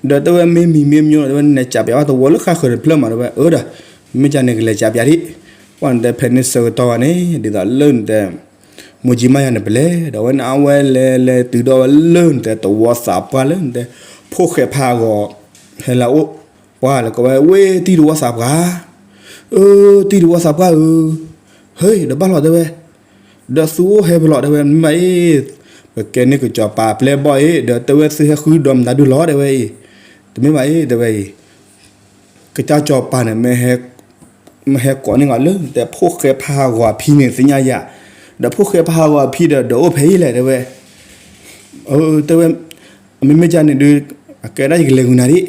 ဒီးတဲဝဲ မ့မံၤမ့မညီ တဲဝဲ နလဲၤကးပျးဘၣ်တဝီလၢဃၣ်ဃၢၤတဖျၢၣ်မး တဲဝဲ. အၢဒီး မ့ၢ်ကန့ၣ် ကလဲၤကးပျးဒံး. ပှၤနတဲဖဲန့ၣ်ဆၢကတီၢ်ဝဲန့ၣ် ဒ်သိးလၢနတဲ မိၢ်ကၠံမါယၤန့ၣ် ပလဲၤဒီးဝဲန့ၣ် အဝဲလဲၤလဲၤတုၤဒီးဝဲလၢနတဲတဝီသးပှၢ်လၢနတဲ ဖိၣ်ဃဲဖးဂီၤ ဟဲလၢအအိၣ် ပှၤလဲၤကိးဝဲ ဝ့ၢ်တံၢ်တဝီသးပှၢ်, အၢ တံၢ်တဝီသးပှၢ်ဧၢ, ဟဲဒီးဘၣ်လီၤ တဲဝဲ, ဒီးသုအိၣ်ဟဲဖဲလဲၣ် တဲဝဲ, မ့ၢ်ဘၣ်အံၤ ပကဲန့ၢ်ကစီၤပၤအပျဲၢ်အဘီၣ်အံၤ ဒီးတဲဝဲ သုဟဲဃုဒီးမတၤဒုလီၤ တဲဝဲအံၤ, တမ့ၢ်ဘၣ်အံၤ တဲဝဲအံၤ ကစၢ်စီၤပၤန့ၣ် မ့ၢ်ဟဲကိးန့ၢ်အီၤလၢ တဲဖိၣ်ဃဲဖးဂီၤအဖံန့ၣ် သ့ၣ်ညါယၤ, ဒီးဖိၣ်ဃဲဖးဂီၤအဖံဒီး ဒီးအိၣ်ဖဲအံၤလဲၣ် တဲဝဲ, တဲဝဲ, မ့မ့ၢ်ကန့ၣ်ဒုး အကဲဒၣ်ယကလဲၤဂုာ်နၤဒံး,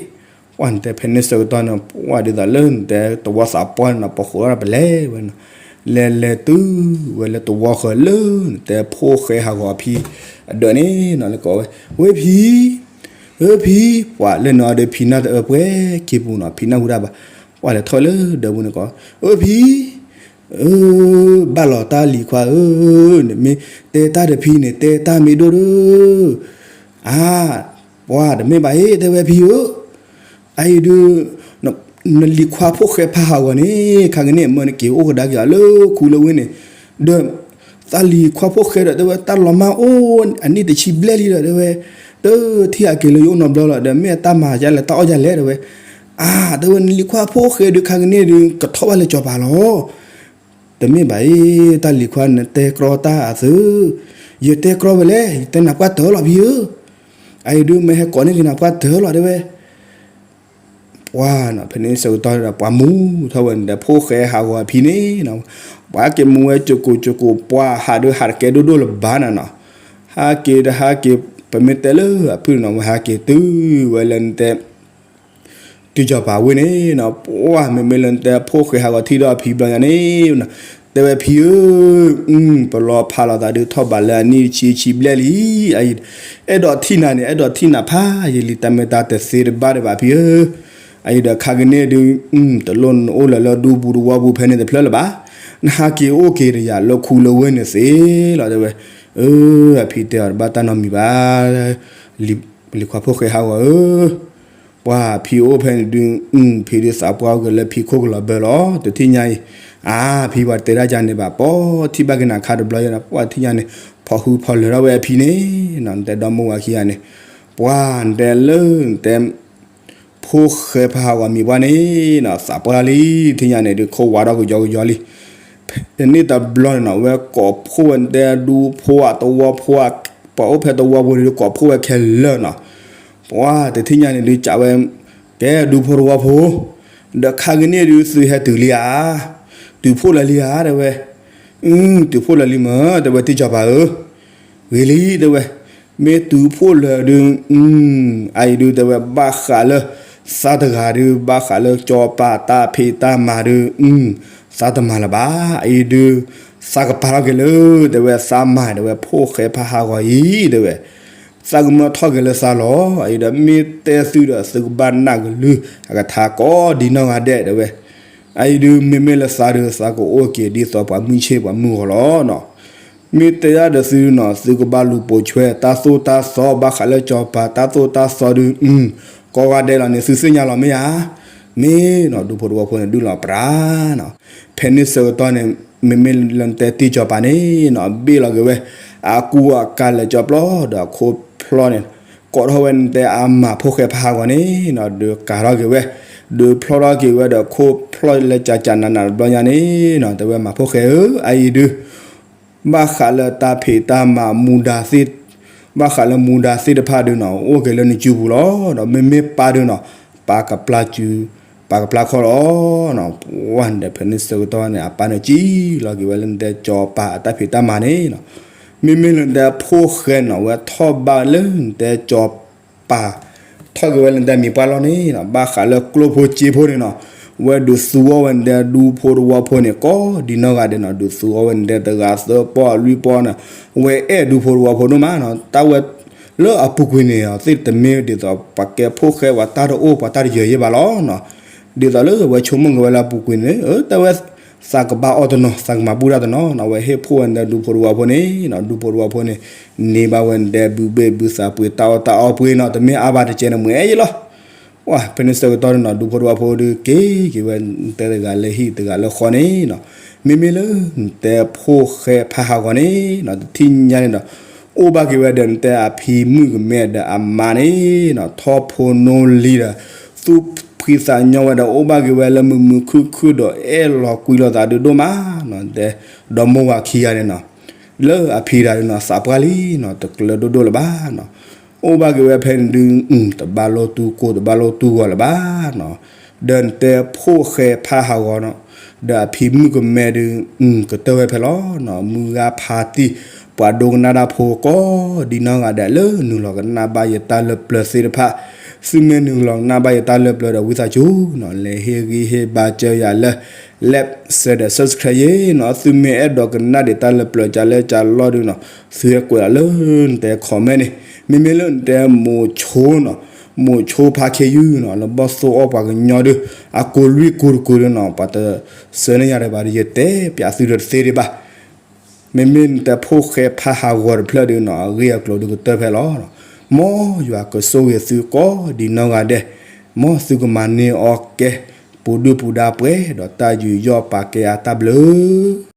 ပှၤနတဲဖဲန့ၣ်ဆၢကတီၢ်န့ၣ် ပှၤဒ်သိးလၢနတဲတဝီသးပှၢ်န့ၣ်နီၤ ပဃိးထီၣ်ပလဲၤဝဲနီၤ, လဲၤလဲၤတုၤဝဲလၢတဝီဃၢၤလၢ နတဲဖိၣ်ဃဲဟးဂီၤအဖံ အဒၢးန့ၣ်နီၤ လဲၤကိးဝဲ, ဝ့ၢ်ဖံ အၢဖံ, ပှၤလၢနအီၤဒီးဖံနၢ်တအၢပှဲၤခံပူၤနီၤ ဖံနၢ်ဟူတၢ်ဘၣ်, ပှၤလဲၤထီၣ်လၢဒၢးပူၤန့ၣ်ကိး, အၢဖံ, အၢ, ဘၣ်လီၤတၢ်လံၤခွါဧၢ, နမ့ၢ်တဲတၢ်ဒီးဖံန့ၣ် တဲတၢ်မ့ၢ်ဒိၣ်ဒီး, အါ, ပှၤတမ့ၢ်ဘၣ်အံၤ တဲဝဲဖံဧၢ, အအံၤဒုး နလံၤခွါဖိၣ်ဃဲဖးဟးဂီၤန့ၣ် ခါကန့ၣ် မၢနက့ၤအိၣ်ကဒါက့ၤအီၤလၢခူလၢဝ့ၢ်န့ၣ်, ဒီး သးလံၤခွါဖိၣ်ဃဲဒီး တဲဝဲ တၢ်လီၤမၢ်အိၣ်အနံၣ်တဆံဘျဲၣ်လံဒီး တဲဝဲ, တထံၣ်အက့ၤလၢယအိၣ်နီတဘျီလီၤ ဒီး မ့ၢ်အတၢ်မၤယါလဲၣ် တၢ်အီၣ်ယါလဲၣ် တဲဝဲ, အါ တဲဝဲ နလံၤခွါဖိၣ်ဃဲဒုး ခါကန့ၣ်ဒုး ကထီၣ်ဘၣ်လၢစီၤပၤလီၤ. တမ့ၢ်ဘၣ်အံၤ တၢ်လံၤခွါနတဲကြီတၢ်အသု, ယတဲကြီဝဲလဲၣ် ယတဲနၤပှၢ်တၢၢ်လီၤဖံဧၢ, အအံၤဒုးမ့ၢ်ဟဲကိးန့ၢ်က့ၤနၤပှၢ်တၢၢ်လီၤတဲဝဲ, ပှၢ်နီၤ ဖဲန့ၣ်ဆၢကတီၢ်ဒီး ပှၤမူထီၣ်ဝဲန့ၣ်ဒီး ဖိၣ်ဃဲဟးဂီၤအဖံန့ၣ်နီၤ, ပှၤက့ၤမူဝဲကၠိကိးကၠိကိး ပှၢ်ဟးဒုးဟးတကဲဒိၣ်ဒိၣ်လၢၤဘၣ်နၤနီၤ, ဟးက့ၤတဟးက့ၤ ပမ့ၢ်တဲလၢအဖုၣ်နီၤ ဝဲဟးက့ၤတုၤဝဲလၢနတဲ တံၢ်စီၤပၤဝ့ၢ်န့ၣ်နီၤ, ပှၢ်မ့မ့ၢ်လၢနတဲဖိၣ်ဃဲဟးဂီၤထံၣ်ဒီးအဖံဘျီညါန့ၣ်, တဲဝဲဖံဧၢ, ပလီၤဖးလိာ်သးဒုးထီၣ်ဘးလၢအနံၣ်ဆံဆံဘျဲၣ်လံ, အဲၣ်ဒိးထံၣ်နၤန့ၣ် အဲၣ်ဒိးထံၣ်နၤဖးယံာ်လံ တၢ်မ့ၢ်တၢ်တသ့တဘၣ်ဒံးဘၣ်ဖံဧၢ, အအံၤဒီးခါကန့ၣ်ဒုး တလိၣ်နအိၣ်လၢၤလၢဒူပူၤတဝီပူၤဖဲန့ၣ်တဖျၢၣ်လၢၤဘၣ်, နဟးက့ၤအိၣ်က့ၤဒီးယၤလၢခူလၢဝ့ၢ်န့ၣ်သ့လီၤတဲဝဲ, အၢ အဖံတဲအီၤတဘၣ်တၢ်နီတမံၤဘၣ် လံၤခွါဖိၣ်ဃဲဟးဂီၤဧၢ, ပှၢ်ဖံအိၣ်ဖဲန့ၣ်ဒုး, ဖံဒုးသးပှၢ်အိၣ်က့ၤလၢဖံခိၣ်ကလီၤဘၢလီၤ, တထံၣ်ညါအံၤ, အါ ဖံပှၤတတဲတၢ်ကန့ၣ်ဘၣ် ပှၤထံၣ်ဘၣ်က့ၤနၤခါတဘျီယဲနီၤ ပှၢ်ထံၣ်ညါန့ၣ်, ဖီၣ်ဟုဖီၣ်လၢာ်ထီၣ်ဝဲအဖံန့ၣ်နီၤ နတဲဒီမါဝၤခံဂၤန့ၣ်, ပှၢ်နတဲလၢနတဲ ဖိၣ်ဃဲဖးဟးဂီၤမံၤပှၢ်န့ၣ်နီၤ သးပှၢ်လံ, ထံၣ်ညါန့ၣ်ဒုး ခိၣ်ဝါထီၣ်ကယီကယီလံ, ဖဲန့ၣ်တဘျီန့ၣ်နီၤ ဝဲကိးဖှိၣ်ဝဲနတဲဒူဖိအတဝီဖိ, ပှၤအိၣ်ဖဲတဝီဖိန့ၣ်ဒုး ကိးဖှိၣ်ဝဲခဲလၢာ်နီၤ, ပှၢ်တထံၣ်ညါန့ၣ်ဒုး ကးဝဲ, ကဲဒူဖိတဝီဖိ, ဒီးခါကန့ၣ်ဒုး သုဟဲတုၤလံဧါ, တုၤဖှိၣ်လၢာ်လံဧါတဲဝဲ, အု တုၤဖှိၣ်လၢာ်လံမၢ် တဲဝဲ တံၢ်စီၤပၤဧၢ, ဂ့ၤလံတဲဝဲ, မ့ၢ်တုၤဖှိၣ်လၢာ်ဒုး, အအံၤဒုးတဲဝဲ ဘၣ်ဃးလၢ သးတဂၤဒုး ဘၣ်ဃးလၢစီၤပၤတၢ်ဖံးတၢ်မၤဒုး, သးတမၤလၢၤဘၣ်, အအံၤဒုး, သးကပာ်ထီၣ်က့ၤလၢ တဲဝဲ သးမၤ တဲဝဲ ဖိၣ်ဃဲဖးဟးဂီၤအံၤ တဲဝဲ သးကမၢထီၣ်က့ၤလၢသးလီၤ, အအံၤဒီးမ့ၢ်တဲသုဒီး သုကဘၣ်နာ်ကလုၢ် အကထါကိးဒ်နီၢ်ဂၤဒဲး တဲဝဲ, အအံၤဒုး မ့မ့ၢ်လၢသးဒုး သးကအိၣ်က့ၤဒ်သိးပှၤမုၢ်ဆ့ၣ်ပှၤမုၢ်ဂီၤလီၤနီၤ, မ့ၢ်တဲယၤဒီးသုနီၤ သုကဘၣ်လူၤပိာ်ဆွဲ တၢ်သိၣ်တၢ်သီ ဘၣ်ဃးလၢစီၤပၤ တၢ်သိၣ်တၢ်သီဒုး, ကိးဂၤဒဲးလီၤန့ၣ် သုသ့ၣ်ညါလီၤမ့ၢ်ဧါ, မ့ၢ်နီၤ ဒူဖိတဝီဖိန့ၣ် ဒုးလီၤပြးနီၤ, ဖဲန့ၣ်ဆၢကတီၢ်န့ၣ် မ့မ့ၢ်လၢနတဲတံၢ်စီၤပၤန့ၣ်နီၤ ဘ့ၣ်လီၤက့ၤဝဲ အကူအကၤလဲၤကၠီပျီဒီးအခိၣ်ဖျီၣ်န့ၣ်, ကိးထီၣ်ဝဲနတဲအမၤဖိၣ်ဃဲဖးဟးဂီၤန့ၣ်နီၤ ဒုးကၤထီၣ်က့ၤဝဲ, ဒုးဖျီၣ်ထီၣ်က့ၤဝဲဒီးခိၣ်ဖျီၣ်လၢကၠးကၠးနးနးတဘျီညါန့ၣ်နီၤ တဲဝဲမၤဖိၣ်ဃဲဧၢ အအံၤဒုး ဘၣ်ဃးလၢတၢ်ဖံးတၢ်မၤမူဒါသ့ၣ်, ဘၣ်ဃးလၢမူဒါသ့ၣ်တဖၣ်ဒုးနီၤ အိၣ်က့ၤလၢနစုပူၤလီၤ, ဒီးမ့မ့ၢ်ပၢ်ဒုးနီၤ ပာ်ကပျၢ်စု, ပာ်ကပျၢ်ခီၣ်လီၤ, ပှၢ်နတဲဖဲန့ၣ်ဆၢကတီၢ်န့ၣ် အပၢ်န့ၣ်ကံၣ်လီၤက့ၤဝဲလၢနတဲ စီၤပၤအတၢ်ဖံးတၢ်မၤန့ၣ်နီၤ, မ့မ့ၢ်လၢနတဲဖိၣ်ဃဲနီၤ ဝဲထီၣ်ဘၣ်လၢနတဲစီၤပၤ ထီၣ်က့ၤဝဲလၢနတဲမံၤပှၢ်လီၤန့ၣ်နီၤ ဘၣ်ဃးလၢကျိၣ်ဖိစ့ဖိန့ၣ်နီၤ, ဝဲဒုးသူအီၣ်ဝဲနတဲဒူဖိတဝီဖိန့ၣ် ကိးဒ်နီၢ်ဂၤဒဲးနီၤ ဒုးသူအီၣ်ဝဲနတဲတဂၤသၢပီၢ်လွံၢ်ပီၢ်န့ၣ်, ဝဲအဲၣ်ဒူဖိတဝီဖိဒိၣ်မးနီၤ တၢ်ဝဲလၢအပူၤကွံာ်န့ၣ်သ့ၣ်တမ့ၢ်ဒ်သိး ပှၤကဲဖိၣ်ဃဲပှၤတၢ်တအိၣ်ပှၤတၢ်တယၢၤယဲၢ်ဘၣ်လီၤနီၤ, ဒ်သိးလၢဝဲဆိကမိၣ်က့ၤဝဲလၢအပူၤကွံာ်န့ၣ် တၢ်ဝဲ သးကဘၣ်အီၣ်တနီၤ သးကမၤဘူၣ်တၢ်တနီၤနီၤ ဝဲဟ့ၣ်ဖှိၣ်ဝဲနတဲဒူဖိတဝီဖိန့ၣ်နီၤ ဒူဖိတဝီဖိန့ၣ် န့ၢ်ဘၣ်ဝဲနတဲဘုဘ့ၣ်ဘုသးပှ့ၤတၢ်အီၣ်တၢ်အီပှ့ၤနီၤ တမ့ၢ်အါဘၣ်တကဲန့ၣ် မ့ၢ်အဲၣ်ယဲၢ်လီၤ ပှၢ်ဖဲန့ၣ်ဆၢကတီၢ်န့ၣ်နီၤ ဒူဖိတဝီဖိဒုးက့ၤက့ၤဝဲနတဲတဂၤလၢဟံၣ်တဂၤလၢဃီန့ၣ်နီၤ, မ့မ့ၢ်လၢနတဲဖိၣ်ဃဲဖးဟးဂီၤန့ၣ်နီၤ တထံၣ်ညါန့ၣ်ဒီး အိၣ်ဘၣ်က့ၤဝဲဒီးနတဲအဖံမုၣ်ကမဲဒီးအမါန့ၣ်နီၤ ထီၣ်ဖိနီၢ်လံၤဒီး သူၣ်ဖှံသးညီဝဲဒီး အိၣ်ဘၣ်က့ၤဝဲလၢမုာ်မုာ်ခုၣ်ခုၣ်ဒီးအဲၣ်လီၤကွံလီၤသးဒုးဒိၣ်မးနီၤ နတဲဒီမိၢ်ဝၤခံဂၤန့ၣ်နီၤ လၢအဖံတဂၤန့ၣ်နီၤ သးပှၢ်လံနီၤ တကျၢၤဒိၣ်ဒိၣ်လၢၤဘၣ်နီၤ, အိၣ်ဘၣ်က့ၤဝဲဖဲန့ၣ်ဒုး တဘၣ်လိၣ်တူၢ်ကိၢ်တဘၣ်လိၣ်တူၢ်ဂီၤလၢၤဘၣ်နီၤ, ဒီးနတဲဖိၣ်ဃဲဖးဟးဂီၤနီၤ ဒီးအဖံမုၣ်ကမဲဒုး ကတၢၢ်ဝဲဖဲလီၤနီၤ မုၢ်ဂၤဖးတံၢ် ပှၤဒိကနၣ်တၢ်ဖိကိးဒ်နီၢ်ဂၤဒဲး လၢနုာ်လီၤကနၣ်ဘၣ်ယတၢ်လၢပျၢၤသ့ၣ်တဖၣ်, သုမ့ၢ်နုာ်လီၤကနၣ်ဘၣ်ယတၢ်လၢပျၢၤဒီး ဝံသးစူၤနီၤ လဲၤဟ့ၣ်ဂံၢ်ဟ့ၣ်ဘါစၢၤယၤလၢ like share ဒီး subscribe ယဲနီၤ, သုမ့ၢ်အဲၣ်ဒိးကနၣ်ဒံးတၢ်လၢပျၢၤကလဲၣ်ကလီဒုးနီၤ သုဟဲကွဲးလီၤလၢနတဲ comment န့ၣ်, မ့မ့ၢ်လၢနတဲမိၤဆိနီၤ, မိၤဆိဖါခ့ယုၢ်နီၤ လၢဘီၣ်သိၣ်အီၣ်ပှၤကညီဒုး အကိးလွံၢ်ကိးတကိးဒုးနီၤ ပှၤတဆှၢန့ၢ်ယၤဒံးဘၣ်ဒီး ယတဲပျးသုဒီးတသ့ဒံးဘၣ် မ့မ့ၢ်နတဲဖိၣ်ဃဲဖးဟးဂီၤတဖျၢၣ်ဒုးနီၤ အဂ့ၢ်အကျိၤဒုးကတၢၢ်ဖဲလီၤ. မ်ယွၤကဆိၣ်ဂ့ၤသုကိးဒ်နီၢ်ဂၤဒဲး, မ်သုကမၤန့ၢ်အီၣ်ကဲ ပူၤဒုၣ်ပူၤဒါပှဲၤဒီးတၢ်ယူးယီၣ်ပာ်ကဲအတၢ်ဘျုး